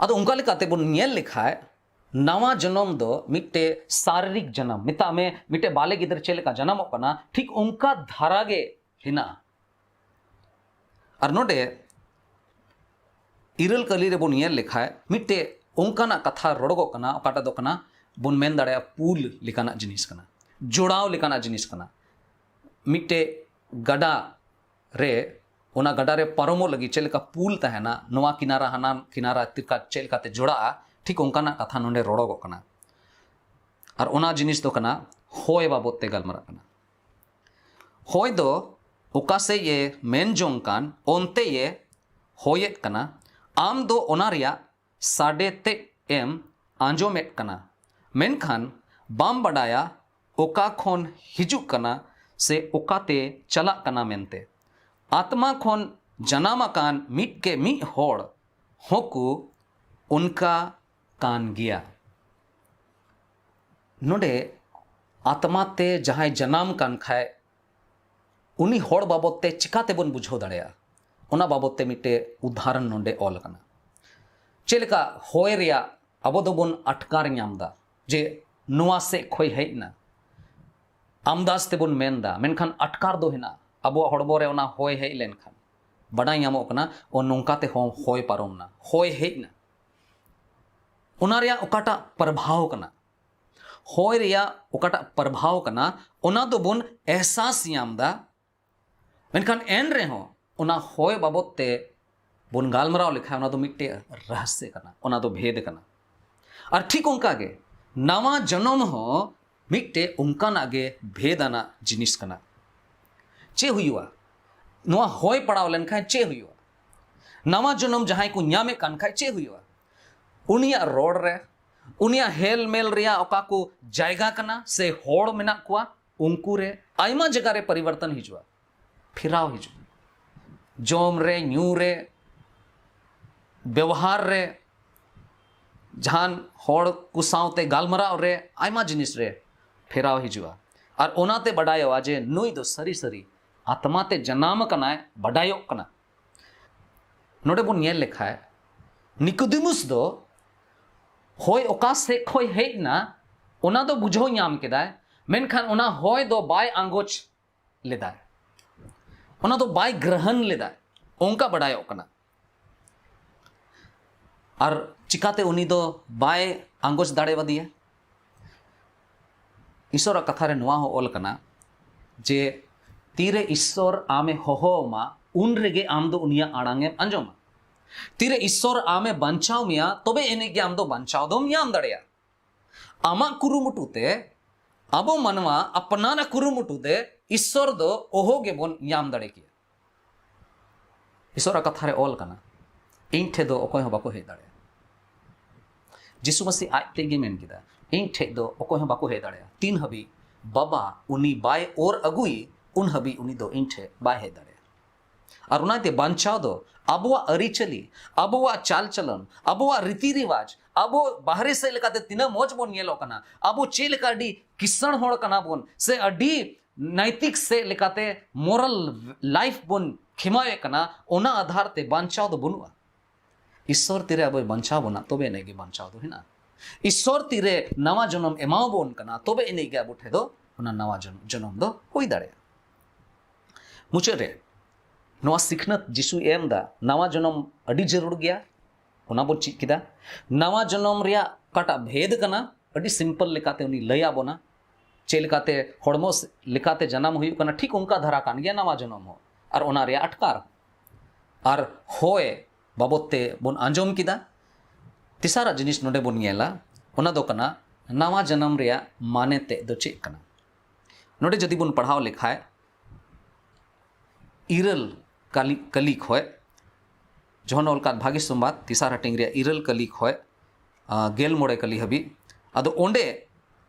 ᱟᱫᱚ ᱚᱱᱠᱟ ᱞᱮᱠᱟᱛᱮ ᱵᱚᱱ ᱧᱮᱞ ᱞᱮᱠᱷᱟᱡ, ᱱᱟᱣᱟ ᱡᱚᱱᱚᱢ ᱫᱚ ᱢᱤᱫᱴᱮᱡ ᱥᱟᱨᱤᱨᱤᱠ ᱡᱟᱱᱟᱢ, ᱢᱮᱛᱟᱜ ᱢᱮ ᱢᱤᱫᱴᱮᱡ ᱵᱟᱞᱮ ᱜᱤᱫᱽᱨᱟᱹ ᱪᱮᱫ ᱞᱮᱠᱟ ᱡᱟᱱᱟᱢᱚᱜ ᱠᱟᱱᱟ, ᱴᱷᱤᱠ ᱚᱱᱠᱟ ᱫᱷᱟᱨᱟ ᱜᱮ ᱦᱮᱱᱟᱜᱼᱟ᱾ ᱟᱨ ᱱᱚᱰᱮ ᱤᱨᱟᱹᱞ ᱠᱟᱹᱞᱤ ᱨᱮᱵᱚᱱ ᱧᱮᱞ ᱞᱮᱠᱷᱟᱡ, ᱢᱤᱫᱴᱮᱡ ᱚᱱᱠᱟᱱᱟᱜ ᱠᱟᱛᱷᱟ ᱨᱚᱲᱚᱜᱚᱜ ᱠᱟᱱᱟ, ᱚᱠᱟᱴᱟᱜ ᱫᱚ ᱠᱟᱱᱟ, ᱵᱚᱱ ᱢᱮᱱ ᱫᱟᱲᱮᱭᱟᱜᱼᱟ, ᱯᱩᱞ ᱞᱮᱠᱟᱱᱟᱜ ᱡᱤᱱᱤᱥ ᱠᱟᱱᱟ, ᱡᱚᱲᱟᱣ ᱞᱮᱠᱟᱱᱟᱜ ᱡᱤᱱᱤᱥ ᱠᱟᱱᱟ᱾ ᱢᱤᱫᱴᱮᱡ ᱜᱟᱰᱟ ᱨᱮ, ᱚᱱᱟ ᱜᱟᱰᱟ ᱨᱮ ᱯᱟᱨᱚᱢᱚᱜ ᱞᱟᱹᱜᱤᱫ ᱪᱮᱫ ᱞᱮᱠᱟ ᱯᱩᱞ ᱛᱟᱦᱮᱱᱟ, ᱱᱚᱣᱟ ᱠᱤᱱᱟᱨᱟ ᱦᱟᱱᱟ ᱠᱤᱱᱟᱨᱟ ᱛᱤᱨᱠᱟ ᱪᱮᱫ ᱞᱮᱠᱟᱛᱮ ᱡᱚᱲᱟᱜᱼᱟ, ᱴᱷᱤᱠ ᱚᱱᱠᱟᱱᱟᱜ ᱠᱟᱛᱷᱟ ᱱᱚᱰᱮ ᱨᱚᱲᱚᱜᱚᱜ ᱠᱟᱱᱟ᱾ ᱟᱨ ᱚᱱᱟ ᱡᱤᱱᱤᱥ ᱫᱚ ᱠᱟᱱᱟ ᱦᱚᱭ ᱵᱟᱵᱚᱫ ᱛᱮ ᱜᱟᱞᱢᱟᱨᱟᱜ ᱠᱟᱱᱟ᱾ ᱦᱚᱭ ᱫᱚ ᱚᱠᱟ ᱥᱮᱫ ᱮ ᱢᱮᱱ ᱡᱚᱝ ᱠᱟᱱ, ᱚᱱᱛᱮ ᱮ ᱦᱚᱭᱮᱫ ᱠᱟᱱᱟ᱾ ᱟᱢ ᱫᱚ ᱚᱱᱟ ᱨᱮᱭᱟᱜ ᱥᱟᱰᱮ ᱛᱮᱫ ᱮᱢ ᱟᱸᱡᱚᱢᱮᱫ ᱠᱟᱱᱟ, ᱢᱮᱱᱠᱷᱟᱱ ᱵᱟᱢ ᱵᱟᱰᱟᱭᱟ ᱚᱠᱟ ᱠᱷᱚᱱ ᱦᱤᱡᱩᱜ ᱠᱟᱱᱟ ᱥᱮ ᱚᱠᱟᱛᱮ ᱪᱟᱞᱟᱜ ᱠᱟᱱᱟ ᱢᱮᱱᱛᱮ᱾ ᱟᱛᱢᱟ ᱠᱷᱚᱱ ᱡᱟᱱᱟᱢ ᱟᱠᱟᱱ ᱢᱤᱫ ᱠᱮ ᱢᱤᱫ ᱦᱚᱲ ᱦᱚᱸᱠᱚ ᱚᱱᱠᱟ ᱠᱟᱱ ᱜᱮᱭᱟ᱾ ᱱᱚᱰᱮ ᱟᱛᱢᱟ ᱛᱮ ᱡᱟᱦᱟᱸᱭ ᱡᱟᱱᱟᱢ ᱠᱟᱱ ᱠᱷᱟᱡ, ᱩᱱᱤ ᱦᱚᱲ ᱵᱟᱵᱚᱫ ᱛᱮ ᱪᱤᱠᱟ ᱛᱮᱵᱚᱱ ᱵᱩᱡᱷᱟᱹᱣ ᱫᱟᱲᱮᱭᱟᱜᱼᱟ, ᱚᱱᱟ ᱵᱟᱵᱚᱫ ᱛᱮ ᱢᱤᱫᱴᱮᱡ ᱩᱫᱟᱦᱚᱨᱚᱱ ᱱᱚᱰᱮ ᱚᱞ ᱟᱠᱟᱱᱟ᱾ ᱪᱮᱫ ᱞᱮᱠᱟ ᱦᱚᱭ ᱨᱮᱭᱟᱜ ᱟᱵᱚ ᱫᱚᱵᱚᱱ ᱟᱴᱠᱟᱨ ᱧᱟᱢ ᱮᱫᱟ ᱡᱮ ᱱᱚᱣᱟ ᱥᱮᱫ ᱠᱷᱚᱡ ᱦᱮᱡ ᱮᱱᱟ, ᱟᱢᱫᱟᱡᱽ ᱛᱮᱵᱚᱱ ᱢᱮᱱ ᱮᱫᱟ, ᱢᱮᱱᱠᱷᱟᱱ ᱟᱴᱠᱟᱨ ᱫᱚ ᱦᱮᱱᱟᱜᱼᱟ᱾ ᱟᱵᱚᱣᱟᱜ ᱦᱚᱲᱢᱚ ᱨᱮ ᱚᱱᱟ ᱦᱚᱭ ᱦᱮᱡ ᱞᱮᱱᱠᱷᱟᱱ ᱵᱟᱰᱟᱭ ᱧᱟᱢᱚᱜ ᱠᱟᱱᱟ, ᱚ, ᱱᱚᱝᱠᱟ ᱛᱮᱦᱚᱸ ᱦᱚᱭ ᱯᱟᱨᱚᱢ ᱮᱱᱟ, ᱦᱚᱭ ᱦᱮᱡ ᱮᱱᱟ᱾ ᱚᱱᱟ ᱨᱮᱭᱟᱜ ᱚᱠᱟᱴᱟᱜ ᱯᱨᱚᱵᱷᱟᱣ ᱠᱟᱱᱟ, ᱦᱚᱭ ᱨᱮᱭᱟᱜ ᱚᱠᱟᱴᱟᱜ ᱯᱨᱚᱵᱷᱟᱣ ᱠᱟᱱᱟ, ᱚᱱᱟ ᱫᱚᱵᱚᱱ ᱮᱦᱥᱟᱥ ᱧᱟᱢ ᱮᱫᱟ᱾ ᱢᱮᱱᱠᱷᱟᱱ ᱮᱱ ᱨᱮᱦᱚᱸ ᱚᱱᱟ ᱦᱚᱭ ᱵᱟᱵᱚᱫ ᱛᱮ ᱵᱚᱱ ᱜᱟᱞᱢᱟᱨᱟᱣ ᱞᱮᱠᱷᱟᱱ, ᱚᱱᱟ ᱫᱚ ᱢᱤᱫᱴᱮᱡ ᱨᱟᱦᱥᱭᱚ ᱠᱟᱱᱟ, ᱚᱱᱟ ᱫᱚ ᱵᱷᱮᱫ ᱠᱟᱱᱟ᱾ ᱟᱨ ᱴᱷᱤᱠ ᱚᱱᱠᱟ ᱜᱮ ᱱᱟᱣᱟ ᱡᱚᱱᱚᱢ ᱦᱚᱸ ᱢᱤᱫᱴᱮᱡ ᱚᱱᱠᱟᱱᱟᱜ ᱜᱮ ᱵᱷᱮᱫ ᱟᱱᱟᱜ ᱡᱤᱱᱤᱥ ᱠᱟᱱᱟ᱾ ᱪᱮᱫ ᱦᱩᱭᱩᱜᱼᱟ? ᱱᱚᱣᱟ ᱦᱚᱭ ᱯᱟᱲᱟᱣ ᱞᱮᱱᱠᱷᱟᱱ ᱪᱮᱫ ᱦᱩᱭᱩᱜᱼᱟ? ᱱᱟᱣᱟ ᱡᱚᱱᱚᱢ ᱡᱟᱦᱟᱸᱭ ᱠᱚ ᱧᱟᱢᱮᱫ ᱠᱟᱱ ᱠᱷᱟᱡ ᱪᱮᱫ ᱦᱩᱭᱩᱜᱼᱟ? ᱩᱱᱤᱭᱟᱜ ᱨᱚᱲ ᱨᱮ, ᱩᱱᱤᱭᱟᱜ ᱦᱮᱞ ᱢᱮᱞ ᱨᱮᱭᱟᱜ ᱚᱠᱟ ᱠᱚ ᱡᱟᱭᱜᱟ ᱠᱟᱱᱟ ᱥᱮ ᱦᱚᱲ ᱢᱮᱱᱟᱜ ᱠᱚᱣᱟ, ᱩᱱᱠᱩ ᱨᱮ ᱟᱭᱢᱟ ᱡᱟᱭᱜᱟ ᱨᱮ ᱯᱚᱨᱤᱵᱚᱨᱛᱚᱱ ᱦᱤᱡᱩᱜᱼᱟ, ᱯᱷᱮᱨᱟᱣ ᱦᱤᱡᱩᱜᱼᱟ᱾ ᱡᱚᱢ ᱨᱮ, ᱧᱩ ᱨᱮ, ᱵᱮᱣᱦᱟᱨ ᱨᱮ, ᱡᱟᱦᱟᱱ ᱦᱚᱲ ᱠᱚ ᱥᱟᱶᱛᱮ ᱜᱟᱞᱢᱟᱨᱟᱣ ᱨᱮ, ᱟᱭᱢᱟ ᱡᱤᱱᱤᱥ ᱨᱮ ᱯᱷᱮᱨᱟᱣ ᱦᱤᱡᱩᱜᱼᱟ᱾ ᱟᱨ ᱚᱱᱟᱛᱮ ᱵᱟᱰᱟᱭᱚᱜᱼᱟ ᱡᱮ ᱱᱩᱭ ᱫᱚ ᱥᱟᱹᱨᱤ ᱥᱟᱹᱨᱤ ᱟᱛᱢᱟ ᱛᱮ ᱡᱟᱱᱟᱢ ᱟᱠᱟᱱᱟᱭ, ᱵᱟᱰᱟᱭᱚᱜ ᱠᱟᱱᱟ᱾ ᱱᱚᱰᱮ ᱵᱚᱱ ᱧᱮᱞ ᱞᱮᱠᱷᱟᱡ, ᱱᱤᱠᱳᱫᱤᱢᱩᱥ ᱫᱚ ᱦᱚᱭ ᱚᱠᱟ ᱥᱮᱫ ᱠᱷᱚᱡ ᱦᱮᱡ ᱮᱱᱟ, ᱚᱱᱟ ᱫᱚ ᱵᱩᱡᱷᱟᱹᱣ ᱧᱟᱢ ᱠᱮᱫᱟᱭ, ᱢᱮᱱᱠᱷᱟᱱ ᱚᱱᱟ ᱦᱚᱭ ᱫᱚ ᱵᱟᱭ ᱟᱸᱜᱚᱪ ᱞᱮᱫᱟᱭ, ᱚᱱᱟ ᱫᱚ ᱵᱟᱭ ᱜᱨᱚᱦᱚᱱ ᱞᱮᱫᱟᱭ, ᱚᱱᱠᱟ ᱵᱟᱰᱟᱭᱚᱜ ᱠᱟᱱᱟ᱾ ᱟᱨ ᱪᱤᱠᱟᱛᱮ ᱩᱱᱤ ᱫᱚ ᱵᱟᱭ ᱟᱸᱜᱚᱪ ᱫᱟᱲᱮᱣᱟᱫᱮᱭᱟ? ᱤᱥᱚᱨᱟᱜ ᱠᱟᱛᱷᱟ ᱨᱮ ᱱᱚᱣᱟ ᱦᱚᱸ ᱚᱞ ᱠᱟᱱᱟ ᱡᱮ ᱛᱤᱨᱮ ᱤᱥᱚᱨ ᱟᱢᱮ ᱦᱚᱦᱚ ᱟᱢᱟ, ᱩᱱ ᱨᱮᱜᱮ ᱟᱢ ᱫᱚ ᱩᱱᱤᱭᱟᱜ ᱟᱲᱟᱝ ᱮᱢ ᱟᱸᱡᱚᱢᱟ᱾ ᱛᱤᱨᱮ ᱤᱥᱚᱨ ᱟᱢᱮ ᱵᱟᱧᱪᱟᱣ ᱢᱮᱭᱟ, ᱛᱚᱵᱮ ᱮᱱᱮᱡ ᱜᱮ ᱟᱢ ᱫᱚ ᱵᱟᱧᱪᱟᱣ ᱫᱚᱢ ᱧᱟᱢ ᱫᱟᱲᱮᱭᱟᱜᱼᱟ᱾ ᱟᱢᱟᱜ ᱠᱩᱨᱩᱢᱩᱴᱩ ᱛᱮ, ᱟᱵᱚ ᱢᱟᱱᱣᱟ ᱟᱯᱱᱟᱨᱟᱜ ᱠᱩᱨᱩᱢᱩᱴᱩ ᱛᱮ ᱤᱥᱚᱨ ᱫᱚ ᱚᱦᱚ ᱜᱮᱵᱚᱱ ᱧᱟᱢ ᱫᱟᱲᱮ ᱠᱮᱭᱟ᱾ ᱤᱥᱚᱨᱟᱜ ᱠᱟᱛᱷᱟ ᱨᱮ ᱚᱞ ᱠᱟᱱᱟ, "ᱤᱧ ᱴᱷᱮᱡ ᱫᱚ ᱚᱠᱚᱭ ᱦᱚᱸ ᱵᱟᱠᱚ ᱦᱮᱡ ᱫᱟᱲᱮᱭᱟᱜᱼᱟ᱾" ᱡᱤᱥᱩ ᱢᱟᱹᱥᱤ ᱟᱡ ᱛᱮᱜᱮ ᱢᱮᱱ ᱠᱮᱫᱟ, "ᱤᱧ ᱴᱷᱮᱡ ᱫᱚ ᱚᱠᱚᱭ ᱦᱚᱸ ᱵᱟᱠᱚ ᱦᱮᱡ ᱫᱟᱲᱮᱭᱟᱜᱼᱟ, ᱛᱤᱱ ᱦᱟᱹᱵᱤᱡ ᱵᱟᱵᱟ ᱩᱱᱤ ᱵᱟᱭ ᱚᱨ ᱟᱹᱜᱩᱭ, ᱩᱱ ᱦᱟᱹᱵᱤᱡ ᱩᱱᱤ ᱫᱚ ᱤᱧ ᱴᱷᱮᱡ ᱵᱟᱭ ᱦᱮᱡ ᱫᱟᱲᱮᱭᱟᱜᱼᱟ᱾" ᱟᱨ ᱚᱱᱟᱛᱮ ᱵᱟᱧᱪᱟᱣ ᱫᱚ ᱟᱵᱚᱣᱟᱜ ᱟᱹᱨᱤᱪᱟᱹᱞᱤ, ᱟᱵᱚᱣᱟᱜ ᱪᱟᱞᱪᱚᱞᱚᱱ, ᱟᱵᱚᱣᱟᱜ ᱨᱤᱛᱤ ᱨᱮᱣᱟᱡᱽ, ᱟᱵᱚ ᱵᱟᱦᱨᱮ ᱥᱮᱫ ᱞᱮᱠᱟᱛᱮ ᱛᱤᱱᱟᱹᱜ ᱢᱚᱡᱽ ᱵᱚᱱ ᱧᱮᱞᱚᱜ ᱠᱟᱱᱟ, ᱟᱵᱚ ᱪᱮᱫ ᱞᱮᱠᱟ ᱟᱹᱰᱤ ᱠᱤᱥᱟᱹᱬ ᱦᱚᱲ ᱠᱟᱱᱟ ᱵᱚᱱ ᱥᱮ ᱟᱹᱰᱤ ᱱᱟᱭᱛᱤᱠ ᱥᱮᱫ ᱞᱮᱠᱟᱛᱮ moral life ᱵᱚᱱ ᱠᱷᱮᱢᱟᱣᱮᱫ ᱠᱟᱱᱟ, ᱚᱱᱟ ᱟᱫᱷᱟᱨ ᱛᱮ ᱵᱟᱧᱪᱟᱣ ᱫᱚ ᱵᱟᱹᱱᱩᱜᱼᱟ᱾ ᱤᱥᱥᱚᱨ ᱛᱤᱨᱮ ᱟᱵᱚᱭ ᱵᱟᱧᱪᱟᱣ ᱵᱚᱱᱟ, ᱛᱚᱵᱮ ᱮᱱᱮᱡ ᱜᱮ ᱵᱟᱧᱪᱟᱣ ᱫᱚ ᱦᱮᱱᱟᱜᱼᱟ᱾ ᱤᱥᱥᱚᱨ ᱛᱤᱨᱮ ᱱᱟᱣᱟ ᱡᱚᱱᱚᱢ ᱮᱢᱟᱣ ᱵᱚᱱ ᱠᱟᱱᱟ, ᱛᱚᱵᱮ ᱮᱱᱮᱡ ᱜᱮ ᱟᱵᱚ ᱴᱷᱮᱱ ᱫᱚ ᱚᱱᱟ ᱱᱟᱣᱟ ᱡᱚᱱ-, ᱡᱚᱱᱚᱢ ᱫᱚ ᱦᱩᱭ ᱫᱟᱲᱮᱭᱟᱜᱼᱟ᱾ ᱢᱩᱪᱟᱹᱫ ᱨᱮ ᱱᱚᱣᱟ ᱥᱤᱠᱷᱱᱟᱹᱛ ᱡᱤᱥᱩᱭ ᱮᱢ ᱮᱫᱟ, ᱱᱟᱣᱟ ᱡᱚᱱᱚᱢ ᱟᱹᱰᱤ ᱡᱟᱹᱨᱩᱲ ᱜᱮᱭᱟ, ᱚᱱᱟ ᱵᱚᱱ ᱪᱮᱫ ᱠᱮᱫᱟ᱾ ᱱᱟᱣᱟ ᱡᱚᱱᱚᱢ ᱨᱮᱭᱟᱜ ᱚᱠᱟᱴᱟᱜ ᱵᱷᱮᱫ ᱠᱟᱱᱟ, ᱟᱹᱰᱤ simple ᱞᱮᱠᱟᱛᱮ ᱩᱱᱤ ᱞᱟᱹᱭ ᱟᱵᱚᱱᱟ᱾ ᱪᱮᱫ ᱞᱮᱠᱟᱛᱮ ᱦᱚᱲᱢᱚ ᱥ-, ᱞᱮᱠᱟᱛᱮ ᱡᱟᱱᱟᱢ ᱦᱩᱭᱩᱜ ᱠᱟᱱᱟ, ᱴᱷᱤᱠ ᱚᱱᱠᱟ ᱫᱷᱟᱨᱟ ᱠᱟᱱ ᱜᱮᱭᱟ ᱱᱟᱣᱟ ᱡᱚᱱᱚᱢ ᱦᱚᱸ, ᱟᱨ ᱚᱱᱟ ᱨᱮᱭᱟᱜ ᱟᱴᱠᱟᱨ ᱟᱨ ᱦᱚᱭ ᱵᱟᱵᱚᱫ ᱛᱮ ᱵᱚᱱ ᱟᱸᱡᱚᱢ ᱠᱮᱫᱟ᱾ ᱛᱮᱥᱟᱨᱟᱜ ᱡᱤᱱᱤᱥ ᱱᱚᱰᱮ ᱵᱚᱱ ᱧᱮᱞᱟ, ᱚᱱᱟ ᱫᱚ ᱠᱟᱱᱟ ᱱᱟᱣᱟ ᱡᱟᱱᱟᱢ ᱨᱮᱭᱟᱜ ᱢᱟᱱᱮ ᱛᱮᱫ ᱫᱚ ᱪᱮᱫ ᱠᱟᱱᱟ᱾ ᱱᱚᱰᱮ ᱡᱩᱫᱤ ᱵᱚᱱ ᱯᱟᱲᱦᱟᱣ ᱞᱮᱠᱷᱟᱡ, ᱤᱨᱟᱹᱞ ᱠᱟᱞᱤ, ᱠᱟᱹᱞᱤ ᱠᱷᱚᱡ, ᱡᱚᱦᱚᱱ ᱚᱞ ᱠᱟᱫ ᱵᱷᱟᱜᱮ ᱥᱚᱢᱵᱟᱫ, ᱛᱮᱥᱟᱨ ᱦᱟᱹᱴᱤᱧ ᱨᱮᱭᱟᱜ ᱤᱨᱟᱹᱞ ᱠᱟᱹᱞᱤ ᱠᱷᱚᱡ ᱜᱮᱞ ᱢᱚᱬᱮ ᱠᱟᱹᱞᱤ ᱦᱟᱹᱵᱤᱡ᱾ ᱟᱫᱚ ᱚᱸᱰᱮ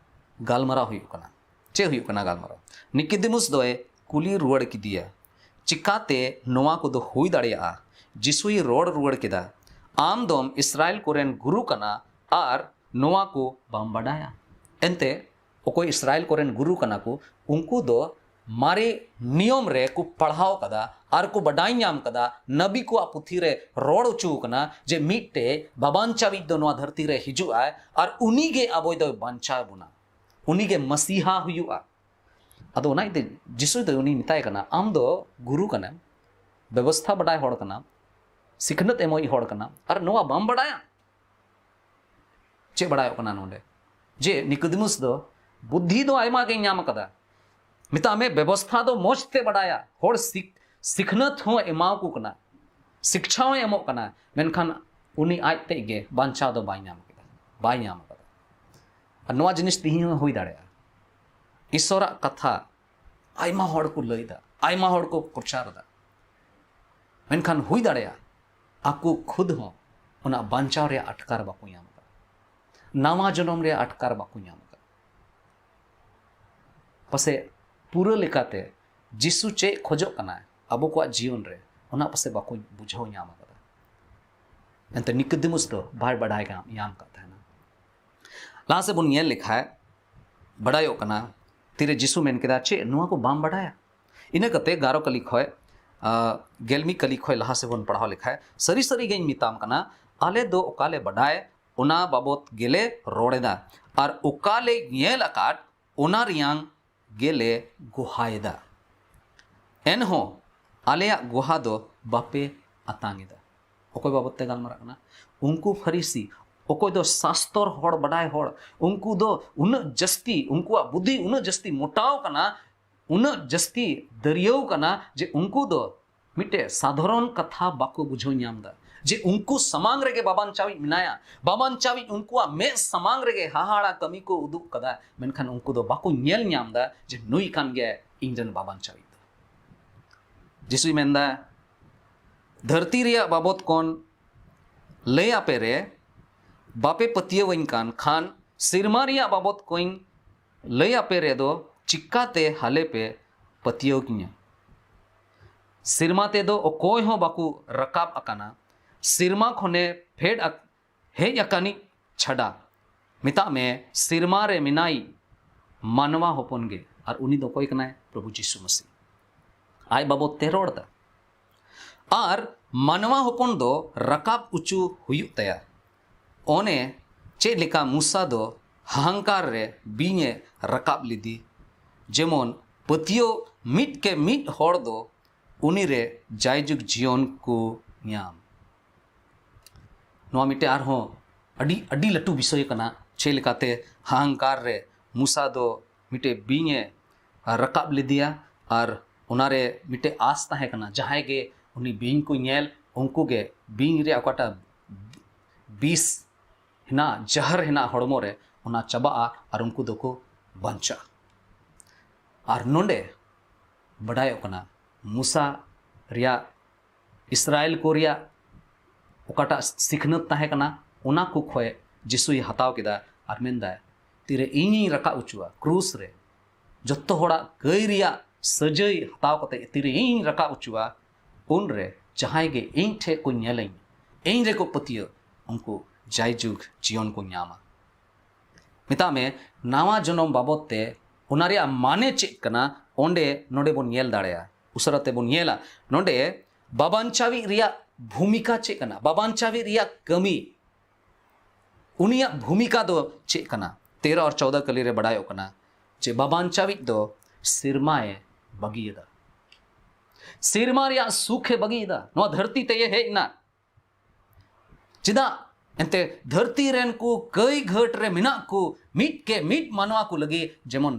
ᱜᱟᱞᱢᱟᱨᱟᱣ ᱦᱩᱭᱩᱜ ᱠᱟᱱᱟ᱾ ᱪᱮᱫ ᱦᱩᱭᱩᱜ ᱠᱟᱱᱟ ᱜᱟᱞᱢᱟᱨᱟᱣ? ᱱᱤᱠᱤᱫᱤᱢᱩᱥ ᱫᱚᱭ ᱠᱩᱞᱤ ᱨᱩᱣᱟᱹᱲ ᱠᱮᱫᱮᱭᱟ, "ᱪᱤᱠᱟᱛᱮ ᱱᱚᱣᱟ ᱠᱚᱫᱚ ᱦᱩᱭ ᱫᱟᱲᱮᱭᱟᱜᱼᱟ?" ᱡᱤᱥᱩᱭ ᱨᱚᱲ ᱨᱩᱣᱟᱹᱲ ᱠᱮᱫᱟ, "ᱟᱢ ᱫᱚᱢ ᱤᱥᱨᱟᱭᱮᱞ ᱠᱚᱨᱮᱱ ᱜᱩᱨᱩ ᱠᱟᱱᱟ ᱟᱨ ᱱᱚᱣᱟ ᱠᱚ ᱵᱟᱢ ᱵᱟᱰᱟᱭᱟ?" ᱮᱱᱛᱮ ᱚᱠᱚᱭ ᱤᱥᱨᱟᱭᱮᱞ ᱠᱚᱨᱮᱱ ᱜᱩᱨᱩ ᱠᱟᱱᱟ ᱠᱚ, ᱩᱱᱠᱩ ᱫᱚ ᱢᱟᱨᱮ ᱱᱤᱭᱚᱢ ᱨᱮ ᱠᱚ ᱯᱟᱲᱦᱟᱣ ᱠᱟᱫᱟ ᱟᱨ ᱠᱚ ᱵᱟᱰᱟᱭ ᱧᱟᱢ ᱠᱟᱫᱟ, ᱱᱟᱵᱤ ᱠᱚᱣᱟᱜ ᱯᱩᱛᱷᱤ ᱨᱮ ᱨᱚᱲ ᱦᱚᱪᱚ ᱠᱟᱱᱟ ᱡᱮ ᱢᱤᱫᱴᱮᱡ ᱵᱟᱵᱟᱱᱪᱟᱣᱤᱡ ᱫᱚ ᱱᱚᱣᱟ ᱫᱷᱟᱹᱨᱛᱤ ᱨᱮ ᱦᱤᱡᱩᱜ ᱟᱭ ᱟᱨ ᱩᱱᱤ ᱜᱮ ᱟᱵᱚᱭ ᱫᱚᱭ ᱵᱟᱧᱪᱟᱣ ᱵᱚᱱᱟ, ᱩᱱᱤ ᱜᱮ ᱢᱟᱥᱤᱦᱟ ᱦᱩᱭᱩᱜᱼᱟ᱾ ᱟᱫᱚ ᱚᱱᱟ ᱤᱭᱟᱹᱛᱮ ᱡᱤᱥᱩ ᱫᱚ ᱩᱱᱤ ᱢᱮᱛᱟᱭ ᱠᱟᱱᱟ, "ᱟᱢ ᱫᱚ ᱜᱩᱨᱩ ᱠᱟᱱᱟᱢ, ᱵᱮᱵᱚᱥᱛᱷᱟ ᱵᱟᱰᱟᱭ ᱦᱚᱲ ᱠᱟᱱᱟᱢ, ᱥᱤᱠᱷᱱᱟᱹᱛ ᱮᱢᱚᱜ ᱦᱚᱲ ᱠᱟᱱᱟᱢ, ᱟᱨ ᱱᱚᱣᱟ ᱵᱟᱢ ᱵᱟᱰᱟᱭᱟ?" ᱪᱮᱫ ᱵᱟᱲᱟᱭᱚᱜ ᱠᱟᱱᱟ ᱱᱚᱰᱮ? ᱡᱮ ᱱᱤᱠᱳᱫᱤᱢᱩᱥ ᱫᱚ ᱵᱩᱫᱽᱫᱷᱤ ᱫᱚ ᱟᱭᱢᱟ ᱜᱮᱭ ᱧᱟᱢ ᱟᱠᱟᱫᱟ, ᱢᱮᱛᱟᱜ ᱢᱮ ᱵᱮᱵᱚᱥᱛᱷᱟ ᱫᱚ ᱢᱚᱡᱽ ᱛᱮ ᱵᱟᱰᱟᱭᱟ, ᱦᱚᱲ ᱥᱤᱠ-, ᱥᱤᱠᱷᱱᱟᱹᱛ ᱦᱚᱸ ᱮᱢᱟᱣᱟᱠᱚ ᱠᱟᱱᱟ, ᱥᱤᱠᱪᱷᱟ ᱦᱚᱸᱭ ᱮᱢᱚᱜ ᱠᱟᱱᱟ, ᱢᱮᱱᱠᱷᱟᱱ ᱩᱱᱤ ᱟᱡ ᱛᱮᱫ ᱜᱮ ᱵᱟᱧᱪᱟᱣ ᱫᱚ ᱵᱟᱭ ᱧᱟᱢ ᱠᱮᱫᱟ, ᱵᱟᱭ ᱧᱟᱢ ᱟᱠᱟᱫᱟ᱾ ᱟᱨ ᱱᱚᱣᱟ ᱡᱤᱱᱤᱥ ᱛᱮᱦᱮᱧ ᱦᱚᱸ ᱦᱩᱭ ᱫᱟᱲᱮᱭᱟᱜᱼᱟ᱾ ᱤᱥᱚᱨᱟᱜ ᱠᱟᱛᱷᱟ ᱟᱭᱢᱟ ᱦᱚᱲ ᱠᱚ ᱞᱟᱹᱭᱫᱟ, ᱟᱭᱢᱟ ᱦᱚᱲ ᱠᱚ ᱯᱨᱚᱪᱟᱨ ᱮᱫᱟ, ᱢᱮᱱᱠᱷᱟᱱ ᱦᱩᱭ ᱫᱟᱲᱮᱭᱟᱜᱼᱟ ᱟᱠᱚ ᱠᱷᱩᱫ ᱦᱚᱸ ᱚᱱᱟ ᱵᱟᱧᱪᱟᱣ ᱨᱮᱭᱟᱜ ᱟᱴᱠᱟᱨ ᱵᱟᱠᱚ ᱧᱟᱢ ᱟᱠᱟᱫᱟ, ᱱᱟᱣᱟ ᱡᱚᱱᱚᱢ ᱨᱮᱭᱟᱜ ᱟᱴᱠᱟᱨ ᱵᱟᱠᱚ ᱧᱟᱢ ᱟᱠᱟᱫᱟ᱾ ᱯᱟᱥᱮᱡ ᱯᱩᱨᱟᱹ ᱞᱮᱠᱟᱛᱮ ᱡᱤᱥᱩ ᱪᱮᱫ ᱠᱷᱚᱡᱚᱜ ᱠᱟᱱᱟᱭ ᱟᱵᱚ ᱠᱚᱣᱟᱜ ᱡᱤᱭᱚᱱ ᱨᱮ, ᱚᱱᱟ ᱯᱟᱥᱮᱡ ᱵᱟᱠᱚ ᱵᱩᱡᱷᱟᱹᱣ ᱧᱟᱢ ᱟᱠᱟᱫᱟ᱾ ᱮᱱᱛᱮ ᱱᱤᱠᱳᱫᱤᱢᱩᱥ ᱫᱚ ᱵᱟᱭ ᱵᱟᱰᱟᱭ ᱧᱟᱢ ᱟᱠᱟᱫ ᱛᱟᱦᱮᱱᱟ᱾ ᱞᱟᱦᱟ ᱥᱮᱫ ᱵᱚᱱ ᱧᱮᱞ ᱞᱮᱠᱷᱟᱡ ᱵᱟᱰᱟᱭᱚᱜ ᱠᱟᱱᱟ, ᱛᱤᱨᱮ ᱡᱤᱥᱩ ᱢᱮᱱ ᱠᱮᱫᱟ, "ᱪᱮᱫ ᱱᱚᱣᱟ ᱠᱚ ᱵᱟᱢ ᱵᱟᱰᱟᱭᱟ?" ᱤᱱᱟᱹ ᱠᱟᱛᱮ ᱜᱟᱨᱚ ᱠᱟᱹᱞᱤ ᱠᱷᱚᱡ, ᱟ, ᱜᱮᱞ ᱢᱤᱫ ᱠᱟᱹᱞᱤ ᱠᱷᱚᱡ ᱞᱟᱦᱟ ᱥᱮᱫ ᱵᱚᱱ ᱯᱟᱲᱦᱟᱣ ᱞᱮᱠᱷᱟᱡ, "ᱥᱟᱹᱨᱤ ᱥᱟᱹᱨᱤ ᱜᱮᱧ ᱢᱮᱛᱟᱢ ᱠᱟᱱᱟ, ᱟᱞᱮ ᱫᱚ ᱚᱠᱟ ᱞᱮ ᱵᱟᱰᱟᱭ, ᱚᱱᱟ ᱵᱟᱵᱚᱛ ᱜᱮᱞᱮ ᱨᱚᱲ ᱮᱫᱟ, ᱟᱨ ᱚᱠᱟ ᱞᱮ ᱧᱮᱞ ᱟᱠᱟᱫ, ᱚᱱᱟ ᱨᱮᱭᱟᱝ ᱜᱮᱞᱮ ᱜᱚᱦᱟᱭᱮᱫᱟ᱾ ᱮᱱᱦᱚᱸ ᱟᱞᱮᱭᱟᱜ ᱜᱚᱦᱟ ᱫᱚ ᱵᱟᱯᱮ ᱟᱛᱟᱝ ᱮᱫᱟ᱾" ᱚᱠᱚᱭ ᱵᱟᱵᱚᱛ ᱛᱮ ᱜᱟᱞᱢᱟᱨᱟᱜ ᱠᱟᱱᱟ? ᱩᱱᱠᱩ ᱯᱷᱟᱹᱨᱤᱥᱤ, ᱚᱠᱚᱭ ᱫᱚ ᱥᱟᱥᱛᱚᱨ ᱦᱚᱲ, ᱵᱟᱰᱟᱭ ᱦᱚᱲ, ᱩᱱᱠᱩ ᱫᱚ ᱩᱱᱟᱹᱜ ᱡᱟᱹᱥᱛᱤ, ᱩᱱᱠᱩᱣᱟᱜ ᱵᱩᱫᱷᱤ ᱩᱱᱟᱹᱜ ᱡᱟᱹᱥᱛᱤ ᱢᱚᱴᱟᱣ ᱠᱟᱱᱟ, ᱩᱱᱟᱹᱜ ᱡᱟᱹᱥᱛᱤ ᱫᱟᱹᱨᱭᱟᱹᱣ ᱠᱟᱱᱟ ᱡᱮ ᱩᱱᱠᱩ ᱫᱚ ᱢᱤᱫᱴᱮᱡ ᱥᱟᱫᱷᱟᱨᱚᱱ ᱠᱟᱛᱷᱟ ᱵᱟᱠᱚ ᱵᱩᱡᱷᱟᱹᱣ ᱧᱟᱢ ᱮᱫᱟ ᱡᱮ ᱩᱱᱠᱩ ᱥᱟᱢᱟᱝ ᱨᱮᱜᱮ ᱵᱟᱵᱟᱱᱪᱟᱣᱤᱡ ᱢᱮᱱᱟᱭᱟ, ᱵᱟᱵᱟᱱᱪᱟᱣᱤᱡ ᱩᱱᱠᱩᱣᱟᱜ ᱢᱮᱫ ᱥᱟᱢᱟᱝ ᱨᱮᱜᱮ ᱦᱟᱦᱟᱲᱟ ᱠᱟᱹᱢᱤ ᱠᱚ ᱩᱫᱩᱜ ᱠᱟᱫᱟ, ᱢᱮᱱᱠᱷᱟᱱ ᱩᱱᱠᱩ ᱫᱚ ᱵᱟᱠᱚ ᱧᱮᱞ ᱧᱟᱢ ᱮᱫᱟ ᱡᱮ ᱱᱩᱭ ᱠᱟᱱ ᱜᱮ ᱤᱧ ᱨᱮᱱ ᱵᱟᱵᱟᱱᱪᱟᱣᱤᱡ ᱫᱚ᱾ ᱡᱤᱥᱩᱭ ᱢᱮᱱᱫᱟ, ᱫᱷᱟᱹᱨᱛᱤ ᱨᱮᱭᱟᱜ ᱵᱟᱵᱚᱛ ᱠᱷᱚᱱ ᱞᱟᱹᱭ ᱟᱯᱮ ᱨᱮ, ᱵᱟᱯᱮ ᱯᱟᱹᱛᱭᱟᱹᱣᱟᱹᱧ ᱠᱟᱱ ᱠᱷᱟᱱ, ᱥᱮᱨᱢᱟ ᱨᱮᱭᱟᱜ ᱵᱟᱵᱚᱫ ᱠᱚᱧ ᱞᱟᱹᱭ ᱟᱯᱮ ᱨᱮᱫᱚ ᱪᱤᱠᱟᱹᱛᱮ ᱦᱟᱞᱮ ᱯᱮ ᱯᱟᱹᱛᱭᱟᱹᱣ ᱠᱤᱧᱟ? ᱥᱮᱨᱢᱟ ᱛᱮᱫᱚ ᱚᱠᱚᱭ ᱦᱚᱸ ᱵᱟᱠᱚ ᱨᱟᱠᱟᱵ ᱟᱠᱟᱱᱟ, ᱥᱮᱨᱢᱟ ᱠᱷᱚᱱᱮ ᱯᱷᱮᱰ ᱟᱠ-, ᱦᱮᱡ ᱟᱠᱟᱱᱤᱡ ᱪᱷᱟᱰᱟ᱾ ᱢᱮᱛᱟᱜ ᱢᱮ, ᱥᱮᱨᱢᱟ ᱨᱮ ᱢᱮᱱᱟᱭ ᱢᱟᱱᱣᱟ ᱦᱚᱯᱚᱱ ᱜᱮ᱾ ᱟᱨ ᱩᱱᱤ ᱫᱚ ᱚᱠᱚᱭ ᱠᱟᱱᱟᱭ? ᱯᱨᱚᱵᱷᱩ ᱡᱤᱥᱩ ᱢᱟᱹᱥᱤ᱾ ᱟᱡ ᱵᱟᱵᱚᱫ ᱛᱮ ᱨᱚᱲ ᱮᱫᱟ᱾ ᱟᱨ ᱢᱟᱱᱣᱟ ᱦᱚᱯᱚᱱ ᱫᱚ ᱨᱟᱠᱟᱵ ᱚᱪᱚ ᱦᱩᱭᱩᱜ ᱛᱟᱭᱟ᱾ ᱚᱱᱮ ᱪᱮᱫ ᱞᱮᱠᱟ ᱢᱩᱥᱟ ᱫᱚ ᱦᱟᱦᱟᱝᱠᱟᱨ ᱨᱮ ᱵᱤᱧ ᱮ ᱨᱟᱠᱟᱵ ᱞᱮᱫᱮ, ᱡᱮᱢᱚᱱ ᱯᱟᱹᱛᱭᱟᱹᱣ ᱢᱤᱫ ᱠᱮ ᱢᱤᱫ ᱦᱚᱲ ᱫᱚ ᱩᱱᱤ ᱨᱮ ᱡᱟᱭᱡᱩᱜᱽ ᱡᱤᱭᱚᱱ ᱠᱚ ᱧᱟᱢ᱾ ᱱᱚᱣᱟ ᱢᱤᱫᱴᱮᱱ ᱟᱨᱦᱚᱸ ᱟᱹᱰᱤ, ᱟᱹᱰᱤ ᱞᱟᱹᱴᱩ ᱵᱤᱥᱚᱭ ᱠᱟᱱᱟ᱾ ᱪᱮᱫ ᱞᱮᱠᱟᱛᱮ ᱦᱟᱦᱟᱝᱠᱟᱨ ᱨᱮ ᱢᱩᱥᱟ ᱫᱚ ᱢᱤᱫᱴᱮᱱ ᱵᱤᱧ ᱮ ᱨᱟᱠᱟᱵ ᱞᱮᱫᱮᱭᱟ, ᱟᱨ ᱚᱱᱟᱨᱮ ᱢᱤᱫᱴᱮᱱ ᱟᱸᱥ ᱛᱟᱦᱮᱸ ᱠᱟᱱᱟ, ᱡᱟᱦᱟᱸᱭ ᱜᱮ ᱩᱱᱤ ᱵᱤᱧ ᱠᱚ ᱧᱮᱞ, ᱩᱱᱠᱩ ᱜᱮ ᱵᱤᱧ ᱨᱮᱭᱟᱜ ᱚᱠᱟᱴᱟᱜ ᱵᱤᱥ ᱦᱮᱱᱟᱜ, ᱡᱟᱦᱟᱨ ᱦᱮᱱᱟᱜ ᱦᱚᱲᱢᱚ ᱨᱮ, ᱚᱱᱟ ᱪᱟᱵᱟᱜᱼᱟ ᱟᱨ ᱩᱱᱠᱩ ᱫᱚᱠᱚ ᱵᱟᱧᱪᱟᱜᱼᱟ᱾ ᱟᱨ ᱱᱚᱰᱮ ᱵᱟᱰᱟᱭᱚᱜ ᱠᱟᱱᱟ, ᱢᱩᱥᱟ ᱨᱮᱭᱟᱜ, ᱤᱥᱨᱟᱭᱮᱞ ᱠᱚ ᱨᱮᱭᱟᱜ ᱚᱠᱟᱴᱟᱜ ᱥᱤᱠᱷᱱᱟᱹᱛ ᱛᱟᱦᱮᱸ ᱠᱟᱱᱟ, ᱚᱱᱟ ᱠᱚ ᱠᱷᱚᱱ ᱡᱤᱥᱩᱭ ᱦᱟᱛᱟᱣ ᱠᱮᱫᱟ ᱟᱨ ᱢᱮᱱᱫᱟᱭ, "ᱛᱤᱨᱮ ᱤᱧᱤᱧ ᱨᱟᱠᱟᱵ ᱚᱪᱚᱜᱼᱟ ᱠᱨᱩᱥ ᱨᱮ, ᱡᱚᱛᱚ ᱦᱚᱲᱟᱜ ᱠᱟᱹᱭ ᱨᱮᱭᱟᱜ ᱥᱟᱹᱡᱟᱹᱭ ᱦᱟᱛᱟᱣ ᱠᱟᱛᱮ ᱛᱤᱨᱮ ᱤᱧᱤᱧ ᱨᱟᱠᱟᱵ ᱚᱪᱚᱜᱼᱟ, ᱩᱱᱨᱮ ᱡᱟᱦᱟᱸᱭ ᱜᱮ ᱤᱧ ᱴᱷᱮᱱ ᱠᱚ ᱧᱮᱞᱟᱹᱧ, ᱤᱧ ᱨᱮᱠᱚ ᱯᱟᱹᱛᱭᱟᱹᱣ, ᱩᱱᱠᱩ ᱡᱟᱭᱡᱩᱜᱽ ᱡᱤᱭᱚᱱ ᱠᱚ ᱧᱟᱢᱟ᱾" ᱢᱮᱛᱟᱜ ᱢᱮ, ᱱᱟᱣᱟ ᱡᱚᱱᱚᱢ ᱵᱟᱵᱚᱫ ᱛᱮ ᱚᱱᱟ ᱨᱮᱭᱟᱜ ᱢᱟᱱᱮ ᱪᱮᱫ ᱠᱟᱱᱟ, ᱚᱸᱰᱮ ᱱᱚᱰᱮ ᱵᱚᱱ ᱧᱮᱞ ᱫᱟᱲᱮᱭᱟᱜᱼᱟ᱾ ᱩᱥᱟᱹᱨᱟ ᱛᱮᱵᱚᱱ ᱧᱮᱞᱟ, ᱱᱚᱰᱮ ᱵᱟᱵᱟᱧᱪᱟᱣᱤᱡ ᱨᱮᱭᱟᱜ ᱵᱷᱩᱢᱤᱠᱟ ᱪᱮᱫ ᱠᱟᱱᱟ, ᱵᱟᱵᱟᱧᱪᱟᱣᱤᱡ ᱨᱮᱭᱟᱜ ᱠᱟᱹᱢᱤ, ᱩᱱᱤᱭᱟᱜ ᱵᱷᱩᱢᱤᱠᱟ ᱫᱚ ᱪᱮᱫ ᱠᱟᱱᱟ? ᱛᱮᱨᱚ ᱟᱨ ᱪᱚᱣᱫᱟ ᱠᱟᱹᱞᱤ ᱨᱮ ᱵᱟᱰᱟᱭᱚᱜ ᱠᱟᱱᱟ ᱡᱮ ᱵᱟᱵᱟᱧᱪᱟᱣᱤᱡ ᱫᱚ ᱥᱮᱨᱢᱟᱭ ᱵᱟᱹᱜᱤᱭᱮᱫᱟ, ᱥᱮᱨᱢᱟ ᱨᱮᱭᱟᱜ ᱥᱩᱠᱷᱮ ᱵᱟᱹᱜᱤᱭᱮᱫᱟ, ᱱᱚᱣᱟ ᱫᱷᱟᱹᱨᱛᱤ ᱛᱮᱭᱮ ᱦᱮᱡ ᱮᱱᱟ᱾ ᱪᱮᱫᱟᱜ? ᱮᱱᱛᱮ ᱫᱷᱟᱹᱨᱛᱤ ᱨᱮᱱ ᱠᱚ ᱠᱟᱹᱭ ᱜᱷᱟᱹᱴ ᱨᱮ ᱢᱮᱱᱟᱜ ᱠᱚ ᱢᱤᱫ ᱠᱮ ᱢᱤᱫ ᱢᱟᱱᱣᱟ ᱠᱚ ᱞᱟᱹᱜᱤᱫ ᱡᱮᱢᱚᱱ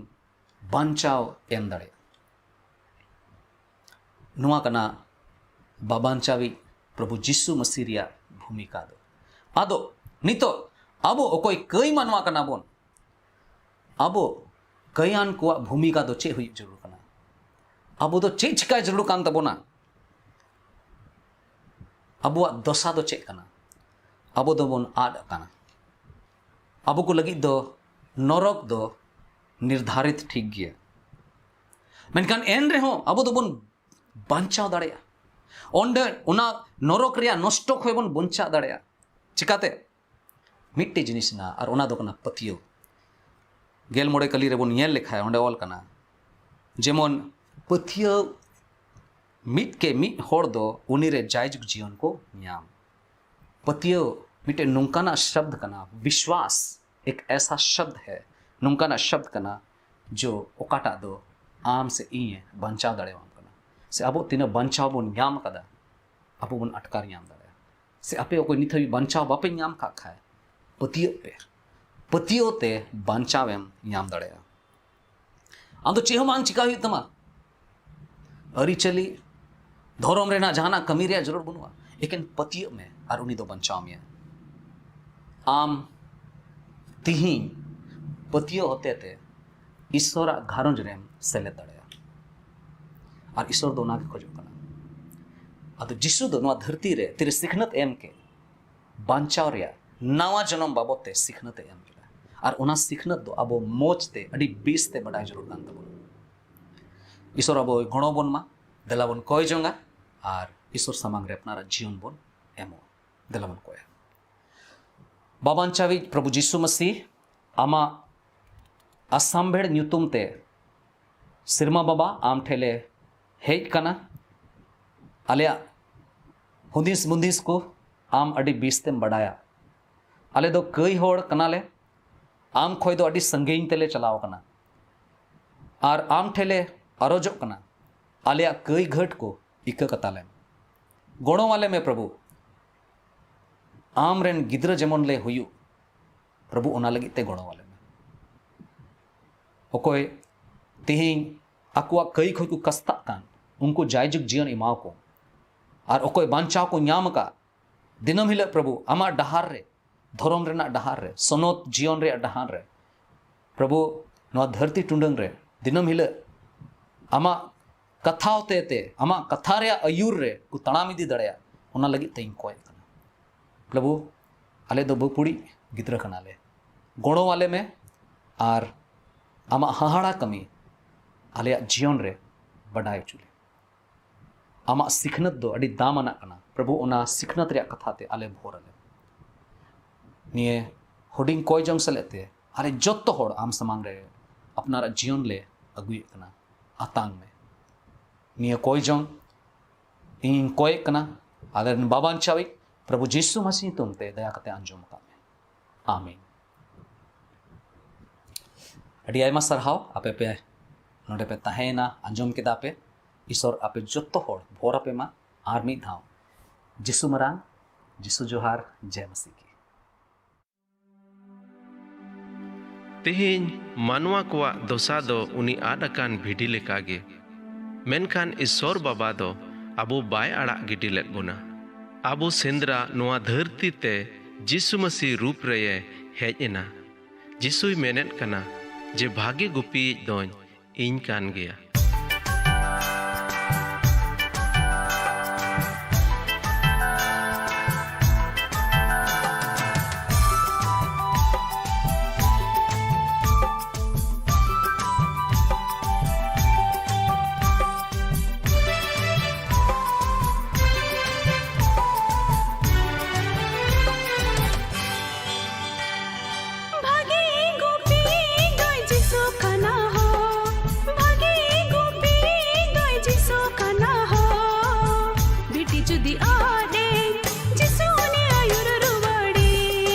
ᱵᱟᱧᱪᱟᱣ ᱮᱢ ᱫᱟᱲᱮᱭᱟᱜ᱾ ᱱᱚᱣᱟ ᱠᱟᱱᱟ ᱵᱟᱵᱟᱧᱪᱟᱣᱤᱡ ᱯᱨᱚᱵᱷᱩ ᱡᱤᱥᱩ ᱢᱟᱹᱥᱤ ᱨᱮᱭᱟᱜ ᱵᱷᱩᱢᱤᱠᱟ ᱫᱚ᱾ ᱟᱫᱚ ᱱᱤᱛᱚᱜ ᱟᱵᱚ ᱚᱠᱚᱭ ᱠᱟᱹᱭ ᱢᱟᱱᱣᱟ ᱠᱟᱱᱟ ᱵᱚᱱ, ᱟᱵᱚ ᱠᱟᱹᱭᱟᱱ ᱠᱚᱣᱟᱜ ᱵᱷᱩᱢᱤᱠᱟ ᱫᱚ ᱪᱮᱫ ᱦᱩᱭᱩᱜ ᱡᱟᱹᱨᱩᱲ ᱠᱟᱱᱟ? ᱟᱵᱚ ᱫᱚ ᱪᱮᱫ ᱪᱤᱠᱟᱭ ᱡᱟᱹᱨᱩᱲ ᱠᱟᱱ ᱛᱟᱵᱚᱱᱟ? ᱟᱵᱚᱣᱟᱜ ᱫᱚᱥᱟ ᱫᱚ ᱪᱮᱫ ᱠᱟᱱᱟ? ᱟᱵᱚ ᱫᱚᱵᱚᱱ ᱟᱫ ᱟᱠᱟᱱᱟ᱾ ᱟᱵᱚ ᱠᱚ ᱞᱟᱹᱜᱤᱫ ᱫᱚ ᱱᱚᱨᱚᱠ ᱫᱚ ᱱᱤᱨᱫᱷᱟᱨᱤᱛ ᱴᱷᱤᱠ ᱜᱮᱭᱟ᱾ ᱢᱮᱱᱠᱷᱟᱱ ᱮᱱ ᱨᱮᱦᱚᱸ ᱟᱵᱚ ᱫᱚᱵᱚᱱ ᱵᱟᱧᱪᱟᱣ ᱫᱟᱲᱮᱭᱟᱜᱼᱟ᱾ ᱚᱸᱰᱮ ᱚᱱᱟ ᱱᱚᱨᱚᱠ ᱨᱮᱭᱟᱜ ᱱᱚᱥᱴᱚ ᱠᱷᱚᱱ ᱵᱚᱱ ᱵᱟᱧᱪᱟᱣ ᱫᱟᱲᱮᱭᱟᱜᱼᱟ᱾ ᱪᱤᱠᱟᱛᱮ? ᱢᱤᱫᱴᱮᱡ ᱡᱤᱱᱤᱥ ᱢᱮᱱᱟᱜᱼᱟ, ᱟᱨ ᱚᱱᱟ ᱫᱚ ᱠᱟᱱᱟ ᱯᱟᱹᱛᱭᱟᱹᱣ᱾ ᱜᱮᱞ ᱢᱚᱬᱮ ᱠᱟᱹᱞᱤ ᱨᱮᱵᱚᱱ ᱧᱮᱞ ᱞᱮᱠᱷᱟᱱ ᱚᱸᱰᱮ ᱚᱞ ᱠᱟᱱᱟ, ᱡᱮᱢᱚᱱ ᱯᱟᱹᱛᱭᱟᱹᱣ ᱢᱤᱫ ᱠᱮ ᱢᱤᱫ ᱦᱚᱲ ᱫᱚ ᱩᱱᱤ ᱨᱮ ᱡᱟᱭᱡᱩᱜᱽ ᱡᱤᱭᱚᱱ ᱠᱚ ᱧᱟᱢ᱾ ᱯᱟᱹᱛᱭᱟᱹᱣ ᱢᱤᱫᱴᱮᱱ ᱱᱚᱝᱠᱟᱱᱟᱜ ᱥᱚᱵᱫ ᱠᱟᱱᱟ, ᱵᱤᱥᱣᱟᱥ ᱮᱠ ᱮᱥᱟ ᱥᱚᱵᱫ ᱦᱮ, ᱱᱚᱝᱠᱟᱱᱟᱜ ᱥᱚᱵᱫ ᱠᱟᱱᱟ ᱡᱚ ᱚᱠᱟᱴᱟᱜ ᱫᱚ ᱟᱢ ᱥᱮ ᱤᱧᱮ ᱵᱟᱧᱪᱟᱣ ᱫᱟᱲᱮᱭᱟᱢ ᱠᱟᱱᱟ, ᱥᱮ ᱟᱵᱚ ᱛᱤᱱᱟᱹᱜ ᱵᱟᱧᱪᱟᱣ ᱵᱚᱱ ᱧᱟᱢ ᱟᱠᱟᱫᱟ ᱟᱵᱚ ᱵᱚᱱ ᱟᱴᱠᱟᱨ ᱧᱟᱢ ᱫᱟᱲᱮᱭᱟᱜᱼᱟ᱾ ᱥᱮ ᱟᱯᱮ ᱚᱠᱚᱭ ᱱᱤᱛ ᱦᱟᱹᱵᱤᱡ ᱵᱟᱧᱪᱟᱣ ᱵᱟᱯᱮ ᱧᱟᱢ ᱠᱟᱜ ᱠᱷᱟᱡ, ᱯᱟᱹᱛᱭᱟᱹᱜ ᱯᱮ, ᱯᱟᱹᱛᱭᱟᱹᱣ ᱛᱮ ᱵᱟᱧᱪᱟᱣᱮᱢ ᱧᱟᱢ ᱫᱟᱲᱮᱭᱟᱜᱼᱟ᱾ ᱟᱫᱚ ᱪᱮᱫ ᱦᱚᱸ ᱵᱟᱝ ᱪᱤᱠᱟ ᱦᱩᱭᱩᱜ ᱛᱟᱢᱟ, ᱟᱹᱨᱤᱪᱟᱹᱞᱤ, ᱫᱷᱚᱨᱚᱢ ᱨᱮᱱᱟᱜ ᱡᱟᱦᱟᱱᱟᱜ ᱠᱟᱹᱢᱤ ᱨᱮᱭᱟᱜ ᱡᱟᱹᱨᱩᱲ ᱵᱟᱹᱱᱩᱜᱼᱟ, ᱮᱠᱮᱱ ᱯᱟᱹᱛᱭᱟᱹᱜ ᱢᱮ ᱟᱨ ᱩᱱᱤ ᱫᱚ ᱵᱟᱧᱪᱟᱣ ᱢᱮᱭᱟ᱾ ᱟᱢ ᱛᱤᱦᱤᱧ ᱯᱟᱹᱛᱭᱟᱹᱣ ᱦᱚᱛᱮ ᱛᱮ ᱤᱥᱚᱨᱟᱜ ᱜᱷᱟᱨᱚᱸᱡᱽ ᱨᱮᱢ ᱥᱮᱞᱮᱫ ᱫᱟᱲᱮᱭᱟᱜᱼᱟ, ᱟᱨ ᱤᱥᱚᱨ ᱫᱚ ᱚᱱᱟ ᱜᱮ ᱠᱷᱚᱡᱚᱜ ᱠᱟᱱᱟ᱾ ᱟᱫᱚ ᱡᱤᱥᱩ ᱫᱚ ᱱᱚᱣᱟ ᱫᱷᱟᱹᱨᱛᱤ ᱨᱮ ᱛᱤᱨᱮ ᱥᱤᱠᱷᱱᱟᱹᱛ ᱮᱢ ᱠᱮᱫ, ᱵᱟᱧᱪᱟᱣ ᱨᱮᱭᱟᱜ ᱱᱟᱣᱟ ᱡᱚᱱᱚᱢ ᱵᱟᱵᱚᱫ ᱛᱮ ᱥᱤᱠᱷᱱᱟᱹᱛ ᱮ ᱮᱢ ᱠᱮᱫᱟ, ᱟᱨ ᱚᱱᱟ ᱥᱤᱠᱷᱱᱟᱹᱛ ᱫᱚ ᱟᱵᱚ ᱢᱚᱡᱽ ᱛᱮ ᱟᱹᱰᱤ ᱵᱮᱥ ᱛᱮ ᱵᱟᱰᱟᱭ ᱡᱟᱹᱨᱩᱲ ᱠᱟᱱ ᱛᱟᱵᱚᱱᱟ᱾ ᱤᱥᱚᱨ ᱟᱵᱚᱭ ᱜᱚᱲᱚ ᱵᱚᱱ ᱢᱟ᱾ ᱫᱮᱞᱟ ᱵᱚᱱ ᱠᱚᱭ ᱡᱚᱝᱟ ᱟᱨ ᱤᱥᱚᱨ ᱥᱟᱢᱟᱝ ᱨᱮ ᱟᱯᱱᱟᱨᱟᱜ ᱡᱤᱭᱚᱱ ᱵᱚᱱ ᱮᱢᱚᱜᱼᱟ᱾ ᱫᱮᱞᱟ ᱵᱚᱱ ᱠᱚᱭᱟ᱾ ᱵᱟᱵᱟᱧᱪᱟᱣᱤᱡ ᱯᱨᱚᱵᱷᱩ ᱡᱤᱥᱩ ᱢᱟᱹᱥᱤ, ᱟᱢᱟᱜ ᱟᱥᱟᱢᱵᱷᱮᱲ ᱧᱩᱛᱩᱢ ᱛᱮ ᱥᱮᱨᱢᱟ ᱵᱟᱵᱟ ᱟᱢ ᱴᱷᱮᱱ ᱞᱮ ᱦᱮᱡ ᱠᱟᱱᱟ᱾ ᱟᱞᱮᱭᱟᱜ ᱦᱩᱫᱤᱥ ᱵᱩᱫᱤᱥ ᱠᱚ ᱟᱢ ᱟᱹᱰᱤ ᱵᱮᱥ ᱛᱮᱢ ᱵᱟᱰᱟᱭᱟ᱾ ᱟᱞᱮ ᱫᱚ ᱠᱟᱹᱭ ᱦᱚᱲ ᱠᱟᱱᱟᱞᱮ, ᱟᱢ ᱠᱷᱚᱡ ᱫᱚ ᱟᱹᱰᱤ ᱥᱟᱺᱜᱤᱧ ᱛᱮᱞᱮ ᱪᱟᱞᱟᱣ ᱠᱟᱱᱟ, ᱟᱨ ᱟᱢ ᱴᱷᱮᱱ ᱞᱮ ᱟᱨᱚᱡᱚᱜ ᱠᱟᱱᱟ, ᱟᱞᱮᱭᱟᱜ ᱠᱟᱹᱭ ᱜᱷᱟᱹᱴ ᱠᱚ ᱤᱠᱟᱹ ᱠᱟᱛᱟᱞᱮᱢ᱾ ᱜᱚᱲᱚ ᱟᱞᱮ ᱢᱮ ᱯᱨᱚᱵᱷᱩ, ᱟᱢ ᱨᱮᱱ ᱜᱤᱫᱽᱨᱟᱹ ᱡᱮᱢᱚᱱ ᱞᱮ ᱦᱩᱭᱩᱜ, ᱯᱨᱚᱵᱷᱩ ᱚᱱᱟ ᱞᱟᱹᱜᱤᱫ ᱛᱮ ᱜᱚᱲᱚ ᱟᱞᱮ ᱢᱮ᱾ ᱚᱠᱚᱭ ᱛᱮᱦᱮᱧ ᱟᱠᱚᱣᱟᱜ ᱠᱟᱹᱭ ᱠᱷᱚᱡ ᱠᱚ ᱠᱟᱥᱛᱟᱜ ᱠᱟᱱ, ᱩᱱᱠᱩ ᱡᱟᱭᱡᱩᱜᱽ ᱡᱤᱭᱚᱱ ᱮᱢᱟᱣ ᱠᱚ, ᱟᱨ ᱚᱠᱚᱭ ᱵᱟᱧᱪᱟᱣ ᱠᱚ ᱧᱟᱢ ᱟᱠᱟᱫ, ᱫᱤᱱᱟᱹᱢ ᱦᱤᱞᱳᱜ ᱯᱨᱚᱵᱷᱩ ᱟᱢᱟᱜ ᱰᱟᱦᱟᱨ ᱨᱮ, ᱫᱷᱚᱨᱚᱢ ᱨᱮᱱᱟᱜ ᱰᱟᱦᱟᱨ ᱨᱮ, ᱥᱚᱱᱚᱛ ᱡᱤᱭᱚᱱ ᱨᱮᱭᱟᱜ ᱰᱟᱦᱟᱨ ᱨᱮ, ᱯᱨᱚᱵᱷᱩ ᱱᱚᱣᱟ ᱫᱷᱟᱹᱨᱛᱤ ᱴᱩᱰᱟᱹᱝ ᱨᱮ ᱫᱤᱱᱟᱹᱢ ᱦᱤᱞᱳᱜ ᱟᱢᱟᱜ ᱠᱟᱛᱷᱟ ᱦᱚᱛᱮ ᱛᱮ, ᱟᱢᱟᱜ ᱠᱟᱛᱷᱟ ᱨᱮᱭᱟᱜ ᱟᱹᱭᱩᱨ ᱨᱮ ᱠᱚ ᱛᱟᱲᱟᱢ ᱤᱫᱤ ᱫᱟᱲᱮᱭᱟᱜ, ᱚᱱᱟ ᱞᱟᱹᱜᱤᱫ ᱛᱮᱧ ᱠᱚᱭᱮᱫ ᱠᱟᱱᱟ᱾ ᱯᱨᱚᱵᱷᱩ, ᱟᱞᱮ ᱫᱚ ᱵᱟᱹᱯᱩᱲᱤ ᱜᱤᱫᱽᱨᱟᱹ ᱠᱟᱱᱟᱞᱮ, ᱜᱚᱲᱚ ᱟᱞᱮ ᱢᱮ ᱟᱨ ᱟᱢᱟᱜ ᱦᱟᱦᱟᱲᱟ ᱠᱟᱹᱢᱤ ᱟᱞᱮᱭᱟᱜ ᱡᱤᱭᱚᱱ ᱨᱮ ᱵᱟᱰᱟᱭ ᱦᱚᱪᱚ ᱞᱮ᱾ ᱟᱢᱟᱜ ᱥᱤᱠᱷᱱᱟᱹᱛ ᱫᱚ ᱟᱹᱰᱤ ᱫᱟᱢ ᱟᱱᱟᱜ ᱠᱟᱱᱟ᱾ ᱯᱨᱚᱵᱷᱩ, ᱚᱱᱟ ᱥᱤᱠᱷᱱᱟᱹᱛ ᱨᱮᱭᱟᱜ ᱠᱟᱛᱷᱟ ᱛᱮ ᱟᱞᱮ ᱵᱷᱳᱨ ᱟᱞᱮ᱾ ᱱᱤᱭᱟᱹ ᱦᱩᱰᱤᱧ ᱠᱚᱭ ᱡᱚᱝ ᱥᱮᱞᱮᱫ ᱛᱮ ᱟᱞᱮ ᱡᱚᱛᱚ ᱦᱚᱲ ᱟᱢ ᱥᱟᱢᱟᱝ ᱨᱮ ᱟᱯᱱᱟᱨᱟᱜ ᱡᱤᱭᱚᱱ ᱞᱮ ᱟᱹᱜᱩᱭᱮᱫ ᱠᱟᱱᱟ, ᱟᱛᱟᱝ ᱢᱮ᱾ ᱱᱤᱭᱟᱹ ᱠᱚᱭ ᱡᱚᱝ ᱤᱧᱤᱧ ᱠᱚᱭᱮᱫ ᱠᱟᱱᱟ ᱟᱞᱮᱨᱮᱱ ᱵᱟᱵᱟᱧᱪᱟᱣᱤᱡ ᱯᱨᱚᱵᱷᱩ ᱡᱤᱥᱩ ᱢᱟᱹᱥᱤ ᱧᱩᱛᱩᱢ ᱛᱮ, ᱫᱟᱭᱟ ᱠᱟᱛᱮ ᱟᱸᱡᱚᱢ ᱟᱠᱟᱫ ᱢᱮ᱾ ᱟᱢᱮᱱ᱾ ᱟᱹᱰᱤ ᱟᱭᱢᱟ ᱥᱟᱨᱦᱟᱣ, ᱟᱯᱮ ᱯᱮ ᱱᱚᱰᱮ ᱯᱮ ᱛᱟᱦᱮᱸᱭᱮᱱᱟ, ᱟᱸᱡᱚᱢ ᱠᱮᱫᱟ ᱯᱮ᱾ ᱤᱥᱚᱨ ᱟᱯᱮ ᱡᱚᱛᱚ ᱦᱚᱲ ᱵᱷᱳᱨ ᱟᱯᱮ ᱢᱟ᱾ ᱟᱨ ᱢᱤᱫ ᱫᱷᱟᱣ ᱡᱤᱥᱩ ᱢᱟᱨᱟᱝ, ᱡᱤᱥᱩ ᱡᱚᱦᱟᱨ, ᱡᱮ ᱢᱟᱹᱥᱤ ᱠᱤ᱾ ᱛᱮᱦᱮᱧ ᱢᱟᱱᱣᱟ ᱠᱚᱣᱟᱜ ᱫᱚᱥᱟ ᱫᱚ ᱩᱱᱤ ᱟᱫ ᱟᱠᱟᱱ ᱵᱷᱤᱰᱤ ᱞᱮᱠᱟᱜᱮ᱾ ᱢᱮᱱᱠᱷᱟᱱ ᱤᱥᱚᱨ ᱵᱟᱵᱟ ᱫᱚ ᱟᱵᱚ ᱵᱟᱭ ᱟᱲᱟᱜ ᱜᱤᱰᱤ ᱞᱮᱫ ᱵᱚᱱᱟ᱾ ᱟᱵᱚ ᱥᱮᱸᱫᱽᱨᱟ ᱱᱚᱣᱟ ᱫᱷᱟᱹᱨᱛᱤ ᱛᱮ ᱡᱤᱥᱩ ᱢᱟᱹᱥᱤ ᱨᱩᱯ ᱨᱮᱭᱮ ᱦᱮᱡ ᱮᱱᱟ᱾ ᱡᱤᱥᱩᱭ ᱢᱮᱱᱮᱫ ᱠᱟᱱᱟ ᱡᱮ ᱵᱷᱟᱜᱮ ᱜᱩᱯᱤᱭᱤᱡ ᱫᱚᱧ ᱤᱧ ᱠᱟᱱ ᱜᱮᱭᱟ᱾ ᱵᱷᱟᱜᱮ ᱜᱩᱯᱤ ᱫᱚᱭ ᱡᱤᱥᱩ ᱠᱟᱱᱟ ᱦᱳ, ᱵᱷᱟᱜᱮ ᱜᱩᱯᱤ ᱫᱚᱭ ᱡᱤᱥᱩ ᱠᱟᱱᱟ ᱦᱳ᱾ ᱵᱷᱤᱰᱤ ᱡᱩᱫᱤ ᱟᱫ ᱮᱱ, ᱡᱤᱥᱩ ᱩᱱᱤ ᱟᱹᱭᱩᱨ ᱨᱩᱣᱟᱹᱲᱮ᱾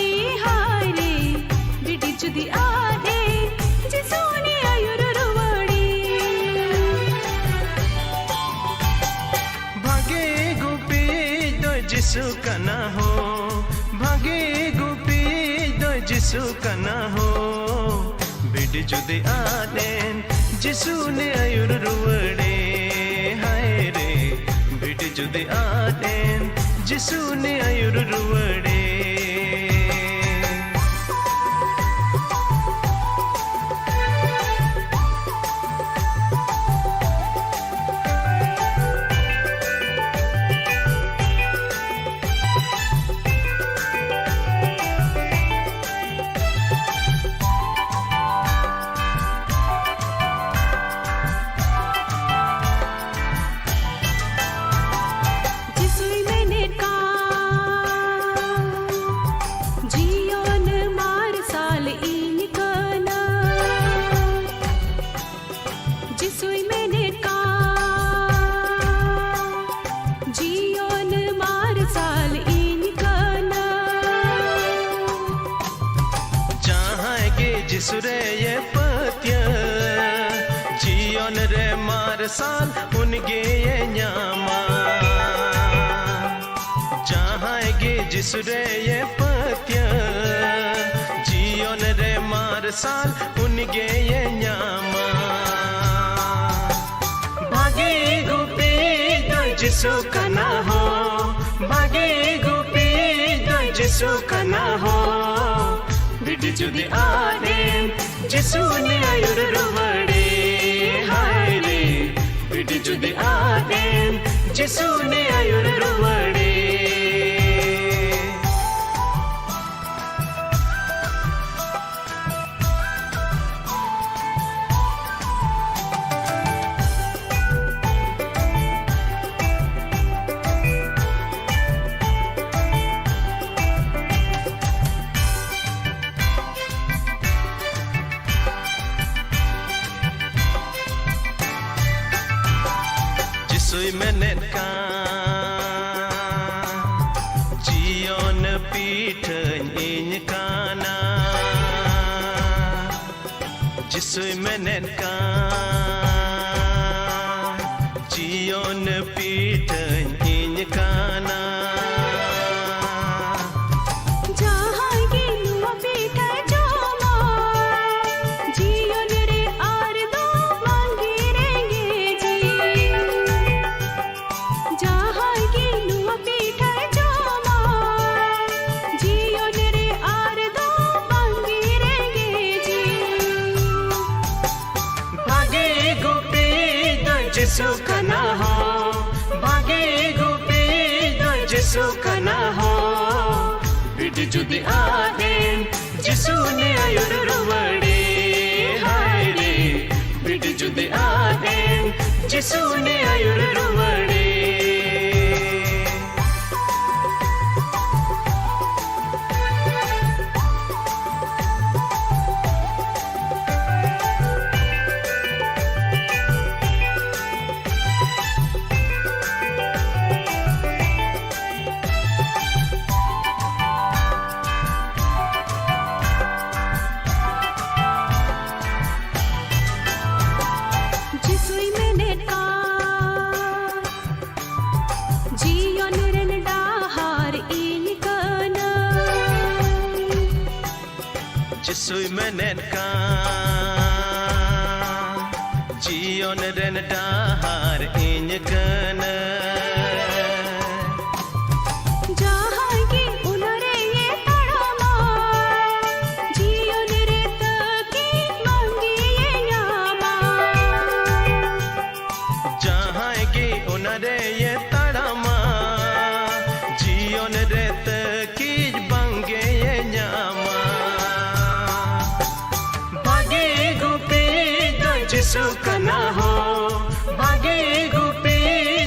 ᱦᱟᱭ ᱨᱮ, ᱵᱷᱤᱰᱤ ᱡᱩᱫᱤ ᱟᱫ ᱮᱱ, ᱡᱤᱥᱩ ᱩᱱᱤ ᱟᱹᱭᱩᱨ ᱨᱩᱣᱟᱹᱲᱮ᱾ ᱵᱷᱟᱜᱮ ᱜᱩᱯᱤ ᱫᱚᱭ ᱡᱤᱥᱩ ᱠᱟᱱᱟ ᱦᱳ, ᱵᱷᱟᱜᱮ ᱜᱩᱯᱤ ᱫᱚᱭ ᱡᱤᱥᱩ ᱠᱟᱱᱟ ᱦᱳ᱾ ᱵᱷᱤᱰᱤ ᱡᱩᱫᱤ ᱟᱫ ᱮᱱ, ᱡᱤᱥᱩ ᱩᱱᱤ ᱟᱹᱭᱩᱨ ᱨᱩᱣᱟᱹᱲᱮ᱾ ᱦᱟᱭ ᱨᱮ, ᱵᱷᱤᱰᱤ ᱡᱩᱫᱤ ᱟᱫ ᱮᱱ, ᱡᱤᱥᱩ ᱩᱱᱤ ᱟᱹᱭᱩᱨ ᱨᱩᱣᱟᱹᱲᱮ᱾ ᱡᱤᱥᱩ ᱨᱮᱭᱮ ᱯᱟᱹᱛᱭᱟᱹᱣ, ᱡᱤᱭᱚᱱ ᱨᱮ ᱢᱟᱨᱥᱟᱞ ᱩᱱᱤ ᱜᱮᱭᱮ ᱧᱟᱢᱟ᱾ ᱡᱟᱦᱟᱸᱭ ᱜᱮ ᱡᱤᱥᱩ ᱨᱮᱭᱮ ᱯᱟᱹᱛᱭᱟᱹᱣ, ᱡᱤᱭᱚᱱ ᱨᱮ ᱢᱟᱨᱥᱟᱞ ᱩᱱᱤ ᱜᱮᱭᱮ ᱧᱟᱢᱟ᱾ ᱵᱷᱟᱜᱮ ᱜᱩᱯᱤ ᱫᱚ ᱡᱤᱥᱩ ᱠᱟᱱᱟ ᱦᱳ, ᱵᱷᱟᱜᱮ ᱜᱩᱯᱤ ᱫᱚ ᱡᱤᱥᱩ ᱠᱟᱱᱟ ᱦᱳ᱾ ᱵᱷᱤᱰᱤ ᱡᱩᱫᱤ ᱟᱫᱮᱢ, ᱡᱤᱥᱩ ᱩᱱᱤ ᱟᱹᱭᱩᱨ ᱨᱩᱣᱟᱹᱲᱮ᱾ ᱦᱟᱭ ᱨᱮ, ᱵᱷᱤᱰᱤ ᱡᱩᱫᱤ ᱟᱫᱮᱢ, ᱡᱤᱥᱩ ᱩᱱᱤ ᱟᱹᱭᱩᱨ ᱨᱩᱣᱟᱹᱲᱮ᱾ ᱡᱤᱥᱩᱭ ᱢᱮᱱᱮᱫ ᱠᱟᱱ, ᱡᱤᱭᱚᱱ ᱯᱤᱴᱷᱟᱹᱧ ᱤᱧ ᱠᱟᱱᱟ᱾ ᱡᱤᱥᱩᱭ ᱢᱮᱱᱮᱫ ᱠᱟᱱ, ᱡᱤᱭᱚᱱ ᱯᱤᱴᱷᱟᱹᱧ ᱤᱧ ᱠᱟᱱᱟ᱾ ᱡᱟᱦᱟᱸᱭ ᱜᱮ ᱱᱚᱣᱟ ᱯᱤᱴᱷᱟᱹ ᱡᱚᱢᱟ, ᱡᱤᱭᱚᱱ ᱨᱮ ᱟᱨ ᱫᱚ ᱵᱟᱝᱜᱮ ᱨᱮᱸᱜᱮᱡᱮ᱾ ᱡᱟᱦᱟᱸᱭ ᱜᱮ ᱱᱚᱣᱟ ᱯᱤᱴᱷᱟᱹ ᱡᱚᱢᱟ, ᱡᱤᱭᱚᱱ ᱨᱮ ᱟᱨ ᱫᱚ ᱵᱟᱝᱜᱮ ᱨᱮᱸᱜᱮᱡᱮ᱾ ᱵᱷᱟᱜᱮ ᱜᱩᱯᱤ ᱫᱚ ᱡᱤᱥᱩ ᱠᱟᱱᱟ ᱦᱳ, ᱵᱷᱟᱜᱮ ᱜᱩᱯᱤ ᱫᱚ ᱡᱤᱥᱩ ᱠᱟᱱᱟ ᱦᱳ᱾ ᱵᱷᱤᱰᱤ ᱡᱩᱫᱤ ᱟᱫᱮᱢ, ᱡᱤᱥᱩ ᱩᱱᱤ ᱟᱹᱭᱩᱨ ᱨᱩᱣᱟᱹᱲᱮ᱾ ᱦᱟᱭ ᱨᱮ, ᱵᱷᱤᱰᱤ ᱡᱩᱫᱤ ᱟᱫᱮᱢ, ᱡᱤᱥᱩ ᱩᱱᱤ ᱟᱹᱭᱩᱨ ᱨᱩᱣᱟᱹᱲᱮ᱾ ᱡᱤᱥᱩᱭ ᱢᱮᱱᱮᱫ ᱠᱟᱱ, ᱡᱤᱭᱚᱱ ᱨᱮᱱ ᱰᱟᱦᱟᱨ ᱤᱧ ᱠᱟᱱᱟ᱾ ᱡᱟᱦᱟᱸᱭ ᱜᱮ ᱚᱱᱟ ᱨᱮᱭᱮ ᱛᱟᱲᱟᱢᱟ, ᱡᱤᱭᱚᱱ ᱨᱮ ᱛᱟᱹᱠᱤᱡ ᱵᱟᱝᱜᱮᱭᱮ ᱧᱟᱢᱟ᱾ ᱡᱟᱦᱟᱸᱭ ᱜᱮ ᱚᱱᱟ ᱨᱮᱭᱮ ᱛᱟᱲᱟᱢᱟ, ᱡᱤᱭᱚᱱ ᱨᱮ ᱛᱟᱹᱠᱤᱡ ᱵᱟᱝᱜᱮᱭᱮ ᱧᱟᱢᱟ᱾ ᱵᱷᱟᱜᱮ ᱜᱩᱯᱤ ᱫᱚ ᱡᱤᱥᱩ ᱠᱟᱱᱟ ᱦᱳ, ᱵᱷᱟᱜᱮ ᱜᱩᱯᱤ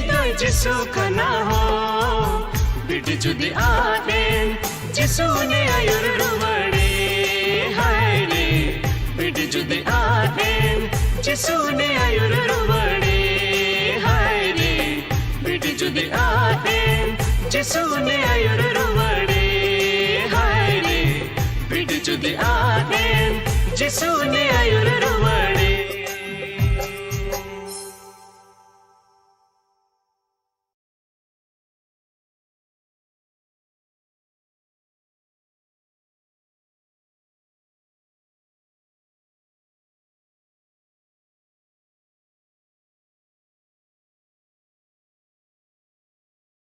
ᱫᱚ ᱡᱤᱥᱩ ᱠᱟᱱᱟ ᱦᱳ᱾ ᱵᱤᱰᱤ ᱡᱩᱫᱤ ᱟᱫ ᱮᱱ, ᱡᱤᱥᱩ ᱱᱮ ᱟᱹᱭᱩᱨ ᱨᱩᱣᱟᱹᱲᱮ᱾ ᱦᱟᱭ ᱨᱮ, ᱵᱤᱰᱤ ᱡᱩᱫᱤ ᱟᱫ ᱮᱱ, ᱡᱤᱥᱩ ᱱᱮ ᱟᱹᱭᱩᱨ ᱨᱩᱣᱟᱹᱲᱮ᱾ ᱦᱟᱭ ᱨᱮ, ᱵᱤᱰᱤ ᱡᱩᱫᱤ ᱟᱫ ᱮᱱ, ᱡᱤᱥᱩ ᱱᱮ ᱟᱹᱭᱩᱨ ᱨᱩᱣᱟᱹᱲᱮ᱾ ᱦᱟᱭ ᱨᱮ, ᱵᱤᱰᱤ ᱡᱩᱫᱤ ᱟᱫ ᱮᱱ, ᱡᱤᱥᱩ ᱱᱮ ᱟᱹᱭᱩᱨ ᱨᱩᱣᱟᱹᱲᱮ᱾